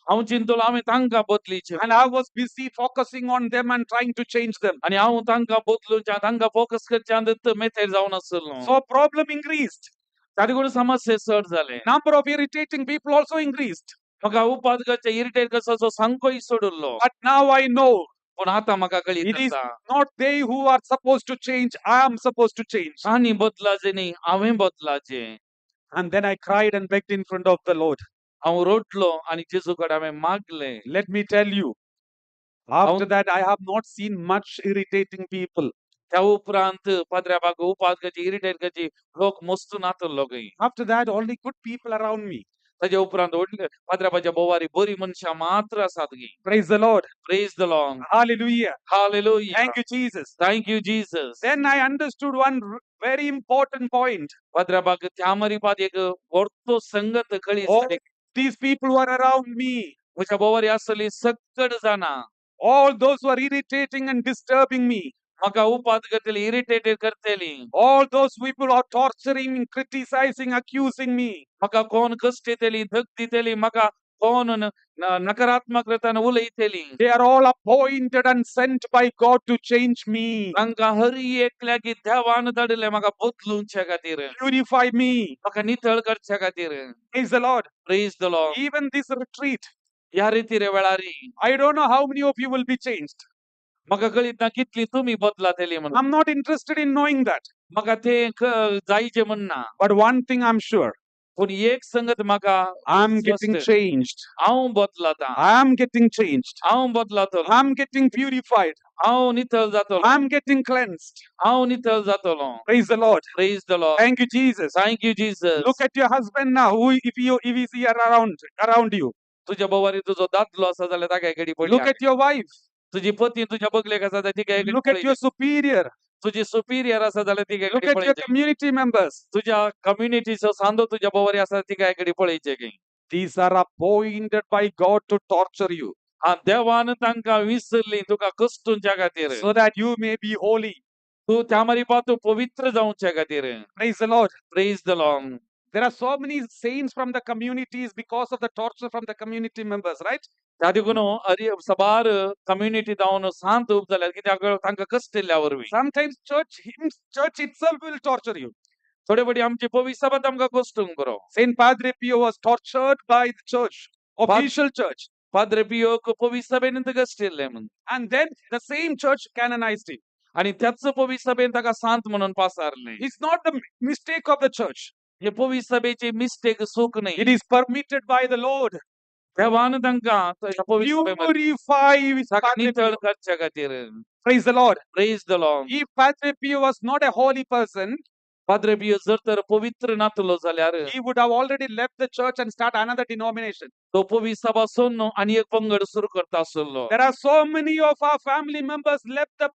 हांव चिंतलो हांवें तांकां बदलीचें And I was busy focusing on them and trying to change them. आनी हांव तांकां बदलूंच्या तांकां फोकस करच्या मेथेर जावन आसलो. So problem increased. ताजे कडेन समस्या चड जाले. Number of irritating people also increased. म्हाका उपाद करचे इरिटेट करचो सामकोय चड उरलो. But now I know पूण आतां म्हाका कळीत it is आसा not they who are supposed to change. I am supposed to change. तांणी बदलाचें न्ही, हांवें बदलाचें. And then I cried and begged in front of the Lord. हांव रडलो आनी जेजू कडेन हांवें मागलें. Let me tell you, after that, I have not seen much irritating people. त्या उपरांत पाद्र्याबाक उपाद करची इरिटेट करची लोक मस्त नातलो खंय. After that, only good people around me. ताजे उपरांत व्हडले पाद्र्याबाच्या भोवारी बरी मनशां मात्र आसात गी. Praise the Lord. Praise the Lord. Hallelujah. Hallelujah. Thank you, Jesus. Thank you, Jesus. Then I understood one very important point. पाद्र्याबाक त्या मरिपाद एक व्हडतो संगत कळी. All these people who are around me, म्हज्या भोवारी आसली सगळ जाणां, all those who are irritating and disturbing me, म्हाका उपाद करतली इरिटेटेड करतली, all those people who are torturing, criticizing, accusing me, म्हाका कोण कश्ट दितली धक दितली, म्हाका कोण नकारात्मक रितान उलयतली, they are all appointed and sent by God to change me, तांकां हर एकल्याक देवान धाडिल्लें म्हाका बदलुंचे खातीर, purify me. म्हाका नितळ करचे खातीर. Praise the Lord. Praise the Lord. Even this retreat, ह्या रितीरे वेळारी I don't know how many of you will be changed. म्हाका कळीत ना कितली तुमी बदलातली म्हणून. I'm not interested in knowing that. म्हाका ते जायचे म्हणना. But one thing I'm sure, पूण एक संगत म्हाका I'm getting स्पश्ट. changed. हांव बदलता. I'm getting changed. हांव बदलतलो. I'm getting purified. हांव नितळ जातलो. I'm getting cleansed. हांव नितळ जातलो. Praise the Lord. Praise the Lord. Thank you, Jesus. Thank you, Jesus. Look at your husband now, who if he's here around you. तुझ्या भोवारी तुजो दादलो आसा जाल्यार ताका कडी Look पडली. at your wife. तुजी पती तुझ्या बगलेक आसा जाल्यार तिका कडी Look at your superior. तुजी सुपिरियर आसा जाल्यार तिका Look कडी at your पळयचें. community members. तुझ्या कम्युनिटीचो सांदो तुझ्या भोवारी आसा तिका कडी पळयचें की. These are appointed by God to torture you हा देवान तांकां विसरली तुका कश्टुंच्या खातीर, so that you may be holy. तूं त्या मारिपा तूं पवित्र जावच्या खातीर. Praise the Lord. Praise the Lord. There are so many saints from the communities because of the torture from the community members, right? त्या देखून अरे सबार कम्युनिटी जावन सांत उब जाल्यार कित्याक तांकां कश्ट दिल्ल्या वरवीं. Sometimes church itself will torture you. थोडे फावटी आमची पवित्र सभा आमकां कश्टूंक बरो. Saint Padre Pio was tortured by the church, official church. Padre पियोक पवित्र सभेन कश्ट दिल्लें म्हूण. And then the same church canonized him. आनी त्याच पवित्र सभेन ताका सांत म्हणून पासारलें. It's not the mistake of the church. हे पवित्र सभेची मिस्टेक चूक न्ही. It is permitted by the Lord. देवान तांकां त्या पवित्र सभेमध्ये Purify ताका Padre नितळ Pio. करच्या खातीर. Praise the Lord. Praise the Lord. If Padre Pio was not a holy person, Padre Pio जर तर पवित्र नातलो जाल्यार he would have already left the church and start another denomination. तो पवित्र सभा सोडून आनी एक पंगड सुरू करता आसलो. There are so many of our family members left the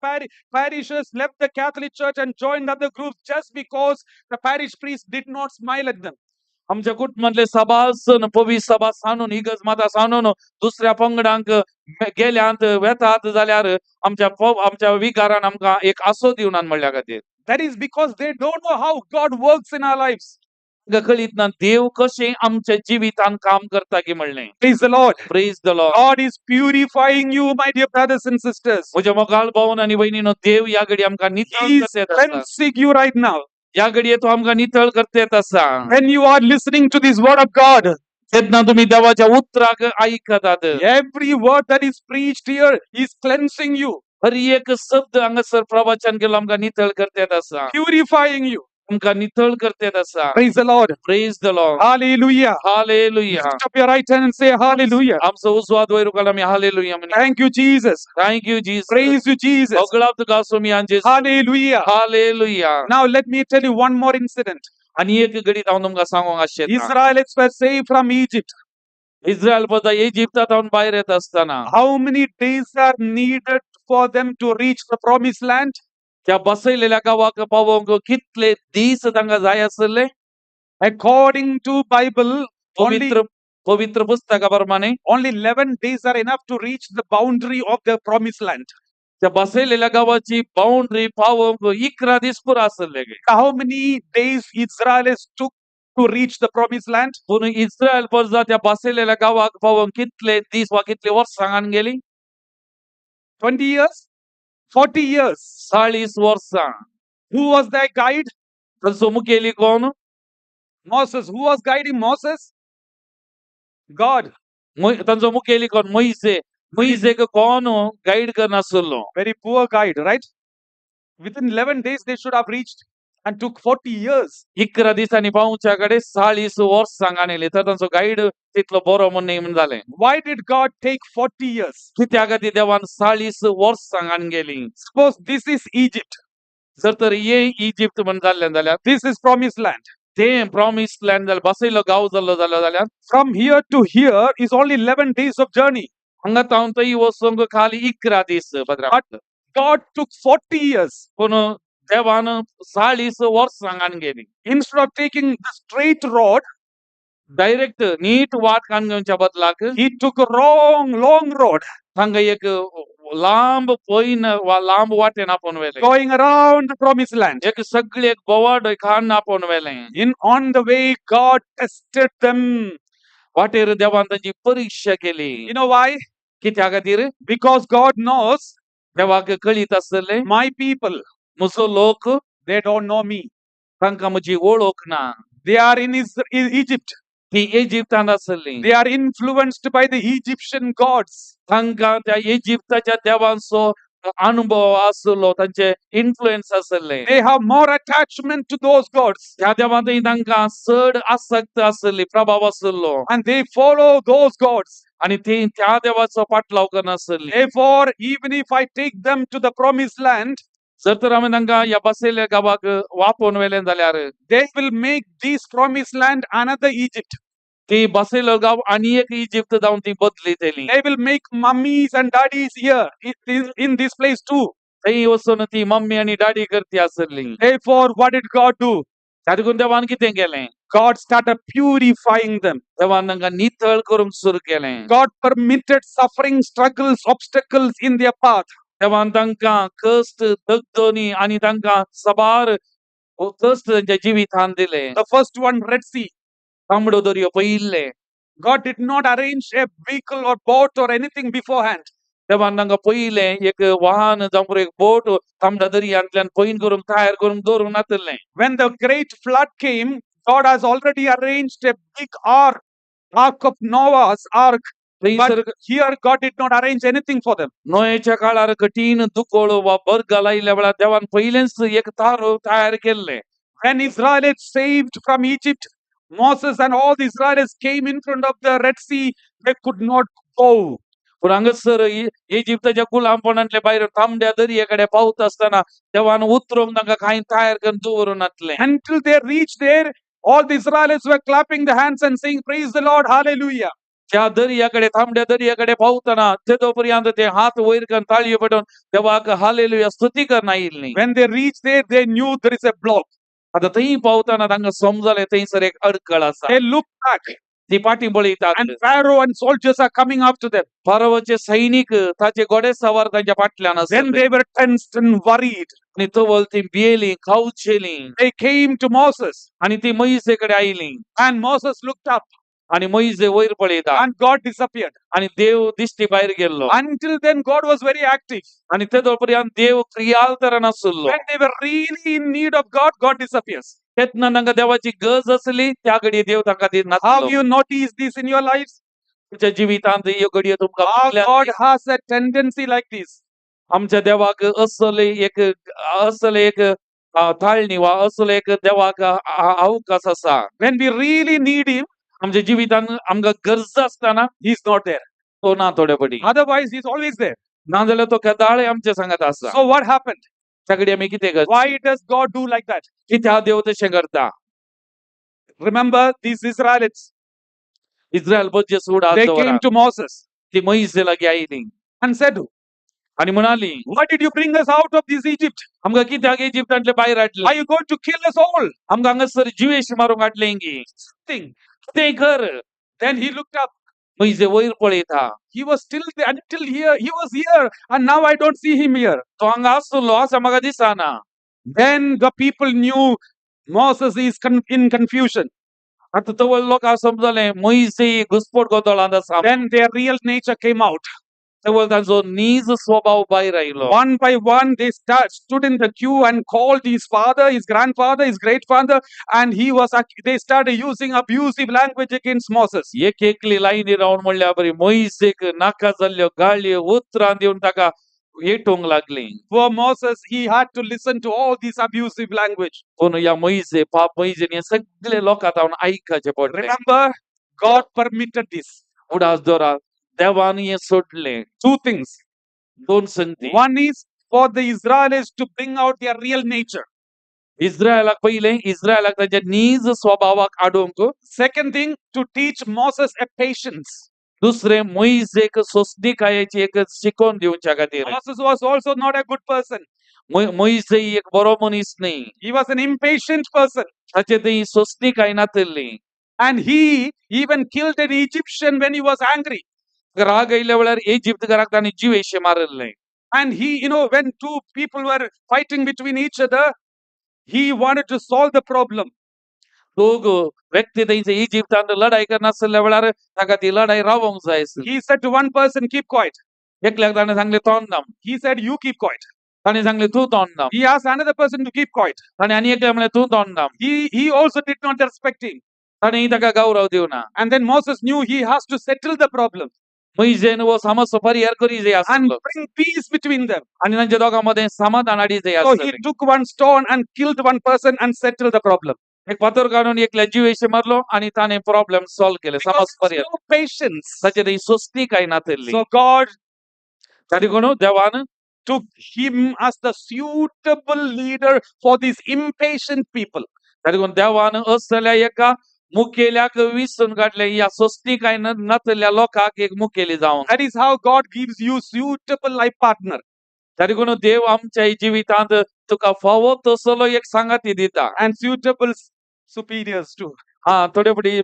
parishes, left the Catholic Church and joined other groups just because the parish priest did not smile at them. आमच्या कुटुंबांतले सभासन पवित्र सभा सांडून इगर्ज माता सांडून दुसऱ्या पंगडांक गेल्यांत वेतात जाल्यार आमच्या आमच्या विकारान आमकां एक आसो दिवनात म्हणल्या खातीर. That is because they don't know how God works in our lives. तांकां कळीत ना देव कशें आमच्या जिवितान काम करता की म्हणलें. Praise the Lord. Praise the Lord. God is purifying you, my dear brothers and sisters. म्हज्या मोगाळ भावन आनी भयणीनो, देव ह्या घडी आमकां नितळ He is करता आसा. cleansing you right now. ह्या घडये तो आमकां नितळ करता येत आसा. When you are listening to this word of God, तेन्ना तुमी देवाच्या उतराक आयकतात. every word that is preached here is cleansing you, हर एक शब्द हांगासर प्रवचन केलो आमकां नितळ करता येत आसा. purifying you. आमकां नितळ करता येत आसा. Praise the Lord. Praise the Lord. Hallelujah. Hallelujah. Lift up your right hand and say hallelujah. आमचो उजवो हात वयर उखल आमी हालेलुया म्हणया. Thank you, Jesus. Thank you, Jesus. Praise you, Jesus. सगळा तुका सोमयान जेजू. Hallelujah. Hallelujah. Now let me tell you one more incident. आनी एक घडीत हांव तुमकां सांगूंक आशेतां. Israelites were saved from Egypt. Israel प्रजा इजिप्तांत भायर येत आसतना how many days are needed for them to reach the promised land? त्या बसयलेल्या गांवाक पावोवंक कितले दीस तांकां जाय आसले? According to Bible, only, पवित्र पवित्र पुस्तका प्रमाणे only 11 days are enough to reach the boundary of the promised land. त्या बसयलेल्या गांवाची बाउंड्री पावोवंक 11 दीस पुरो आसले. How many days Israelites took to reach the promised land? पूण इस्रायल प्रजा त्या बसयलेल्या गांवाक पावोवंक कितले दीस वा कितले वर्सां हांगा गेली? 20 years? 40 years. 40 वर्सां. Who was their guide? तांचो मुखेली कोण? Moses. Who was guiding Moses? God. तांचो मुखेली कोण? मोयजे. मोयजेक कोण guide करनासलो? Very poor guide, right? Within 11 days they should have reached and took 40 years. 11 दिसांनी पावच्या कडेन 40 वर्सां गाणयली तर तांचो गायड तितलो बरो म्हूण न्ही म्हूण जालें. Why did God take 40 years? कित्या खातीर देवान 40 वर्सां घाण गेली? Suppose this is Egypt. जर तर हे इजिप्त म्हूण जाल्लें जाल्यार, This is promised land. तें प्रॉमिस लँड जालें, बसयलो गांव जाल्लो जालो जाल्यार, From here to here is only 11 days of journey. हांगा तावन थंय वचूंक खाली 11 दीस पदरा. But God took 40 years. पूण देवान 40 वर्सां घाण गेली. Instead of taking the straight road, direct नीट वाट काण घेवच्या बदलाक he took a wrong, long road, हांगा एक लांब पयन वा लांब वाटेन आपोवन व्हेलें, going around the promised land. एक सगळे एक बोवाड खाण आपोवन व्हेलें. In on the way, God tested them. वाटेर देवान तांची परीक्षा केली. You know why? कित्या खातीर? Because God knows देवाक कळीत आसलें, my people, म्हजो लोक they don't know me. तांकां म्हजी वळख ना. They are in Egypt. ती इजिप्तांत आसली. They are influenced by the Egyptian gods. तांकां त्या इजिप्ताच्या देवांचो अनुभव आसलो, तांचे इन्फ्लुएन्स आसले. They have more attachment to those gods. त्या देवांत तांकां चड आसक्त आसली, प्रभाव आसलो. And they follow those gods. आणि ती त्या देवाचो पाटलाव करनासली. Therefore, even if I take them to the promised land, जर तर आमी तांकां ह्या बसयल्ल्या गांवाक वापोवन व्हेलें जाल्यार, they will make this promised land another Egypt. ती बसयलो गांव आनी एक इजिप्त जावन ती बदलितली. They will make mummies and daddies here in this place too. थंय वचून ती मम्मी आनी डॅडी करती आसली. Therefore, what did God do? देखून देवान कितें केलें? God started purifying them. देवान तांकां नितळ करूंक सुरू केलें. God permitted suffering, struggles, obstacles in their path. देवान तांकां कश्ट, दगदोनी आनी तांकां साबार कश्ट तांच्या जिवितान दिले. The first one, Red Sea. तांबडो दर्यो पयिल्ले. God did not arrange a vehicle or boat or anything beforehand. देवान तांकां पयलें एक वाहन जावं एक बोट तांबडा दर्यांतल्यान पयन करूंक तयार करूंक दवरूंक नाशिल्लें. When the great flood came, God has already arranged a big ark, Ark of Noah's ark. थंयसर But here God did not arrange anything for them. नोयेच्या काळार कठीण दुकोळ वा बरगाल आयिल्ल्या वेळार देवान पयलेंच एक तारो तयार केल्लें. When Israelites saved from Egypt, Moses and all the Israelites came in front of the Red Sea. They could not go. पूण हांगासर इजिप्ताच्या गुलामपणांतले भायर तांबड्या दर्ये कडेन पावता आसतना देवान उतरूंक तांकां कांय तयार करून दवरूं नासलें. Until they reached there, all the Israelites were clapping their hands and saying, "Praise the Lord, hallelujah." त्या दर्या कडेन, तांबड्या दर्या कडेन पावतना तेदो पर्यंत ते हात वयर करून ताळयो पेटोवन देवाक हालेलुया स्तुती करून आयिल्ली. When they reached there, they knew there is a block. आतां थंय पावतना तांकां समजलें थंयसर एक अडकळ आसा. They looked back, ती फाटीं पळयतात. and Pharaoh and soldiers are coming after them. फारोवाचे सैनीक ताचे घोडेसवार तांच्या फाटल्यान Then आसले. they were tensed and worried. आनी तवळ ती भियेली, खावचेली. They came to Moses, आनी ती मोयजे कडेन आयली. and Moses looked up, आनी मोयजे वयर पळयता and God disappeared. आनी देव दिश्टी भायर गेल्लो. Until then, God was very active. आनी तेदो पर्यंत देव क्रियाल तर नासलो. When they were really in need of God, God disappears. तेन्ना तांकां देवाची गरज आसली त्या घडये देव तांकां Have दिनासलो. you noticed this in your lives? तुमच्या जिवितांत ह्यो घडये तुमकां Our दिसल्या. God has a tendency like this. आमच्या देवाक असले एक ताळणी वा असले एक देवाक अवकाश आसा. When we really need Him, आमच्या जिवितांत आमकां गरज आसतना He's not there. तो ना थोडे पडी. Otherwise, He's always there. नाजाल्यार तो केदाळे आमच्या सांगात आसा. So, what happened? त्या घडये आमी कितें करचें? Why does God do like that? कित्याक देव तशें करता? Remember these Israelites, इस्रायल बजेस उडास They दवरा came to Moses ती मोयजे लागीं आयली and said, आनी म्हणाली, "Why did you bring us out of this Egypt? आमकां कित्याक इजिप्तांतले भायर हाडले? Are you going to kill us all?" आमकां हांगासर जिवेश मारूंक हाडले की? Thing. तें कर. Then he looked up. मोयजे वयर पळयता. He was still there until here. He was here, and now I don't see him here. तो हांगा आसलो आसा म्हाका दिसना. Then the people knew Moses is in confusion. आतां तवळ लोकांक समजलें मोयजे घुस्पट गोंदळांत आसा. Then their real nature came out. तवळ तांचो नीज स्वभाव भायर आयलो. One by one, they stood in the queue and called his father, his grandfather, his great father, and they started using abusive language against Moses. एक एकली लायनी रावन म्हणल्या बरी मोयजेक नाका जाल्ल्यो गाळयो उतरां दिवन ताका येटूंक लागली. Poor Moses, he had to listen to all this abusive language. पूण ह्या मोयजे पाप मोयजेन हे सगळे लोकां तावन आयकाचें पडलें. Remember, God permitted this. उडास दवरा, देवान हें सोडलें. Two things. दोन संगती. One is for the Israelis to bring out their real nature. इस्रायलाक पयलें इस्रायलाक तांच्या नीज स्वभावाक हाडूंक. Second thing, to teach Moses a patience. दुसरें मोयजेक सोंसणीकायेची एक शिकोवन दिवच्या खातीर. Moses was also not a good person. मोयजे एक बरो मनीस न्ही. He was an impatient person. ताचे थंय सोंसणीकाय नातिल्ली. And he even killed an Egyptian when he was angry. राग आयल्या वेळार इजिप्तकाराक ताणें जिवेशे मारिल्लें. And he, when two people were fighting between each other, he wanted to solve the problem. दोग व्यक्ती थंयचे इजिप्तांत लढाई करनासल्या वेळार ताका ती लढाई रावोंक जाय आसली. He said to one person, "Keep quiet." एकल्याक ताणें सांगलें तोंड दाम. He said, "You keep quiet." ताणें सांगलें तूं तोंड दाम. He asked another person to keep quiet. ताणें आनी एकल्याक म्हणलें तूं तोंड दाम. He also did not respect him. ताणें ताका गौरव दिवना. And then Moses knew he has to settle the problem मोयजेन हो समस्या परिहार करी जाय and आसलो bring peace between them. आनी तांच्या दोगां मदें समाधान हाडी जाय So he आसलें. Took one stone and killed one person and settled the problem. एक फातर काडून एकल्या जिवेशे मारलो आनी ताणें प्रॉब्लेम सॉल्व केले. Because समज there परिहार. was no patience. ताचे थंय सोंसणीकाय नातिल्ली. So God ताणी कोण देवान took him as the suitable leader for these impatient people. ताणी कोण देवान असल्या एका मुखेल्याक विसून काडले ह्या सोंसणीकाय नातिल्ल्या लोकांक एक मुखेली जावन. That is how God gives you suitable life partner. ताणी कोण देव आमच्या जिवितांत तुका फावो तसलो एक सांगाती दिता. And suitable superiors too. हा, थोडे फावटी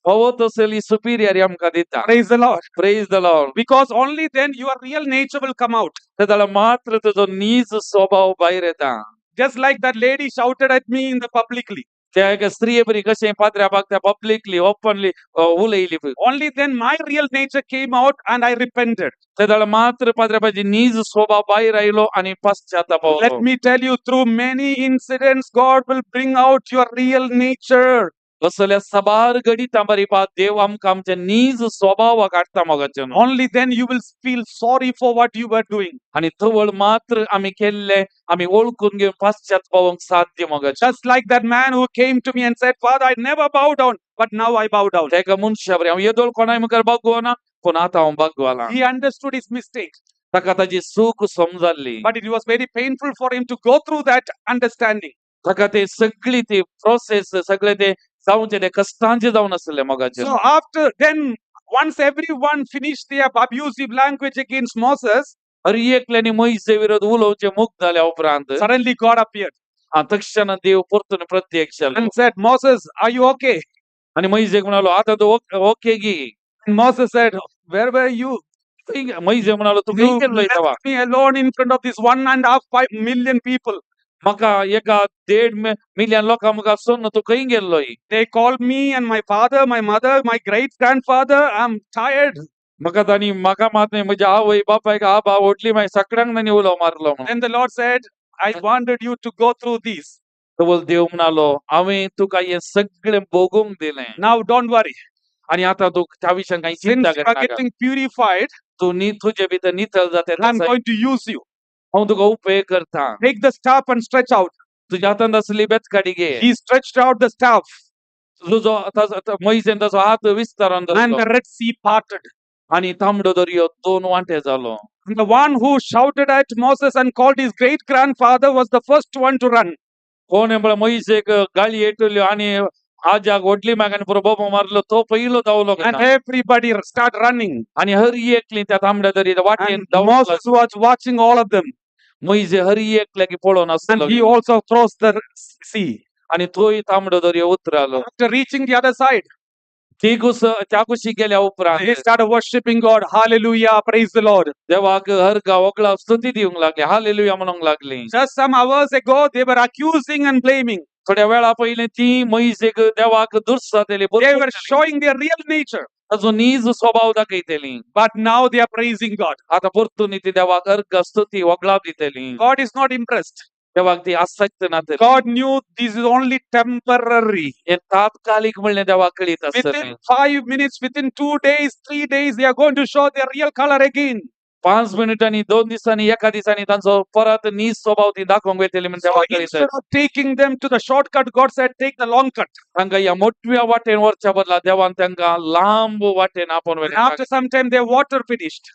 फावो तसली सुपिरियर आमकां दिता. Praise the Lord. Praise the Lord. Because only then your real nature will come out. जाल्यार मात्र तुजो नीज स्वभाव भायर येता. Just like that lady shouted at me in the publicly. त्या एका स्त्रिये बरी कशें पाद्र्याबाक त्या पब्लिकली ओपनली उलयली पळय. Only then my real nature came out and I repented. ते जाल्यार मात्र पाद्र्याबाची नीज स्वभाव भायर आयलो आनी पश्चाताप. Let me tell you, through many incidents, God will bring out your real nature. असल्या साबार घडितां बरी देव आमकां आमच्या नीज स्वभावाक हाडटा मोगाचें. Only then you will feel sorry for what you were doing. आनी तवळ मात्र आमी केल्ले आमी ओळखून घेवन पश्चात पावोवंक साध्य मोगाचें. Just like that man who came to me and said, "Father, I never bow down, but now I bow down." त्या एका मनशा बरी हांव येदोळ कोणाय मुखार बागवना पूण आतां हांव बागवलां. He understood his mistake, ताका ताजी चूक समजाल्ली. But it was very painful for him to go through that understanding. ताका ते सगळी ती प्रोसेस सगळे ते जावचे ते कश्टांचे जावन आसले मोगाचें. So after then, once everyone finished their abusive language against Moses, हर एकल्यानी मोयजे विरोध उलोवचे मुक्त जाल्या उपरांत suddenly God appeared तक्षण देव परतून प्रत्यक्ष जालो. And said, "Moses, are you okay?" आनी मोयजेक म्हणालो आतां तूं ओके गी? And Moses said, "Where were you? मोयजे म्हणालो तूं खंय You गेल्लो तेवा? Left me alone in front of this 1.5 million people. म्हाका एका देड मिलियन लोकां मुखार सोडून तूं खंय गेल्लोय? They called me and my father, my mother, my great grandfather. I'm tired." म्हाका तांणी म्हाका मात न्हय म्हज्या आवय बापायक आबा व्हडली मागीर सगळ्यांक तांणी उलो मारलो म्हणून. Then the Lord said, "I wanted you to go through this. तवळ देव म्हणालो हांवें तुका हें सगळें भोगूंक दिलें. Now don't worry. आनी आतां तूं त्या विशयान कांय Since चिंता you are करनाका. Getting purified, तूं नी तुजे भितर नितळ जाता I'm going to use you. हांव तुका उपयोग करता. Take the staff and stretch out." तुज्या हातांत आसली बेतकाडी घे. He stretched out the staff तुजो मोयजेन ताचो हात विस्तारान and धरलो the Red Sea parted. आनी तांबडो दर्यो दोन वांटे जालो. And the one who shouted at Moses and called his great grandfather was the first one to run. कोण म्हळ्यार मोयजेक गाळी येटल्यो आनी आज्याक व्हडली माग आनी पुरो बोबो मारलो तो पयलो धांवलो And घेता. Everybody start running. आनी हर एकली त्या तांबड्या दर्या वाटेन And धांवंक Moses was watching all of them. मोयजे हर एकल्याक पळोवन And आसलो he also crossed the sea. आनी तोय तांबडो दर्या उतरालो. After reaching the other side, ती कुस त्या कुशीक गेल्या they उपरांत started worshipping God. Hallelujah. Praise the Lord. देवाक हर गांव स्तुती दिवंक लागली, हालेलुया म्हणूंक लागली. Just some hours ago, they were accusing and blaming. थोड्या वेळा पयलीं ती मोयजेक देवाक दुर्सातली, They were showing their real nature. ताजो नीज स्वभाव दाखयतली. But now they are praising God. आतां परतून ती देवाक अर्घ स्तुती वगळाप दितली. God is not impressed. देवाक ती आसक्त नातली. God knew this is only temporary. हे तात्कालीक म्हणलें देवाक कळीत आसतलें. Within 5 minutes, within 2 days, 3 days, they are going to show their real color again. 5 मिनिटांनी, 2 दिसांनी, एका दिसांनी तांचो परत नीज स्वभाव ती दाखोवंक वयतली म्हण So देवाक कळीत. Instead of taking them to the shortcut, God said, "Take the long cut." तांकां ह्या मोटव्या वाटेन व्हरच्या बदला देवान तांकां लांब वाटेन आपोवन And व्हेलें. After some time, their water finished.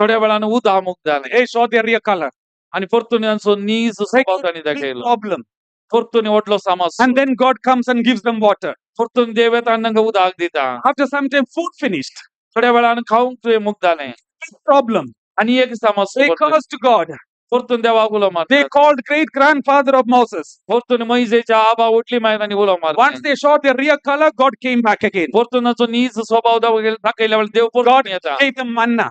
थोड्या वेळान उदक मुक्त जालें. They showed their real color. आनी परतून तांचो नीज स्वभाव तांणी Big दाखयलो. problem. परतून व्हडलो समस्या. And then God comes and gives them water. परतून देव येता आनी तांकां उदक दिता. After some time, food finished. थोड्या वेळान खावंक तुवें मुक्त जालें. Big problem. आनी एक समस्या They परतून. Cursed God. परतून देवाक उलो They मारतात. Called great grandfather of Moses. परतून मोयजेच्या आबा उठली मागीर तांणी उलो Once मारलें. they showed their real color, God came back again. परतून ताचो नीज स्वभाव दाखयल्या वेळार देव God परतून येता. gave them manna.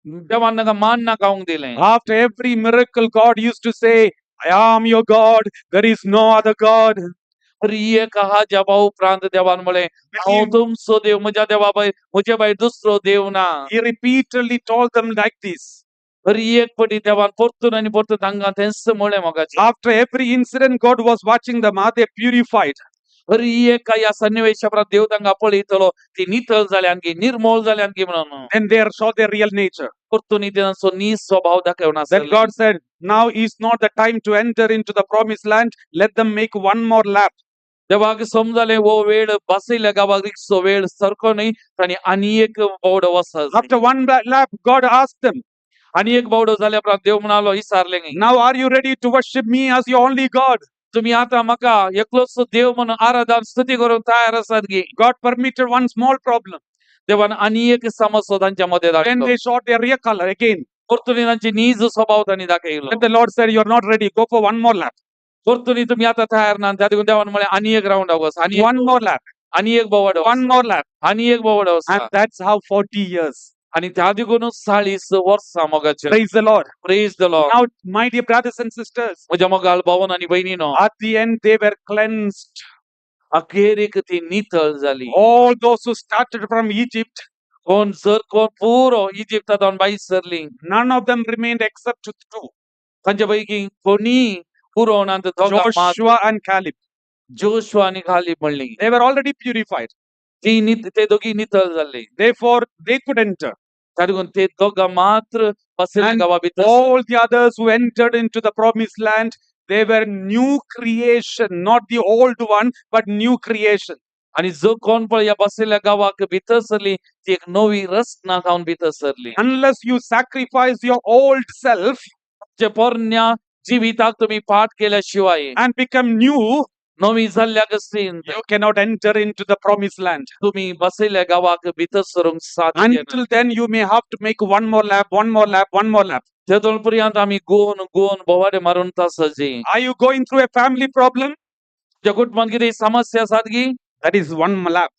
देवान तांकां मान्ना खावंक दिलें. After every miracle, God used to say, "I am your God. There is no other God." हर एक अजापा उपरांत देवान म्हळें, हांव Believe. तुमचो देव, म्हज्या देवा भायर म्हजे भायर दुसरो देव ना. He repeatedly told them like this. हर एक पटी देवान परतून आनी परतून तांकां तेंच म्हळें मोगाचें. After every incident, God was watching them. Are they purified? हर एक ह्या सन्निवेशा उपरांत देव तांकां पळयतलो, ती नितळ जाल्यान की निर्मोळ जाल्यान की म्हणून. Then they saw their real nature. परतून तांचो नीज स्वभाव दाखोवन Then आसले. God said, "Now is not the time to enter into the promised land. Let them make one more lap." देवाक समजलें हो वेळ बसयल्या गांवाक रिगचो वेळ सारको न्हय, तांणी आनी एक बावडो वचत. After one lap, God asked them, आनी एक बावडो जाल्या उपरांत देव म्हणालो, विचारलें, "Now are you ready to worship me as your only God?" तुम्ही आता म्हाका एकलोच देव म्हणून आराधन स्तुती करूंक तयार आसात की? God permitted one small problem. देवान आनी एक समस्या तांच्या मदें Then धाडलो. they showed their real color again. परतून तांची नीज स्वभाव तांणी दाखयलो. Then the Lord said, "You're not ready. Go for one more lap." परतून तुम्ही आता तयार ना, त्या देखून देवान म्हळें, आनी एक रावंड वच, आनी One more lap. आनी एक बोवाडो, One more lap. आनी एक बोवाडो. And that's how 40 years. आनी त्या देखूनच 40 वर्सां मोगाचेर. Praise the Lord. Praise the Lord. Now, my dear brothers and sisters, म्हज्या मोगाळ भावन आनी बहिणीनो, at the end, they were cleansed. अखेरीक ती नितळ जाली. All those who started from Egypt, कोण जर कोण पुरो इजिप्तांत भायर सरली, none of them remained except two, तांचे पैकी कोणी पुरो ना, दोगां मात, Joshua and Caleb. Joshua आनी कालेब म्हणली. They were already purified. ती नित ते दोगी नितळ जाल्ली. Therefore, they could enter. त्या देखून ते दोगां मात्र बसले And गांवा भितर. all the others who entered into the promised land, they were new creation, not the old one, but new creation. आणि जो कोण पळय ह्या बसलेल्या गांवाक भितर सरली, ती एक नवी रचना जावन भितर सरली. Unless you sacrifice your old self जे पोरण्या जिविताक तुम्ही पाठ केल्या शिवाय and become new, नवी जाल्ल्या गस्तीन you cannot enter into the promised land. तुम्ही बसलेल्या गांवाक भितर सरूंक साध्य ना. Until then, you may have to make one more lap, one more lap, one more lap. तेदोळ पर्यंत आमी गोवन गोवन भोवाडे मारून तासाची. Are you going through a family problem? तुझ्या कुटुंबात कितें समस्या आसात की? That is one lap.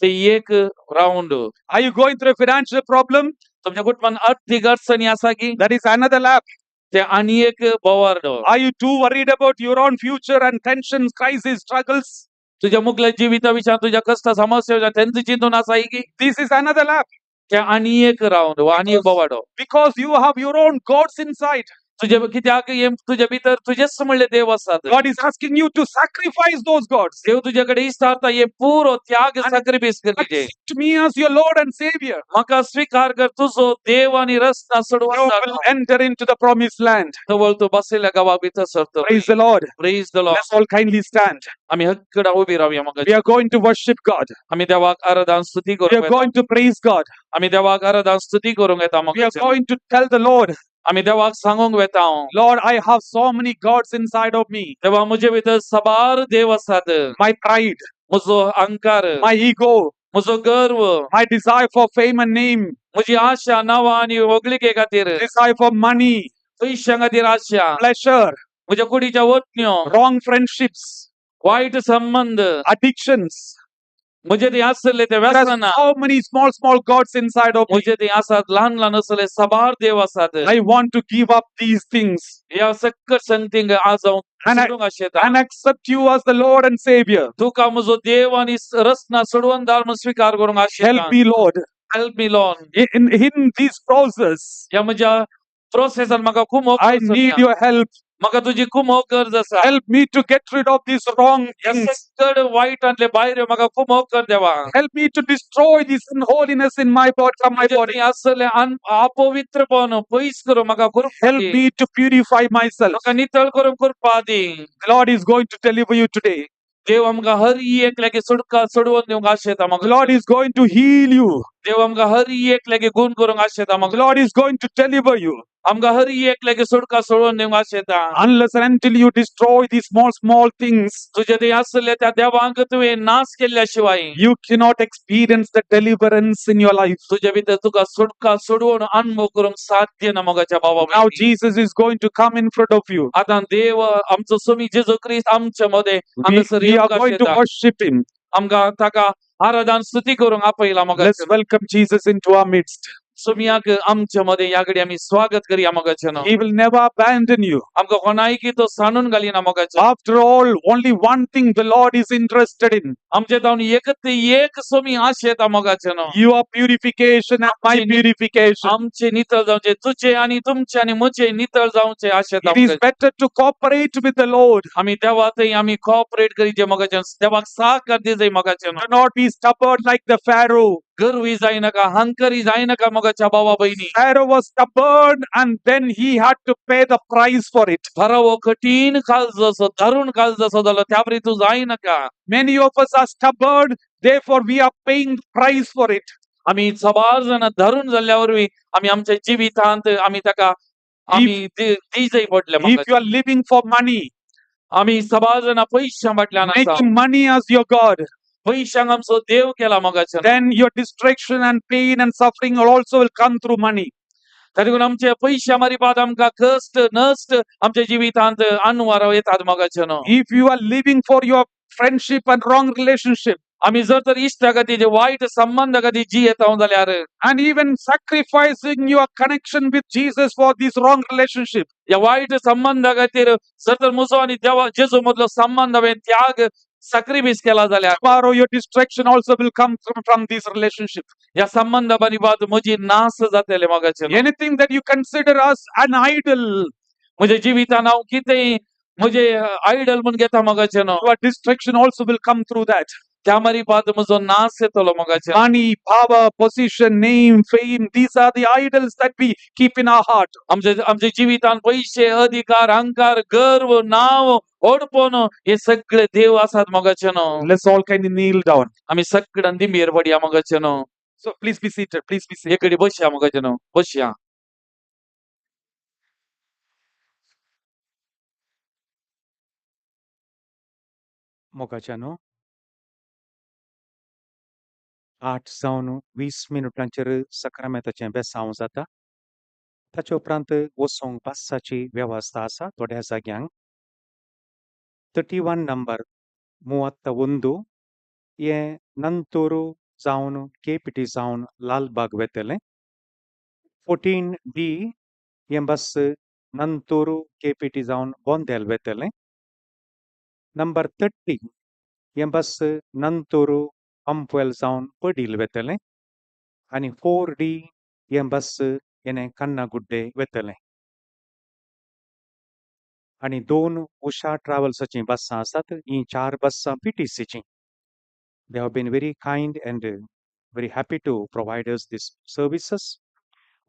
ते एक round. Are you going through a financial problem? तुमच्या कुटुंबात आर्थीक अडचणी आसा की? That is another lap. ते आनी एक बोवार्डो. Are you too worried about your own future and tensions, crisis, struggles? तुझ्या मुखल्या जिविता विशयान, तुझ्या कश्ट समस्या विशयान तेंच चिंतून आसा की? This is another lap. ते आनी एक रावंड वा आनी एक बोवाडो. Because you have your own gods inside. तुझे कित्याक हे तुझ्या भितर तुझेच म्हणले देव आसात. God is asking you to sacrifice those gods. देव तुझ्याकडे इश्टार्ता हे पुरो त्याग sacrifice करचे. Accept me as your Lord and Savior. म्हाका स्वीकार कर तुजो देव आणि रचना You सोडून will enter into the promised land. तवळ तू बसलेल्या गावा भितर सरतो. Praise the Lord. Praise the Lord. Let's all kindly stand. आम्ही हक्कडा उभी रावया मग. We are going to worship God. आम्ही देवाक आराधन स्तुती We करूंक are going to praise God. आम्ही देवाक आराधन स्तुती करूंक येता मग. We are going to tell the Lord, आमी देवाक सांगूंक वेता. Lord, I have so many gods inside of me. देवा, म्हजे भितर साबार देव आसात. My pride, म्हजो अहंकार, my ego, म्हजो गर्व, my desire for fame and name, म्हजी आशा नांवां आनी व्हगळिके खातीर, desire for money, पयशां खातीर आशा, pleasure, म्हज्या कुडीच्या वतन्यो, wrong friendships, वायट संबंध, addictions. म्हजे ते आसले ते There are व्यसनां. so many small, small gods inside of me. म्हजे ते आसात ल्हान ल्हान असले साबार देव आसात. I want to give up these things ह्या सक्कट संगतींक आज हांव सोडूंक आशेता and accept you as the Lord and Savior. तुका म्हजो देव आनी रचना सोडवणदार म्हूण स्विकार करूंक आशेता. Help me, Lord. Help me, Lord. In this process, ह्या म्हज्या प्रोसेसान म्हाका खूब I need your help. म्हाका तुजी खूब गरज आसा. Help me to get rid of these wrong ह्या things. सक्कड वायटांतले भायर म्हाका खूब कर देवा. Help me to destroy this unholiness in my body, from my body. आसले अपवित्रपण पयस करूं म्हाका कृपा Help the. Me to purify myself. म्हाका नितळ करूंक कृपा दी. The Lord is going to deliver you today. देव आमकां हर एकल्याक सुटका सोडवून दिवंक आशेता The म्हाका. Lord is going to heal you. देव आमकां हर एकल्याक गुण करूंक आशेता The म्हाका. Lord is going to deliver you. आमकां हर एकल्याक सुटका सोडवून दिवंक आशेता. Unless and until you destroy these small, small things, तुजे ते आसले त्या देवांक तुवें नाश केल्ल्या शिवाय you cannot experience the deliverance in your life. तुजे भितर तुका सुटका सोडवून अनुभव करूंक साध्य ना, मोगाच्या बाबा. Now Jesus is going to come in front of you. आतां देव आमचो स्वामी जेजू क्रिस्त आमच्या मध्ये हांगासर We are येवंक going to आशेता. Worship him. आमकां ताका आराधन स्तुती करूंक आपयला मोगाच्या. Let's welcome Jesus into our midst. सोमियाक आमच्या मध्ये ह्या घडी आमी स्वागत करया, मोगाच्या. He will never abandon you. आमकां कोणायकी तो सांडून घालिना, मोगाच्या. After all, only one thing the Lord is interested in: आमचे जावन एकच एक सोमी आशेता, मोगाच्या. your purification and my purification. आमचे नितळ जावचे, तुझे आणि तुमचे आणि म्हजे नितळ जावचे आशेता. It is better to cooperate with the Lord. आमी देवा थंय आमी कॉपरेट करीचे, मोगाच्या, देवाक सहकार दिजे, मोगाच्या. Do not be stubborn like the Pharaoh. गर्वी जायनाका, हंकरी जायनाका, मोगाच्या भावा बहिणी. Pharaoh was stubborn and then he had to pay the price for it. फरावो कठीण काळजाचो, दारुण काळजाचो जालो, त्या परी तूं जायनाका. Many of us are stubborn, therefore we are paying the price for it. आमी साबार जाणां दारुण जाल्ल्या वरवीं आमी आमच्या जिवितांत आमी ताका आमी दिजय पडले. If you are living for money, आमी साबार जाणां पयशां फाटल्यान आसा, making money as your God, पयशांक आमचो देव केला, मोगाच्या, then your destruction and pain and suffering also will come through money. ताका लागून आमचे पयशा मारिपात आमकां कश्ट नश्ट आमच्या जिवितांत अनवार येतात, मोगाचे न्हू. If you are living for your friendship and wrong relationship, आमी जर तर इश्टा खातीर, वायट संबंधा खातीर जियेता जाल्यार, and even sacrificing your connection with Jesus for this wrong relationship, ह्या वायट संबंधा खातीर जर तर म्हजो आनी देवा जेजू मदलो संबंध हांवें त्याग sacrifice केला जाल्यार, tomorrow your destruction also will come from this relationship. ह्या संबंधा बात म्हजी नाश जातले, मोगाचे न्हू. Anything that you consider as an idol, म्हज्या जिवितान हांव कितेंय म्हजे आयडल म्हूण घेता, मोगाचे न्हू, your destruction also will come through that. त्या मारिपात म्हजो नाश येतलो, मोगाचे. Money, power, position, name, fame, these are the idols that we keep in our heart. आमच्या आमच्या जिवितान पयशे, अधिकार, अहंकार, गर्व, नाव, व्हडपण हे सगळे देव आसात, मोगाचे न्हू. Let's all kindly kneel down. आमी सगळ्यां दिंबेर पडया, मोगाचे न्हू. So please be seated. Please be seated. एकडे बसया, मोगाचे न्हू, बसया. मोगाच्यानो, 8 जावन 20 मिनुटांचेर साक्रामेंताचें बेसांव जाता. ताचे उपरांत वचोंक बसाची वेवस्था आसा थोड्या जाग्यांक. 31 नंबर 31 हें नंतोरू जावन केपीटी जावन लालबाग वेतलें. 14 डी हें बस नंतोरू केपीटी जावन बोंदेल वेतलें. नंबर 30 हें बस नंतोरू पंपवेल जावन पडील वेतलें आनी 4 डी हें बस हेणे कन्नागुड्डे वेतलें. आनी दोन उषा ट्रॅव्हल्साचीं बसां आसात. हीं चार बसां पीटीसीचीं. They have been very kind and very happy to provide us these services.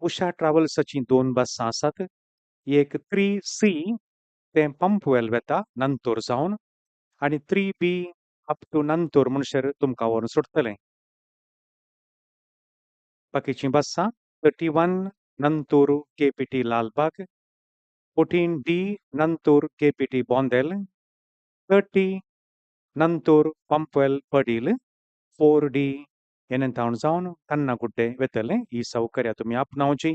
Usha ट्रॅव्हल्साचीं दोन बसां आसात. एक 3 सी तें पंपवेल वेता नंतोर जावन आनी 3 बी अप टू नंतोर म्हणसर तुमकां व्हरून सोडटलें. बाकीचीं बसां 31. Nanthoor K P T Lalbagh, 14D Nanthoor K P T Bondel, 30 Nanthoor Pumpwell Padil, 4D एनंतावन जावन कन्नागुड्डे वेतले. ही सौकर्या तुमी आपणावची.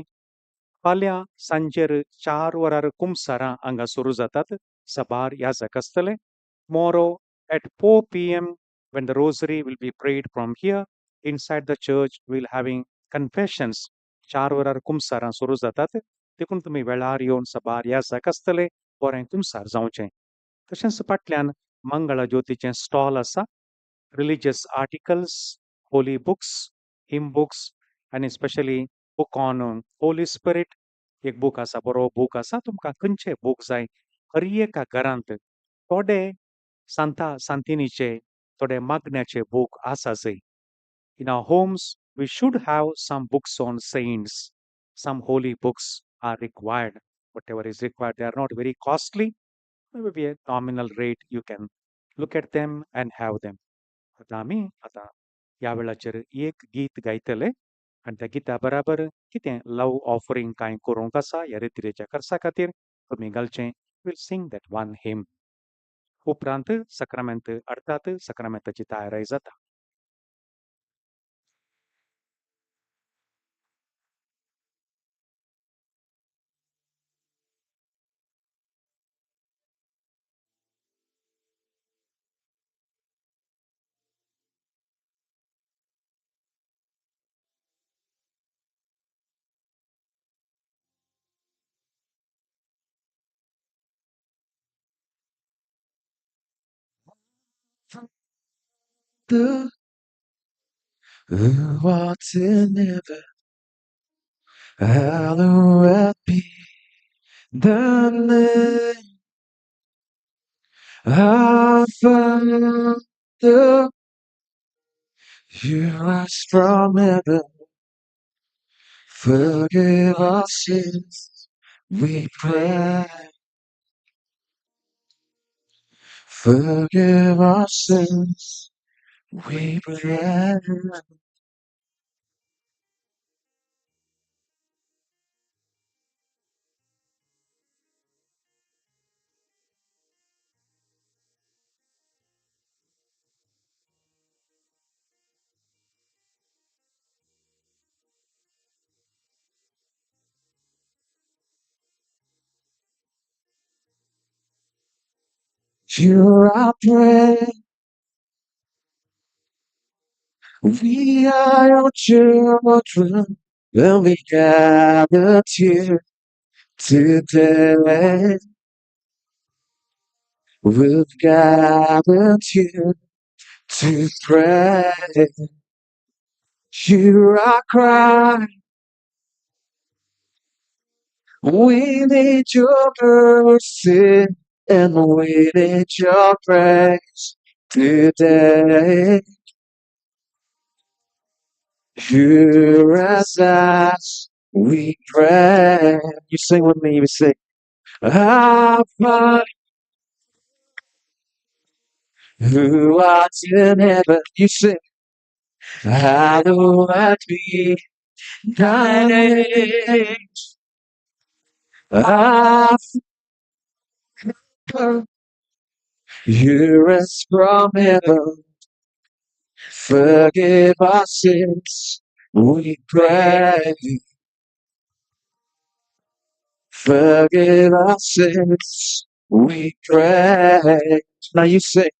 फाल्यां सांजेर 4 वरार कुमसारां हांगा सुरू जातात. सबार याजक आसतले. Tomorrow at 4 p.m. when the rosary will be prayed from here inside the church, we'll having confessions. 4 वरार कुमसारां सुरू जातात, देखून तुमी वेळार येवन सबार याजक आसतले, बरें कुमसार जावचें. तशेंच फाटल्यान मंगळा ज्योतीचें स्टॉल आसा. Religious articles, holy books, hymn books आनी specially book on Holy Spirit एक बूक आसा, बरो बूक आसा. तुमकां खंयचे बूक जाय, हर एका घरांत थोडे सांता सांतिनीचे, थोडे मागण्याचे बूक आसा जंय. In our homes we should have some books on saints. Some holy books are required. Whatever is required, they are not very costly. Maybe a nominal rate, you can look at them and have them. आतां आमी आतां ह्या वेळाचेर एक गीत गायतले आनी त्या गिता बराबर कितें लव ऑफरींग कांय करूंक आसा ह्या रितीच्या खर्चा खातीर तुमी घालचें. We'll sing that one hymn. उपरांत सक्रामेंत हाडटात, सक्रामेंताची तयारी जाता. Who art in heaven, hallowed be thy name. Our Father, hear us from heaven. Forgive our sins, we pray. Forgive our sins, we pray. Hear our prayer. We are your children, and we gathered here today. We've gathered here to pray. Hear our cry. We need your mercy and we need your grace today. Hear us as we pray. You sing with me, you sing. Our Father, who art in heaven, you sing. Hallowed be thy name. Our Father, hear us from heaven. Forgive our sins, we pray. Forgive our sins, we pray. Now you say,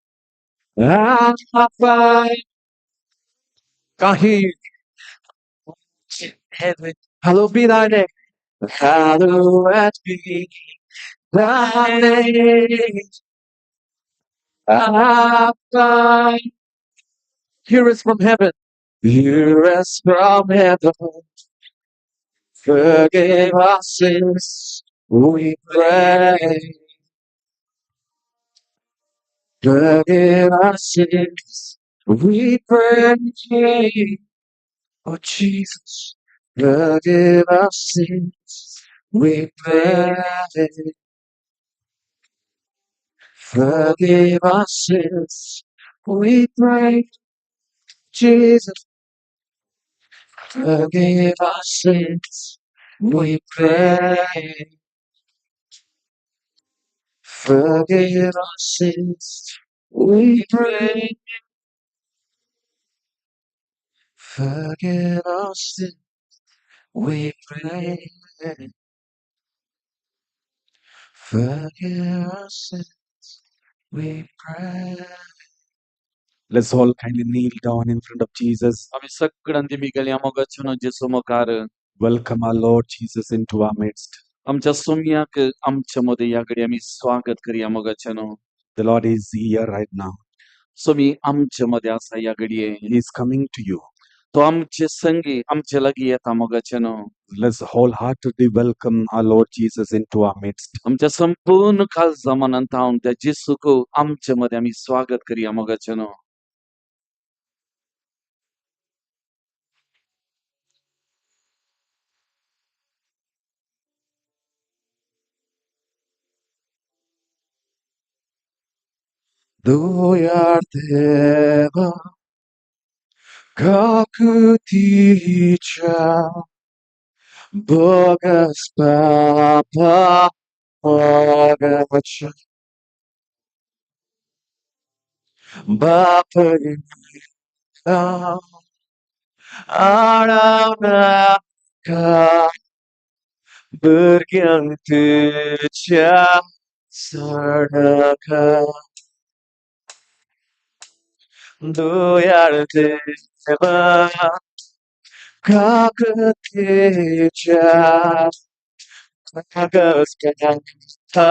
Our Father, can't hear you. Heaven, hallowed be thy name. Hallowed be thy name. Our Father, hear us from heaven. Hear us from heaven. Forgive our sins, we pray. Forgive our sins, we pray. Oh Jesus, forgive our sins, we pray. Forgive our sins, we pray. Jesus, forgive our sins, we pray. Forgive our sins, we pray. Forgive our sins, we pray. Forgive our sins, we pray. Let's all kindly kneel down in front of Jesus. आमी सगळ्यांनी मिगल्या मोगाचें जेजू मुखार. Welcome our Lord Jesus into our midst. आमच्या सोम्याक आमच्या मदें ह्या घडी आमी स्वागत करया मोगाचें. The Lord is here right now. Somi आमच्या मदें आसा ह्या घडये. He is coming to you. तो आमचे संगी आमचे लागीं येता मोगाचें. Let's wholeheartedly welcome our Lord Jesus into our midst. आमच्या संपूर्ण काळजा मनान तावन त्या जेजूक आमचे मदें आमी स्वागत करया मोगाचें. Duyar deva kakuticha bogas papa mogacha bapa aravnaka burgyanticha sarnaka. Duyar deva kakuticha kagaskanta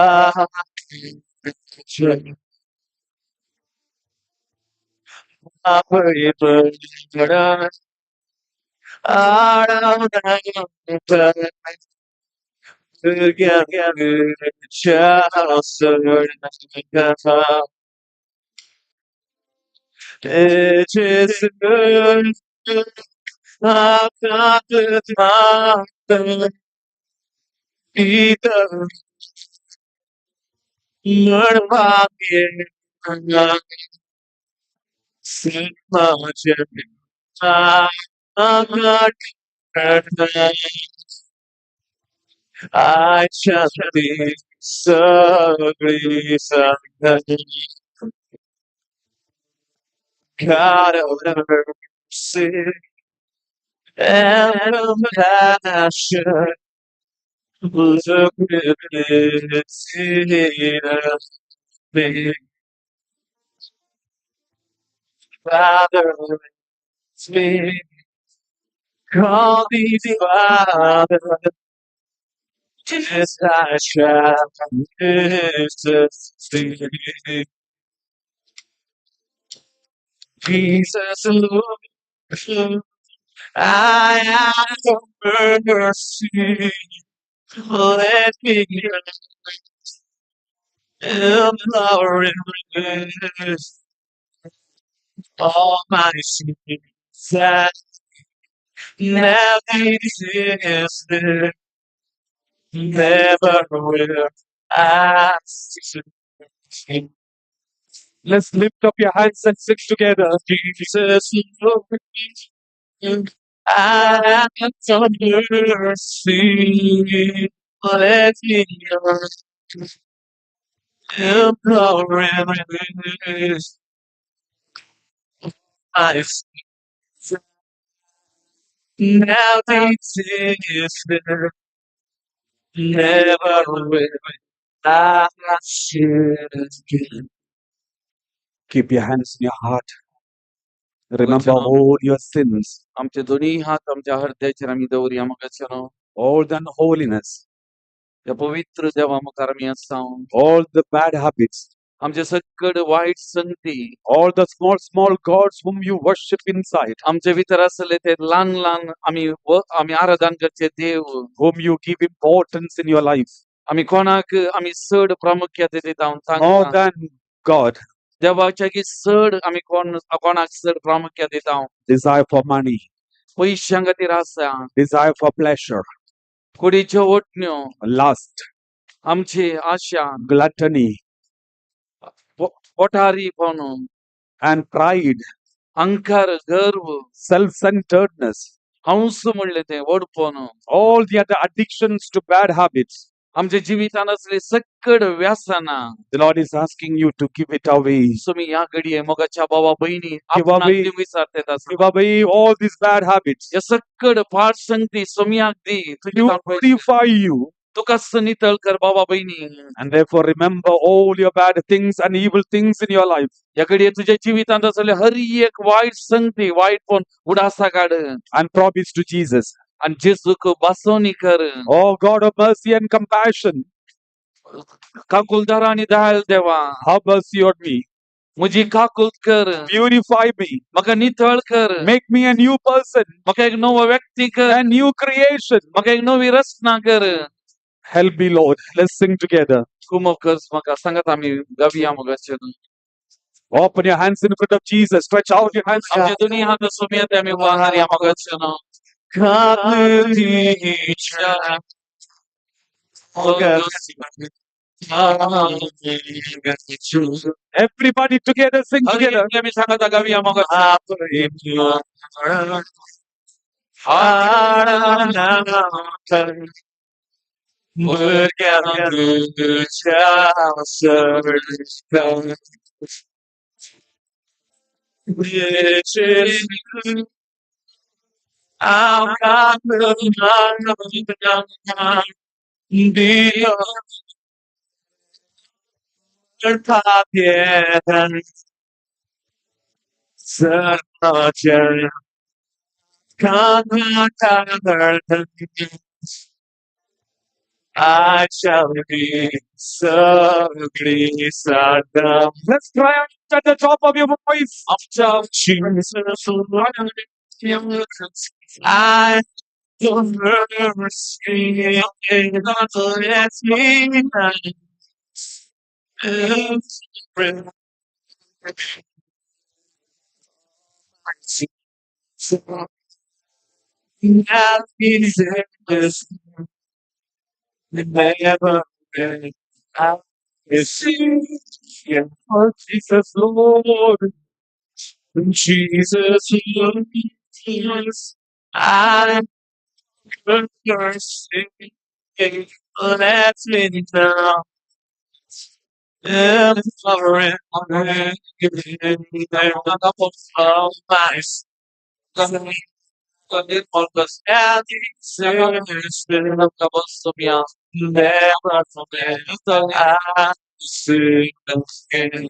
I shall be so God of mercy and compassion, look with pity on me. Father, me, call me Father, this I shall see. Jesus, look, I ask for mercy. Let me implore all my sins that now existed. Never will I sin. Let's lift up your hands and sing together. Jesus, look, I ask for mercy. Let me implore my sins now existed. Never will I sin again. Keep your hands in your heart. Remember all your sins, आमचे दोन्ही हात आमच्या हृदयाचेर आमी दवरया मोगाचें. all the unholiness, त्या पवित्र देवा मुखार आमी आसा. all the bad habits, आमचे सगळे वायट संगती, all the small, small gods whom you worship inside, आमचे भितर आसले ते ल्हान ल्हान आमी आमी आराधन करचे देव, whom you give importance in your life आमी कोणाक आमी चड प्रामुख्य दिता more तांकां than God, देवाच्या की चड आमी कोण कोणाक चड प्रामुख्य दिता. desire for money, पयशां खातीर आसा, desire for pleasure, कुडीच्यो ओटण्यो, lust, आमची आशा, gluttony, पोटारीपण, and pride, अहंकार, गर्व, self centeredness. हांवूच म्हणलें तें व्हडपण. All the other addictions to bad habits. आमच्या जिवितान असले सक्कड व्यसनां. The Lord is asking you to give it away. तुमी ह्या घडये मोगाच्या भावा बहिणी Give आपणाक away. दिवंक विचारतात आसा. Give away all these bad habits. हे सक्कड पाड संगती सोमयाक दी तुजी तांक. Purify you. तुका नितळ कर बाबा बहिणी. And therefore remember all your bad things and evil things in your life. ह्या घडये तुझ्या जिवितांत असले हर एक वायट संगती वायटपण उडासा काड. And promise to Jesus. आणि जेजूक बसवणी कर. Oh God of mercy and compassion, काकुलदार आणि दयाळ देवा, have mercy on me. म्हजी काकुल कर. Purify me. म्हाका नितळ कर. Make me a new person, म्हाका एक नवो व्यक्ती कर. A new creation. म्हाका एक नवी रचना कर. Help me, Lord. Let's sing together. कुमक कर म्हाका सांगात आमी गावया मोगाचेर. Open your hands in front of Jesus. Stretch out your hands. आमचे दोन्ही हात सोमया आमी वाहर मोगाचेर. काकुळतीच्या Everybody together, sing हर together. एकले आमी सांगात गावया मोगाचेर. Let's cry out at the top of your voice. आमच्या I mercy, let me never. Oh, Jesus, Lord. Jesus, I mercy, let me down. And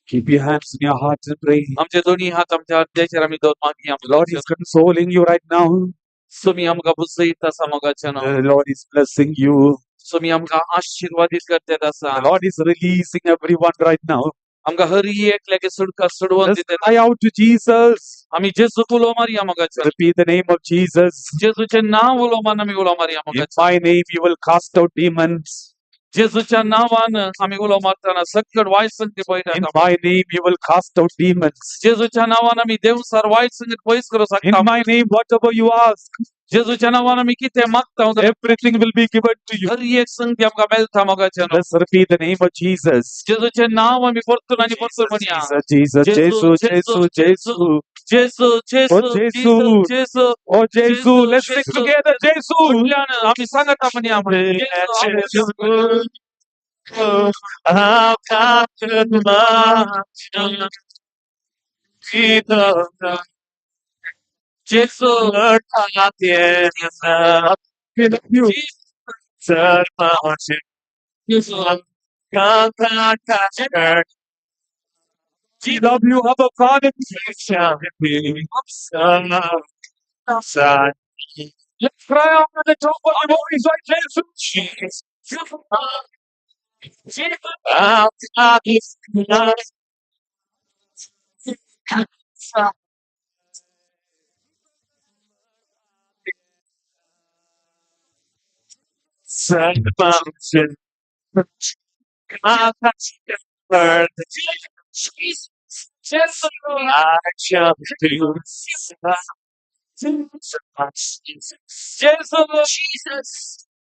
Keep your hands in your heart and pray. आमचे दोन्ही हात आमच्या हृदयाचेर आमी दोन मागया. The Lord is consoling you right now. Somi आमकां बुजयत आसा मोगाच्या. The Lord is blessing you. Somi आमकां आशीर्वादीत करतात आसा. The Lord is releasing everyone right now. आमकां हर एकल्याक सुटका सोडवून Just दितात. Cry out to Jesus. आमी जेजूक उलो मारया मोगाच्या. Repeat the name of Jesus. जेजूचें नांव उलो मारून आमी उलो मारया In मोगाच्या. my name, you will cast out demons. जेजूच्या नांवान आमी उलो मारतना सक्कड वायट संगती In पळयतात. My name, you will cast out demons. जेजूच्या नांवान आमी देवसार वायट संगत पयस करूं In शकता. My name, whatever you ask, जेजूच्या नांवान आमी कितें मागता, everything will be given to you. हर एक संगती आमकां मेळटा मोगाच्या. Let's repeat the name of Jesus. जेजूचें नांव आमी परतून आनी परतून म्हणया. Jesus, Jesus, Jesus, Jesus, Jesus. जेजू, जेजू, Oh, Jesu. जेजू. Oh, Jesus. Let's sing Jesus. Together. Jesus. फुडल्यान आमी सांगता म्हणया. जेजू. जेजू. You. जेजू. We love you, Abba Father. Let's cry out at the top of our voice, right, Jesus.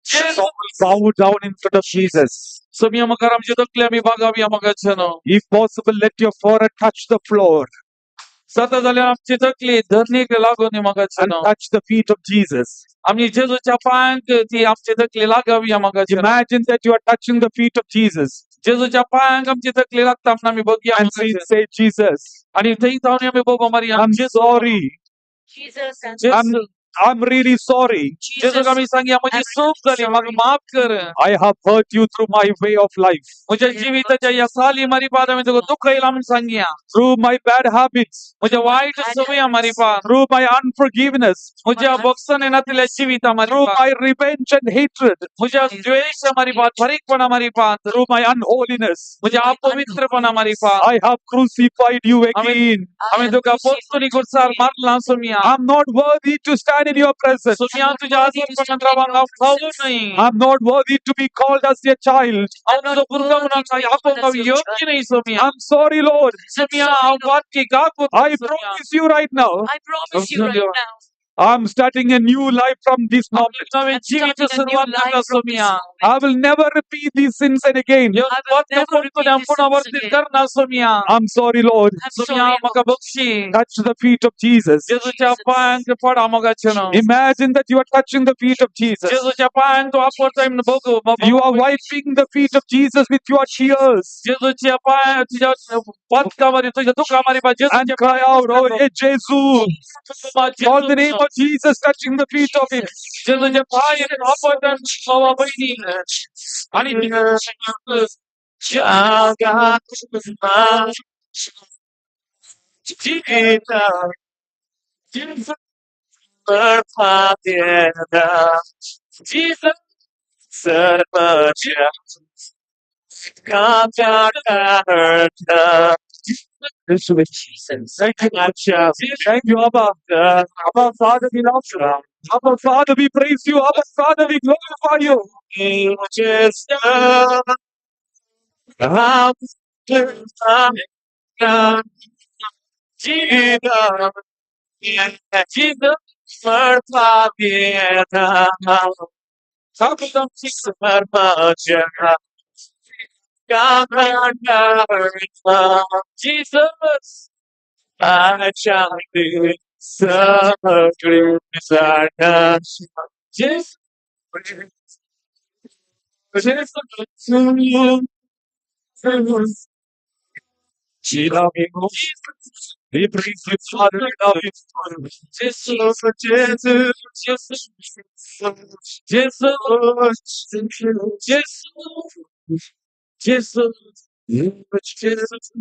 जेजू. Bow down in front of Jesus. Somaiya मुखार आमचे तकले आमी बागावया मोगाच्या. If possible, let your forehead touch the floor. जाता जाल्यार आमची तकली धरणीक लागून मोगाचे and touch the feet of Jesus. आमी जेजूच्या पांयांक ती आमची तकली लागावी मोगाचे. Imagine that you are touching the feet of Jesus जेजूच्या पांयांक आमची तकली लागता म्हणून आमी बघया and मोगाचे. say, Jesus, आणि थंय जावन आमी बोबो मारया. I'm sorry. Jesus, I'm जेजू I'm really sorry. जेजूक Jesus, आमी सांगया म्हजी I'm चूक जाली म्हाका sorry. माफ कर. I have hurt you through my way of life, म्हज्या जिविताच्या ह्या साली मारिपाद हांवें तुका दुखयला म्हूण सांगया. Through my bad habits, म्हज्या वायट Bad संवया habits. मारिपाद through my unforgiveness, म्हज्या भोगसणे नातिल्ल्या जिविता through मारिपाद my revenge and hatred, म्हज्या द्वेश मारिपाद फारीकपणा मारिपाद through my unholiness. म्हज्या अपवित्रपणा मारिपाद I have crucified you Amen. Again. हांवें I have तुका crucified पोरतून you खुर्सार again. मारला सोमिया. I'm not worthy to stand in your presence. सोमिया तुज्या आजरपणांत रावंक हांव फावो न्हय. I'm not worthy to be called as your child. हांव तुजो भुरगो म्हणून आपोवंक हांव योग्य न्हय सोमिया. I'm sorry, Lord. सोमिया हांव वाटकी काकूत I Somiya. Promise you right now, I promise you right now, I'm starting a new life from this moment. नवें I'm जिवीत starting a new सुरवात life करता from this Somiya. moment. I will never repeat these sins and again. ह्यो I will वाटक्यो never परतून repeat हांव these पुनरावर्तीत sins again. करना सोमिया. I'm sorry, Lord. I'm Somiya sorry, म्हाका Lord. Bakshi. Touch the feet of Jesus. जेजूच्या Jesus. पांयांक पडा मोगाचे न्हू. Imagine that you are touching the feet of Jesus. जेजूच्या पांयांक तूं आपडताय म्हूण बघ. You are wiping the feet of Jesus with your tears जेजूच्या पांया तुझ्या पदकामारी तुझ्या दुखामारी and जेजूच्या cry out, "Oh, hey, Jesus." Call the name of Jesus, touching the feet of him. जेजूच्या पांय आपडताय भावा बहिणी आणि Jesus. Jesus. Thank you. Thank you, Abba. Abba, Father, we love you. Abba, Father, we praise you. Abba, Father, we glorify you. Jesus. Jesus. Jesus. Jesus. We love you. We praise you, Father. We love you. Jesus. Jesus. Jesus. Jesus. Jesus. Jesus. Jesus.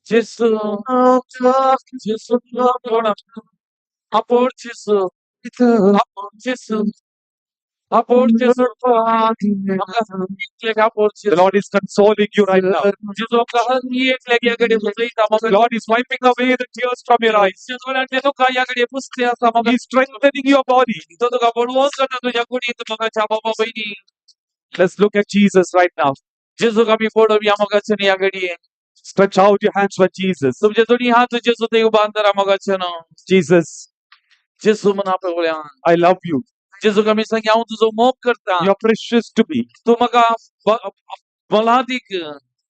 Jesus. Apor Jesus. Apor Jesus. Apor Jesus. The Lord is consoling you right now. जेजू आमकां हर एकल्याक ह्या घडये पुसयता The Lord is wiping away the tears from your eyes. जेजूचे दुखां ह्या घडये पुसले आसा म्हाका. He is strengthening your body. तो तुका बळवंत करता तुज्या कुडींत मोगाच्या बाबा बहिणी. Let's look at Jesus right now. जेजूक आमी पळोवया मोगाचे ह्या घडये. Stretch out your hands for Jesus. तुमचे दोन्ही हात जेजू थंय उबारून धरा मोगाचे न्हू. Jesus, जेजू म्हणून पळोवया. I love you. जेजूक आमी सांगया हांव तुजो मोग करता. You're precious to me. तूं म्हाका मोलादीक.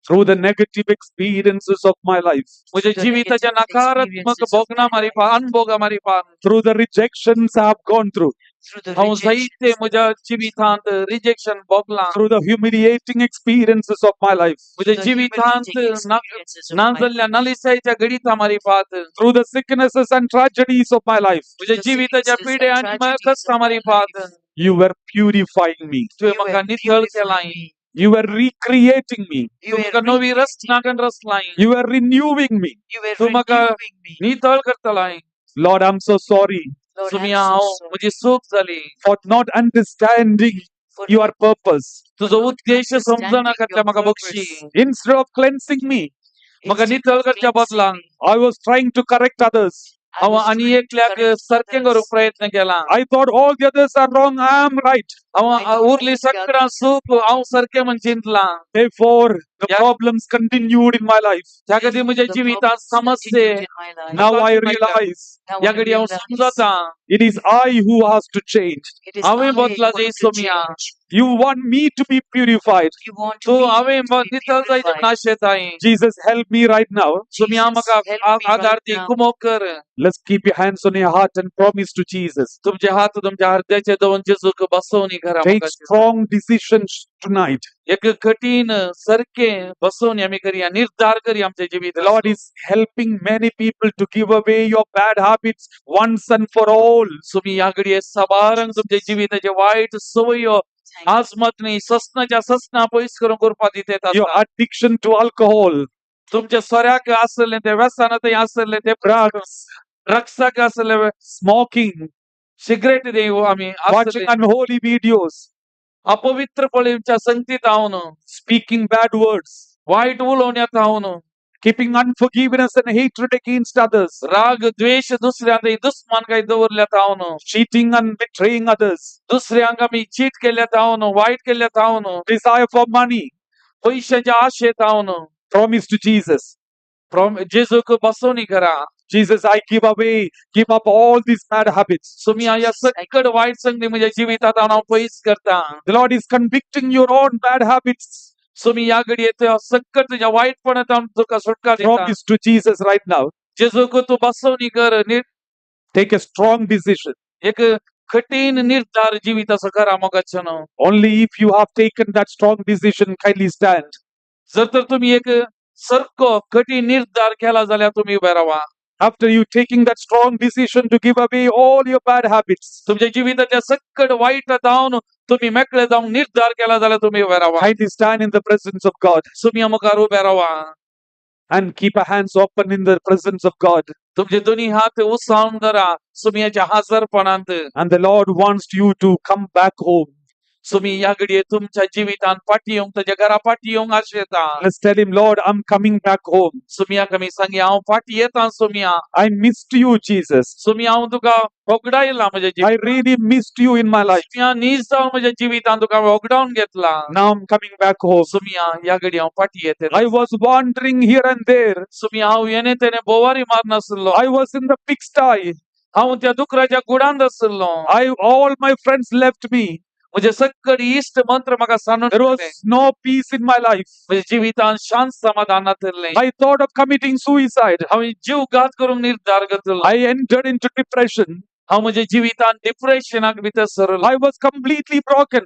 Through the negative experiences of my life, म्हज्या The जिविताच्या negative नकारात्मक experiences of भोगणां my मारिपा life. अनुभोगां मारिपा through the rejections I have gone through, Through the हांव जायते rejections, म्हज्या जिवितांत rejection भोगलां. Through the humiliating experiences of my life, म्हज्या the जिवितांत humiliating experiences of ना my life, जाल्ल्या नलिसायेच्या घडितां मारिपात through the sicknesses and tragedies of my life, म्हज्या the जिविताच्या sicknesses and पिड्या आनी tragedies कश्टां of my मारिपात life. You were purifying me. तुवें You were म्हाका नितळ केलाय. Purifying me. You were recreating me. You तूं were म्हाका नवी recreating रचना करून रचलाय. You were renewing me. You were तूं म्हाका renewing me. नितळ करतलाय. Lord, I'm so sorry Lord, I'm Somiya so हांव sorry म्हजी चूक जाली for not understanding for your not purpose. तुजो for not उद्देश समजना understanding घातल्या your म्हाका Bakshi. Purpose. Instead of cleansing me, म्हाका Instead नितळ of करच्या cleansing बदला me, I was trying to correct others. I हांव was आनी trying to एकल्याक correct सारकें करूंक others. प्रयत्न केला. I thought all the others are wrong. I am right. हांव I don't उरली think the सगळां others. सूख हांव सारकें म्हण चिंतलां. Therefore, the Yeah. problems continued in my life. त्या खातीर म्हज्या The जिवितांत problems समस्ये continued in my life. Now I Mukachi maita. realize Now ह्या I घडी हांव realize समजता. It is I who has to change. It is हांवें I who बदला have जाय to Somaiya. Change. You want me to be purified. You want तूं me हांवें to be नितळ जायचे purified. म्हण आशेताय. Jesus, help me right now. Somaiya Jesus, म्हाका help me आदार right the, now. कुमोक कर. Let's keep your hands on your heart and promise to Jesus. तुमचे हात तुमच्या हृदयाचे दवरून जेजूक बसोवणी करा Take म्हाका. Strong decisions tonight. एक कठीण सारकें बसोवणी आमी करया, निर्धार करया आमच्या The जिवितांत. Lord is helping many people to give away your bad habits once and for all. तुमी ह्या घडये साबारांक तुमच्या जिविताचे वायट सवयो Thank you. आजमत न्ही ससनाच्या ससना पयस करून करपा दितेत Your आसा. Addiction to alcohol, तुमच्या सोऱ्याक आसलें ते व्यसना थंय आसलें ते drugs, ड्रग्साक आसले, smoking, cigarette देव आमी watching आसले, unholy videos, अपवित्र पळयच्या संगतीत हांव, speaking bad words, वायट उलोवण्यात हांव, keeping unforgiveness and hatred against others, राग द्वेष दुसऱ्यांक दुस्मान काय दवरल्यात हांव, cheating and betraying others, दुसऱ्यांक आमी चीट केल्यात हांव, वायट केल्यात हांव, desire for money. पयशांच्या आशेत हांव. Promise to Jesus. जेजूक बसोवणी करा. Jesus, I give away, give up all these bad habits. Sumi ह्या Jesus, I सकड वायट संगती म्हज्या जिवितांत हांव पयस करता. The Lord is convicting your own bad habits. Sumi ह्या घडये त्या सकट तुज्या वायटपणांत हांव तुका सुटका दिता. Promise to Jesus right now. जेजूक तूं बसोवणी कर. Take a strong decision. एक कठीण निर्धार जिविताचो करा मोगाच्यान. Only if you have taken that strong decision, kindly stand. जर तर तुम्ही एक सारको कठीण निर्धार केला जाल्यार तुमी उबे रावा. After you taking that strong decision to give away all your bad habits, तुमच्या जिविताच्या सकट वायट जावन तुम्ही मेकळे जावन निर्धार केला जाल्यार तुमी उबे रावा. Kindly stand in the presence of God Sumi मुखार उबे रावा and keep your hands open in the presence of God. तुमचे दोन्ही हात उसावन धरा सुमयाच्या हाजरपणांत. And the Lord wants you to come back home. Sumi ह्या घडये तुमच्या जिवितांत फाटी येवंक ताच्या घरा फाटी येवंक आशेता. Let's tell him, "Lord, I'm coming back home. सुमयाक आमी सांगया, हांव फाटी येता Somaiya. I missed you, Jesus. Sumi हांव तुका होगडायला म्हज्या I जिवितांत. Really missed you in my life. Somaiya नीज जावन म्हज्या जिवितांत तुका हांवें होगडावन घेतला. Now I'm coming back home. Somaiya ह्या घडये हांव फाटी येते. I was wandering here and there. Somaiya हांव येणे तेणे बोवारी मारनासलो. I was in the pigsty. हांव त्या दुकराच्या गुडांत आसलो. I all my friends left me. म्हजे सकड इश्ट मंत्र म्हाका सांडून There गेले. Was no peace in my life. म्हज्या जिवितांत शांत समाधान नाशिल्लें. I thought of committing suicide. हांवें जीव घात करूंक निर्धार घेतलो. I entered into depression. हांव म्हज्या जिवितांत डिप्रेशनाक भितर सरलो. I was completely broken.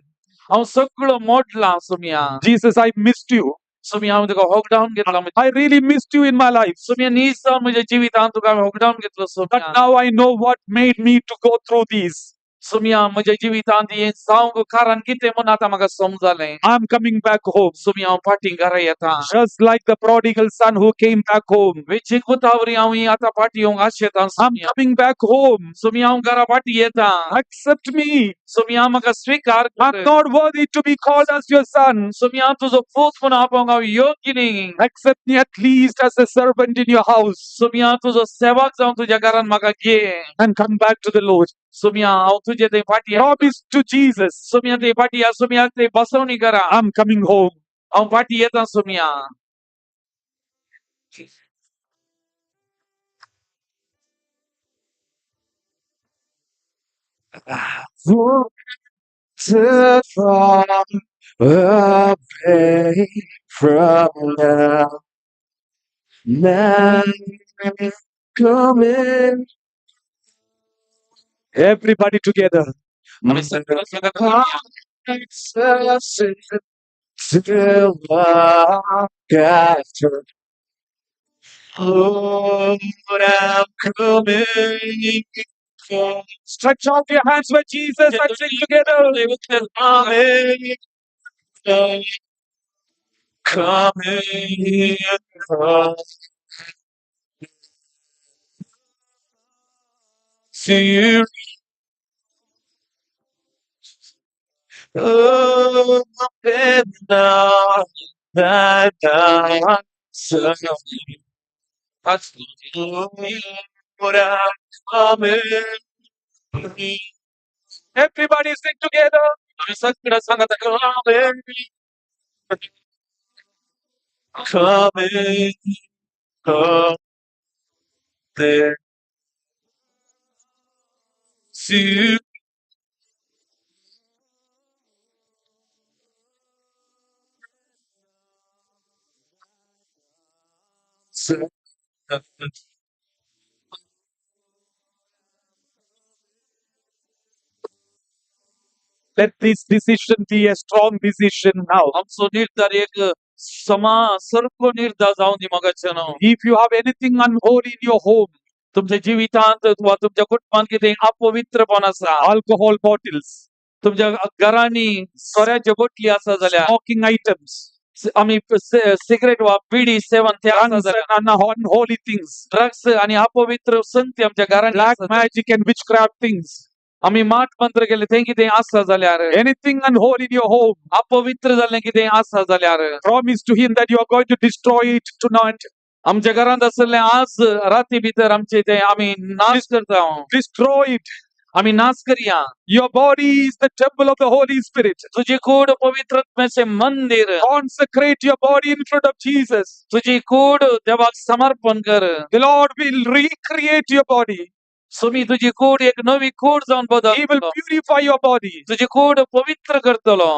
हांव सगळो मोडला Somaiya. Jesus, I missed you. Somaiya हांव तुका होगडावन घेतला. I really missed you in my life. Somaiya नीज जावन म्हज्या जिवितांत तुका हांवें होगडावन घेतलो But Somaiya. now I know what made me to go through these. Somaiya म्हज्या जिवितांत हें जावंक कारण कितें म्हूण आतां म्हाका समजलें. I'm coming back home. Somaiya हांव फाटीं घरा येता. Just like the prodigal son who came back home. वेचीक पुतावरी हांव ही आतां फाटीं येवंक आशेतां I'm Somaiya. Coming back home. Somaiya हांव घरा फाटीं येता. Accept me. सुमया म्हाका स्विकार I'm कर. not worthy to be called as your son. Somaiya तुजो पूत म्हूण आपोवंक हांव योग्य न्ही. Accept me at least as a servant in your house Somaiya तुजो सेवक जावन तुज्या घरान म्हाका घे. And come back to the Lord. Somaiya हांव तुजे थंय फाटीं. Promise to Jesus, सुमया थंय फाटीं या, सुमया थंय बसवणी करा. I'm coming home. हांव फाटीं येता Somaiya. Far away from now. Now coming. Everybody together. आमी सगळं सगळं करूया. Till I capture. Lord, I'm coming. Stretch out your hands with Jesus and sing together. Coming. Coming. To you. Open up that Lord, I'm coming. Everybody sing together. आमी सगळं सांगता. Coming, come there. To Let this decision be a strong decision now. आमचो निर्धार एक समा सारको निर्धार जावन दी मगाच्यान. If you have anything unholy in your home, तुमच्या जिवितांत वा तुमच्या कुटुंबात कितें अपवित्रपण आसा, alcohol bottles, तुमच्या घरांनी सोऱ्याच्यो बोटली आसा जाल्यार, smoking items, आमी सिगरेट वा बिडी सेवन ते आसा drugs जाल्यार, and unholy things, drugs आणि अपवित्र संगती आमच्या घरांनी black आसा जाल्यार, magic and witchcraft things, आमी माट मंत्र केले ते कितें आसा जाल्यार, anything unholy in your home, अपवित्र जाल्लें कितें आसा जाल्यार, promise to him that you are going to destroy it tonight. आमच्या घरांत आसलें आज राती भितर आमचे ते आमी नाश करता. Destroy it. आमी नाश करया. Your body is the temple of the Holy Spirit. तुझी कूड पवित्र आत्म्याचे मंदिर. Consecrate your body in front of Jesus. तुझी कूड देवाक समर्पण कर. The Lord will recreate your body. Sumi तुझी कूड एक नवी कूड जावन He will बदल. Purify your body. तुझी कूड पवित्र करतलो.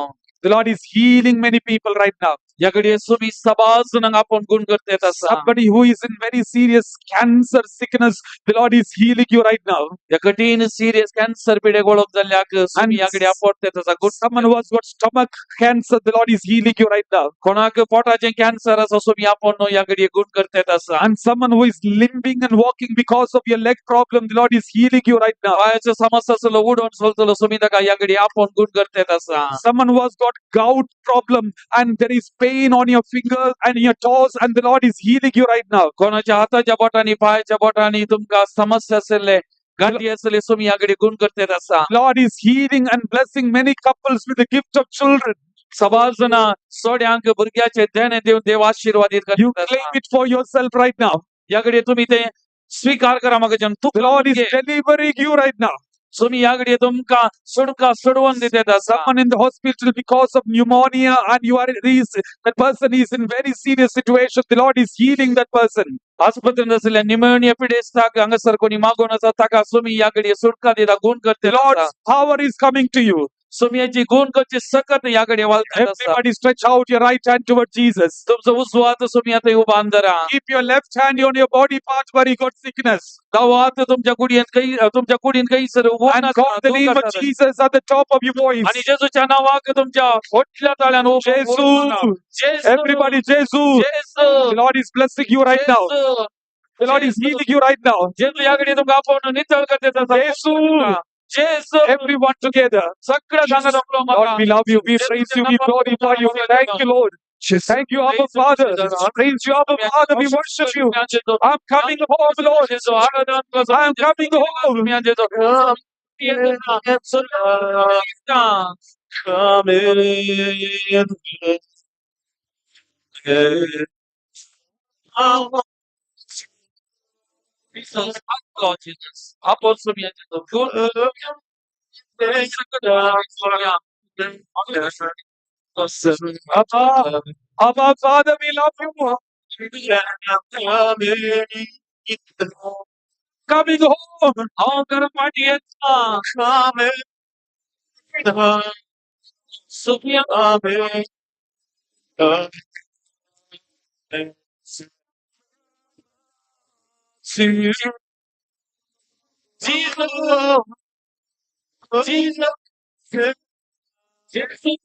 The Lord is healing many people right now. ह्या घडये सुमी सबाज जाणांक आपोवन गुण करता आसा. Somebody who is in very serious cancer sickness, the Lord is healing you right now. ह्या कठीण सिरियस कॅन्सर पिडेक वळख जाल्ल्याक सुमी ह्या घडये आपोवत आसा गुण. Someone who has got stomach cancer, the Lord is healing you right now. कोणाक पोटाचें कॅन्सर आसा, सुमी आपोवन ह्या घडये गुण करता आसा. And someone who is limping and walking because of your leg problem, the Lord is healing you right now. पायाचो समस्या आसलो उडोवन चलतलो, सुमी ताका ह्या घडये आपोवन गुण करता आसा. Someone who has got gout problem and there is pain on your fingers and your toes, and the Lord is healing you right now. कोणाच्या हाताच्या बोटांनी पायाच्या बोटांनी तुमकां समस्या आशिल्ले, गांठी आसले, सुमी ह्या घडये गुण करता आसा. Lord is healing and blessing many couples with the gift of children. सबार जाणां सोड्यांक भुरग्याचे देणे दिवन देव आशीर्वादीत You करता. Claim it for yourself right now. ह्या घडये तुम्ही ते स्वीकार करा म्हाका. The Lord is delivering you right now. Sumi ह्या घडये तुमकां सुटका सोडवून दितात आसा. Someone in the hospital because of pneumonia and you are is that person is in very serious situation. The Lord is healing that person. आस्पत्रेंत आशिल्ल्या pneumonia पिडेस्ताक हांगासर कोणी मागून आसा, ताका सुमी ह्या घडये सुटका दिता, गुण The करता. Lord's power is coming to you. सुमयाची गुण करची सकत ह्या घडये वालतात आसा. Everybody stretch out your right hand toward Jesus. तुमचो उजवो हात सुमी आतां उबान धरा. Keep your left hand on your body part where you got sickness. दावो हात तुमच्या कुडयेंत खंय तुमच्या कुडीन खंयसर And call the name of Jesus at the top of your voice. आणि जेजूच्या नावाक तुमच्या होटल्या ताळ्यान. Jesus. जेजू. Everybody, Jesus. जेजू. The Lord is blessing you right now. जेजू. The Lord is healing you right now. जेजू ह्या घडये तुमकां आपोवन नितळ करता. जेजू. जेजू. Everyone together. सगळं सांगा. Lord, we love you. We praise you. We glorify you. We thank you, Lord. Thank you, Abba Father. Praise you, Abba Father. We worship you. I'm coming home, Lord. I'm coming home. Coming. Lord Jesus. आपण Sumi. Abba, Abba Father, we love you. Coming home. हांव घरा फाटी येता. Sumi. Jesus. Jesus. Jesus. Jesus.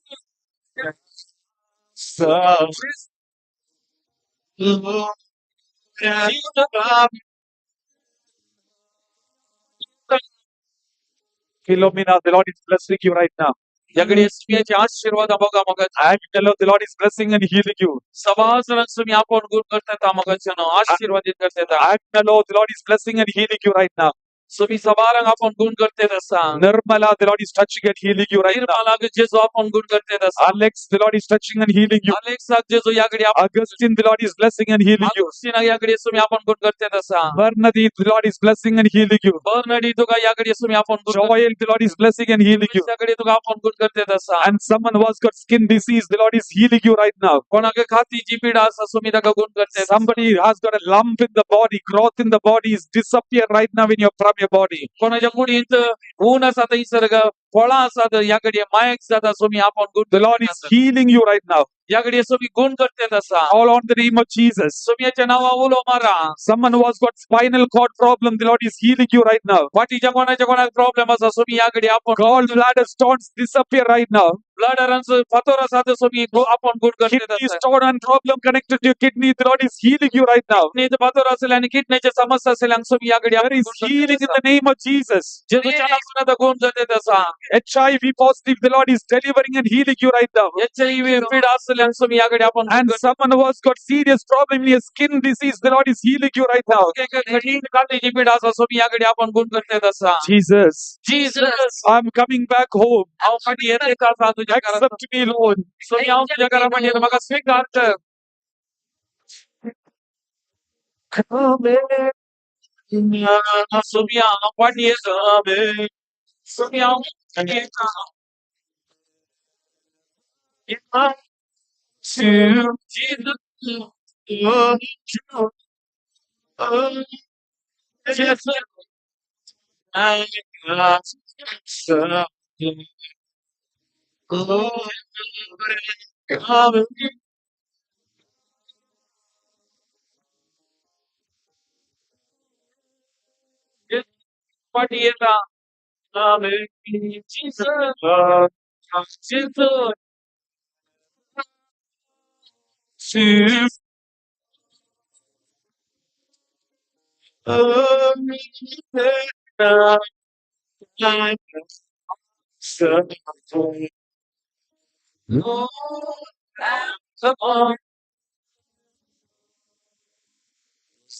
Jesus. Philomena, the Lord is blessing you right now. ह्या घडये सुमयाचे आशीर्वाद बघा मग. Angela, the Lord is blessing and healing you. सबाज Sumi आपण गुण करता मगाच्यानं आशीर्वादित करता. Angelo, the Lord is blessing and healing you right now. Sumi सबारांक आपोवन गुण करतेत आसा. Nirmala, the Lord is touching and healing you right now. निर्मलाक जेजू आपोवन गुण करतेत आसा. Alex, the Lord is touching and healing you. अलेक्साक जेजू ह्या घडये Augustine, the Lord is blessing and healing you. ऑगस्टिनाक ह्या घडये सुमी आपोवन गुण करतेत आसा. Bernadette, the Lord is blessing and healing you. बर्नडी तुका ह्या घडये सुमी आपोवन गुण Joel, the Lord is blessing and healing you. ह्या घडये तुका आपोवन गुण करतेत आसा. And someone who has got skin disease, the Lord is healing you right now. कोणाक खातीची पिडा आसा सुमी ताका गुण करतेत आसा. Somebody has got a lump in the body, growth in the body is disappear right now in your from your body. कोणाच्या कुडींत ऊन आसा थंयसर फळां आसात ह्या घडये मायक जाता सुमी आपोवन गुण The Lord is healing you right now. ह्या घडये सुमी गुण करतेत आसा. Call on the name of Jesus. सुमयाच्या नांवा उलो मारा. Someone who has got spinal cord problem, the Lord is healing you right now. फाटीच्या कोणाच्या कोणाक प्रॉब्लेम आसा सुमी ह्या घडये आपोवन Gallbladder stones disappear right now. ब्लडरांचो फातोर आसा ते सुमी आपोवन गुण करतेत Kidney आसा. stone and problem connected to your kidney, the Lord is healing you right now. किडनीचो फातोर आसले आनी किडनीचे समस्या आसले हांगा सुमी ह्या घडये There is healing in the name of Jesus. जेजूच्या नांवान आतां गुण जातेत आसा. HIV positive, the Lord is delivering and healing you right now. HIV पिडा आसले हांगा सुमी ह्या घडये आपोवन And someone who has got serious problem in your skin disease, the Lord is healing you right now. कठीण कातीची पिडा आसा सुमी ह्या घडये आपोवन गुण करतेत आसा. Jesus, Jesus, I'm coming back home. हांव फाटीं येतेच आसा तुज्या घरा. Accept me, Lord. सुमी हांव तुज्या घरा फाटीं येता, म्हाका स्विकार कर. सुमी हांव फाटीं येता. सुमी हांव फाटीं येता. Jesus, Jesus, I फाटीं येता. Jesus, Jesus, Jesus.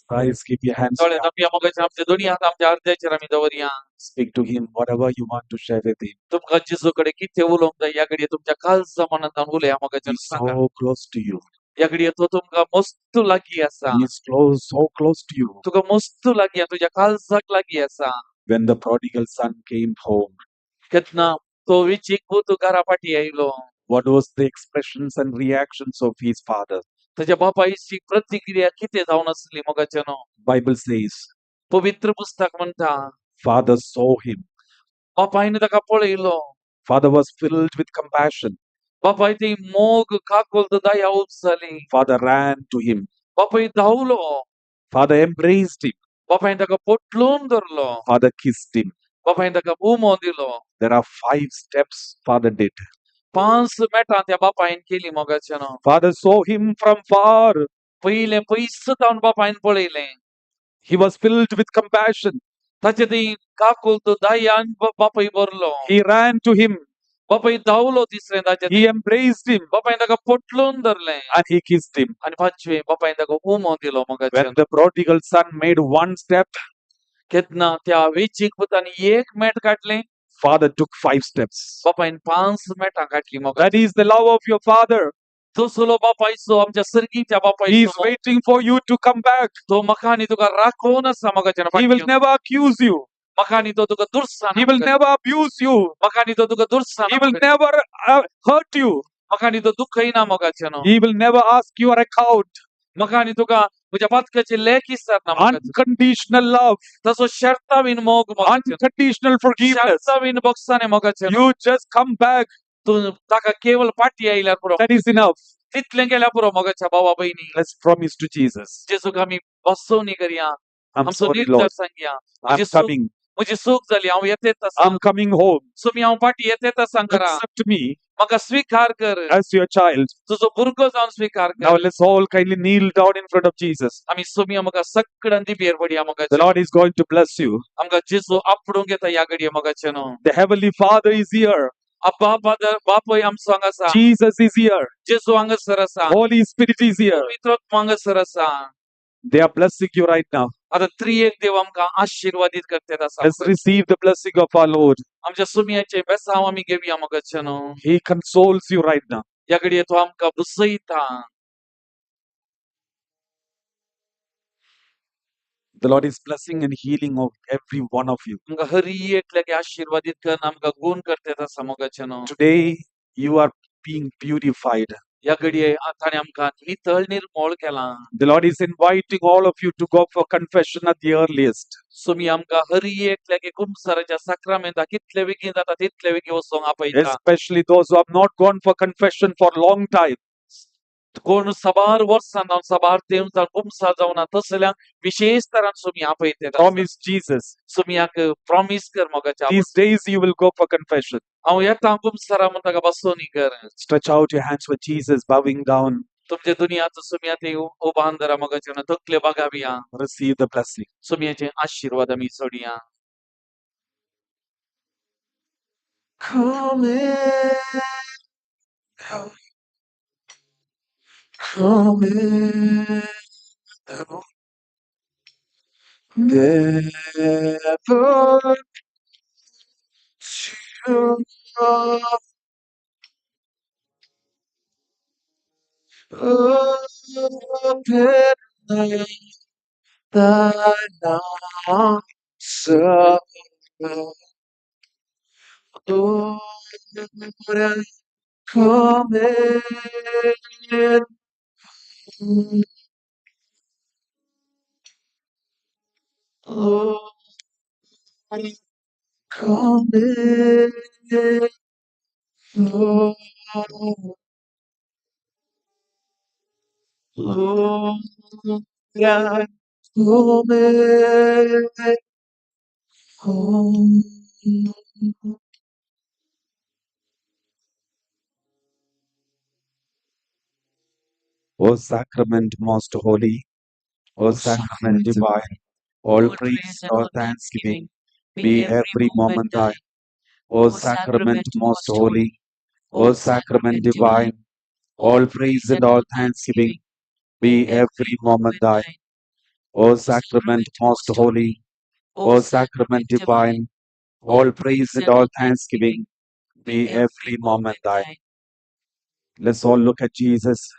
Guys, keep your hands दोळे down. धांपया मोगाचे आमचे दोन्ही हात आमच्या अर्ध्याचेर आमी दवरया. Speak to him whatever you want to share with him. तुमकां जेजू कडेन कितें उलोवंक जाय ह्या घडये तुमच्या काळजा मनांतल्यान उलया मोगाचे He's सांगा. so close to you. ह्या घडये तो तुमकां मस्त लागीं आसा. He is close, so close to you. तुका मस्त लागीं आसा, तुज्या काळजाक लागीं आसा. When the prodigal son came home, केन्ना तो विचीक पूत घरा फाटीं आयलो, what was the expressions and reactions of his father? ताच्या बापायची प्रतिक्रिया कितें जावन आसली मोगाचे न्हू. Bible says, पवित्र पुस्तक म्हणटा, father saw him. बापायन ताका पळयलो. Father was filled with compassion. बापाय ती मोग काकुळट दया उपसली. Father ran to him. बापाय धांवलो. Father embraced him. बापायन ताका पोटलून धरलो. Father kissed him. बापायन ताका उमो दिलो. There are 5 steps father did. 5 मेटां त्या बापायन केली मोगाचे न्हू. Father saw him from far. पयलें पयस जावन बापायन पळयलें. He was filled with compassion. ताचे ती काकुळट दयान बापाय भरलो. He ran to him. बापाय धांवलो तिसरें ताचे. He embraced him बापायन ताका पोटलून धरलें. and he kissed him. आनी पांचवें बापायन ताका उमो दिलो मोगाचे. When the prodigal son made 1 step, केन्ना त्या वेचीक पुतान एक मेट काडलें, father took 5 steps. बापायन 5 मेटां काडली मोगाचे. That is the love of your father. तसलो बापायचो आमच्या सर्गीच्या He is बापायचो waiting for you to come back. तो म्हाका आनी तुका राखोवन आसा मोगाचे. He will never accuse you. म्हाका आनी तो तुका दुर्साना. He will never abuse you. म्हाका आनी तो तुका दुर्साना. He will never hurt you. म्हाका आनी तो दुखयना मोगाचे न्हू. He will never ask your account. म्हाका आनी तुका म्हज्या पातकाचे लेख विसरना मोगाचे. Unconditional love, तसो शर्ता बीन मोग मोगाचे. unconditional forgiveness. शर्ता बीन बॉक्साने मोगाचे. You just come back. तूं ताका केवळ फाटी आयल्यार पुरो. That is enough. तितलें केल्यार पुरो मोगाच्या भावा बहिणी. Let's promise to Jesus. जेजूक आमी बसवणी करया. I'm आमचो sorry, निर्धार Lord. सांगया. I'm म्हजी चूक coming. म्हजी चूक जाली, हांव येतेच आसा. I'm coming home. सुमी हांव फाटी येतेच आसा घरा. Accept me म्हाका स्विकार कर. as your child. तुजो भुरगो जावन स्विकार Now कर. let's all kindly kneel down in front of Jesus. आमी सुमी आमकां सगळ्यां दिबेर पडया The मोगाचे. Lord is going to bless you. आमकां जेजू आपडूंक येता ह्या घडये मोगाचे न्हू. The Heavenly Father is here. अब्बा फादर बापूय आमचो हांगा आसा. Jesus is here. जेजू हांगासर आसा. Holy Spirit is here. पवित्र आत्मा हांगासर आसा. They are blessing you right now. आतां त्रिएक देव आमकां आशिर्वादीत करतात आसा. Let's receive the blessing of our Lord. आमच्या सुमयाचे बेसांव आमी घेवया मोगाच्यानो. He consoles you right now. ह्या घडये तो आमकां बसयता. The Lord is blessing and healing of every one of you. आमकां हरी एकल्याक आशिर्वादीत करून आमकां गुण करतात आसा मोगाच्यानो. Today, you are being purified. ह्या घडये ताणें आमकां नितळ निर्मोळ केलां. The Lord is inviting all of you to go for confession at the earliest. Sumi आमकां हरी एकल्याक कुमसाराच्या साक्रामेंता कितले बेगीन जाता तितले बेगीन वचोंक आपयता. Especially those who have not gone for confession for a long time. कोण साबार वर्सां जावन साबार तेंप जावन कुमसार जावना तसल्यांक विशेश तरान सुमी आपयतात. Promise Jesus. सुमयाक प्रॉमीस कर मोगाच्या. These days you will go for confession. हांव येता कुमसारा म्हण ताका बसोनी कर. Stretch out your hands for Jesus, bowing down. तुमचे दुनियाचो सुमया ते उबान धरा मोगाच्या, तकले बागावया. Receive the blessing. सुमयाचे आशीर्वाद आमी सोडया. Come in, come in, never to open thine arms, Lord, come in. Lord, come in. Lord, Lord, come in. Come. O sacrament most holy, O sacrament divine, all praise, all thanksgiving be every moment thine. O sacrament most holy, O sacrament divine, all praise and all thanksgiving be every moment thine. O sacrament most holy, O sacrament divine, all praise and all thanksgiving be every moment thine. Let's all look at Jesus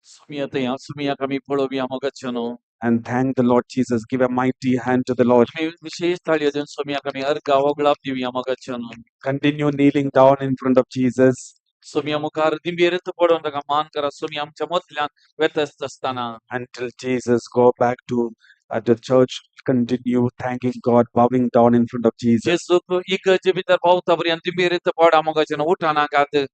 Somaiya थंय सुमयाक आमी पळोवया मोगाच्यानो. and thank the Lord Jesus. Give a mighty hand to the Lord. आमी विशेश ताळयो दिवन सुमयाक आमी अर्घा वगळाप दिवया मोगाच्यानो. Continue kneeling down in front of Jesus. Somaiya मुखार दिंबेरत पडून ताका मान करा. सुमी आमच्या मदल्यान वेतस्त आसतना Until Jesus go back to the church, continue thanking God, bowing down in front of Jesus. जेजूक इगर्जे भितर पावता पर्यंत दिंबेरत पडा मोगाच्यानो, उठा नाकात.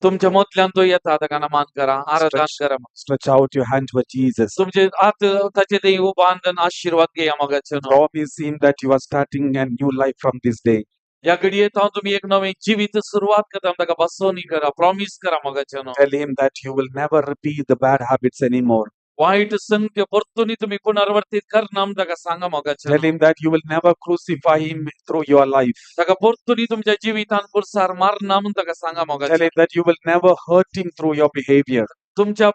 तुमच्या मदल्यान तो येता, ताका मान करा, आराधन करा. Stretch out your hand to Jesus. तुमचे हात ताचे ते उबांदन आशीर्वाद घेया मोगाच्यानो. Promise him that you are starting a new life from this day. ह्या घडयेत हांव तुमी एक नवें जिवीत सुरवात करता ताका बसोनी करा, प्रॉमीस करा मोगाच्यानो. Tell him that you will never repeat the bad habits anymore. वायट संगत्यो परतून तुमी पुनर्वर्तीत करना म्हण ताका सांगा मोगाच्यानो. Tell him that you will never crucify him through your life. ताका परतून तुमच्या जिवितान पुरसार मारना म्हण ताका सांगा Tell मोगाच्यानो. him that you will never hurt him through your behavior. तुमच्या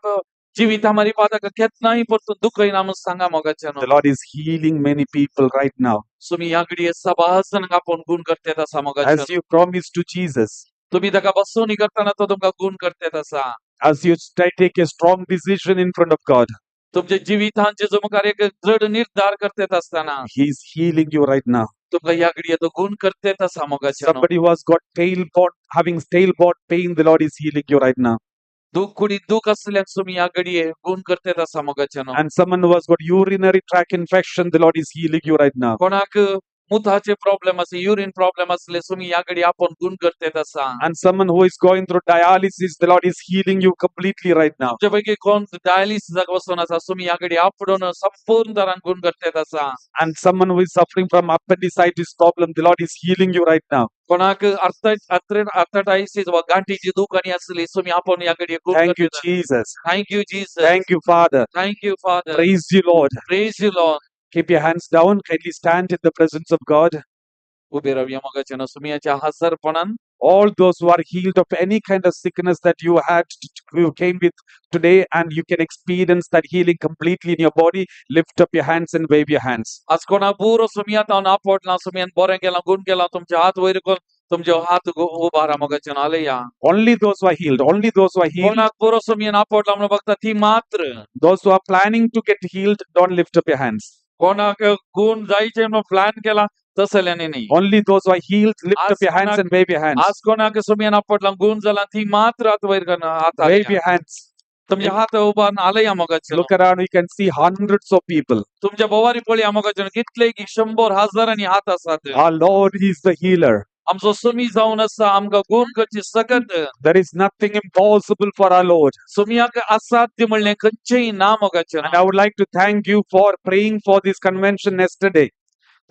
जिविता मारी ताका केन्नाय परतून दुखयना म्हण सांगा मोगाच्यानो. The Lord is healing many people right now. Sumi ह्या घडये सभासनांक आपोवन गुण करतेत आसा मोगाच्यानो. As you promise to Jesus, तुमी ताका बसोनी करतना तो तुमकां गुण करतेत आसा. as you take a strong decision in front of God, तुमच्या जिवितान जेजू मुखार एक दृढ निर्धार करतेत आसतना He is healing you right now. तुमकां ह्या घडये तो गुण करतेत आसा मोगाच्यानो. Somebody who has got tailbone, having tailbone pain, the Lord is healing you right now. दुख कुडीत दुख आसल्यान सुमी ह्या घडये गुण करतेत आसा मोगाच्यानो. And someone who has got urinary tract infection, the Lord is healing you right now. कोणाक मुताचे प्रॉब्लेम आसा, युरीन प्रॉब्लेम आसले, सुमी ह्या घडये आपोवन गुण करतेत आसा. And someone who is going through dialysis, the Lord is healing you completely right now. तुमच्या पैकी कोण डायलिसिसाक वचून आसा, सुमी ह्या घडये आपडून संपूर्ण तरान गुण करतेत आसा. And someone who is suffering from appendicitis problem, the Lord is healing you right now. कोणाक आर्थरायटिस वा गांठीची दुख आनी आसली, सुमी आपोवन ह्या घडये गुण Thank you, करतेत. Jesus. Thank you Jesus. Thank you, Father. Thank you Father. Praise you, Lord. Praise you Lord. Keep your hands down. Kindly stand in the presence of God. उभे रावया मोगाच्यानो सुमयाच्या हजरपणान. All those who are healed of any kind of sickness that you had, you came with today, and you can experience that healing completely in your body, lift up your hands and wave your hands. आज कोणा पुरो सुमयात हांव नापडलां, सुमयान बरें केलां, गुण केलां, तुमचे हात वयर करून तुमचे हात उबारा मोगाच्यान हालेया. Only those who are healed, only those who are healed. कोणाक पुरो सुमयान आपडलां म्हणून बघता ती मात्र. Those who are planning to get healed, don't lift up your hands. कोणाक गुण जायचे म्हणून प्लॅन केला तसल्यांनी न्ही. Only those who are healed, lift आज up your hands कोणाक and wave your hands. आज कोणाक सुमयान आपडलां, गुण जाला ती मात्र हात वयर करून हात Wave हालया. your hands. तुमचे हात उबारून हालया मोगाच्यान. Look around, you can see hundreds of people. तुमच्या भोवारी पळया मोगाच्यान कितले की 100 हजारांनी हात आसात. Our Lord is the healer. आमचो सुमी जावन आसा, आमकां गुण करची सकत. There is nothing impossible for our Lord. सुमयाक असाध्य म्हणलें खंयचेय ना मोगाच्यान. And I would like to thank you for praying for this convention yesterday.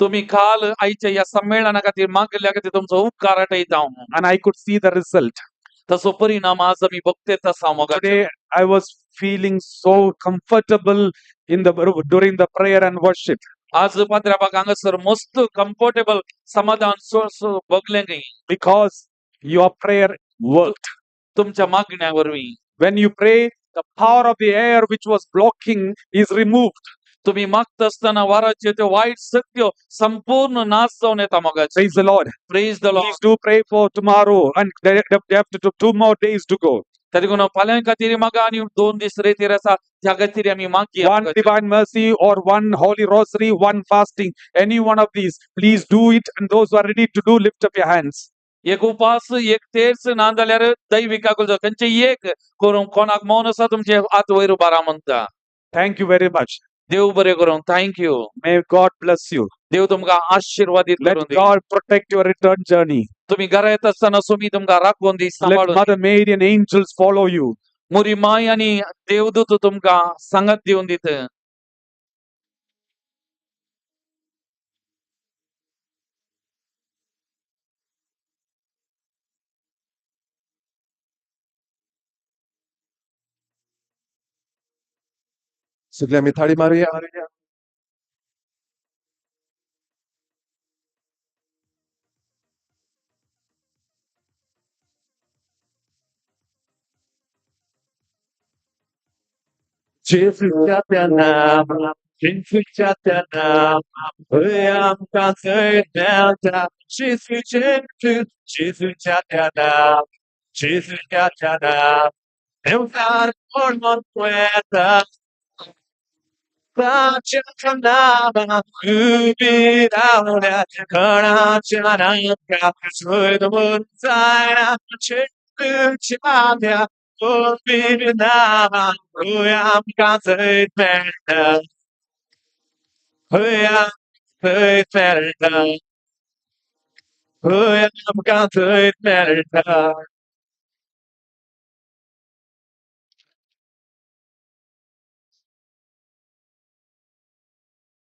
तुम्ही काल आयच्या ह्या संमेलना खातीर मागल्या खातीर तुमचो उपकार आठयता हांव. And I could see the result. तसो परिणाम आज आमी बघतेच आसा मोगाच्यान. Today I was feeling so comfortable in the during the prayer and worship. आज पाद्र्याबाक हांगासर मस्त कम्फर्टेबल समाधान सो सो बघलें खंय. Because your prayer worked. तुमच्या मागण्या वरवीं. When you pray, the power of the air which was blocking is removed. तुम्ही मागता आसतना वाराच्यो त्यो वायट शक्त्यो संपूर्ण नाश जावन येता मोगाचे. Praise the Lord. Praise the Lord. Please do pray for tomorrow, and they have to do 2 more days to go. तरी कोण फाल्यां खातीर मागा आनी 2 दीस रेतीर आसा त्या खातीर आमी मागया. One divine mercy or one holy rosary, one fasting, any one of these, please do it. And those who are ready to do, lift up your hands. एक उपास, एक तेर्स, ना जाल्यार दैविक आगोल खंयचे एक करूंक कोणाक मौन आसा तुमचे हात वयर उबारा म्हणटा. Thank you very much. देव बरें करूं. Thank you. May God bless you. देव तुमकां आशिर्वादीत Let करूं दी. God protect your return journey. तुमी घरा येता आसतना सुमी तुमकां राखून दी, Let सांबाळून दी. Mother Mary and angels follow you. मोरी माय आनी देवदूत तुमकां सांगात दिवन दित. सगळे आमी थाळी मारुया. जेजूच्या नामा, जेजूच्या नामा, हय आमकां जैत मेळटा. जेजू, जेजू, जेजूच्या नामा, जेजूच्या नामा, देवचार कोण येता. ताच्या नामा उबी रावल्या कणाच्या नाका जैत म्हूण जायना. जेजूच्या त्या उबी नामा, हय आमकां जैत मेळटा. हय आमकां जैत मेळटा. हय आमकां जैत मेळटा.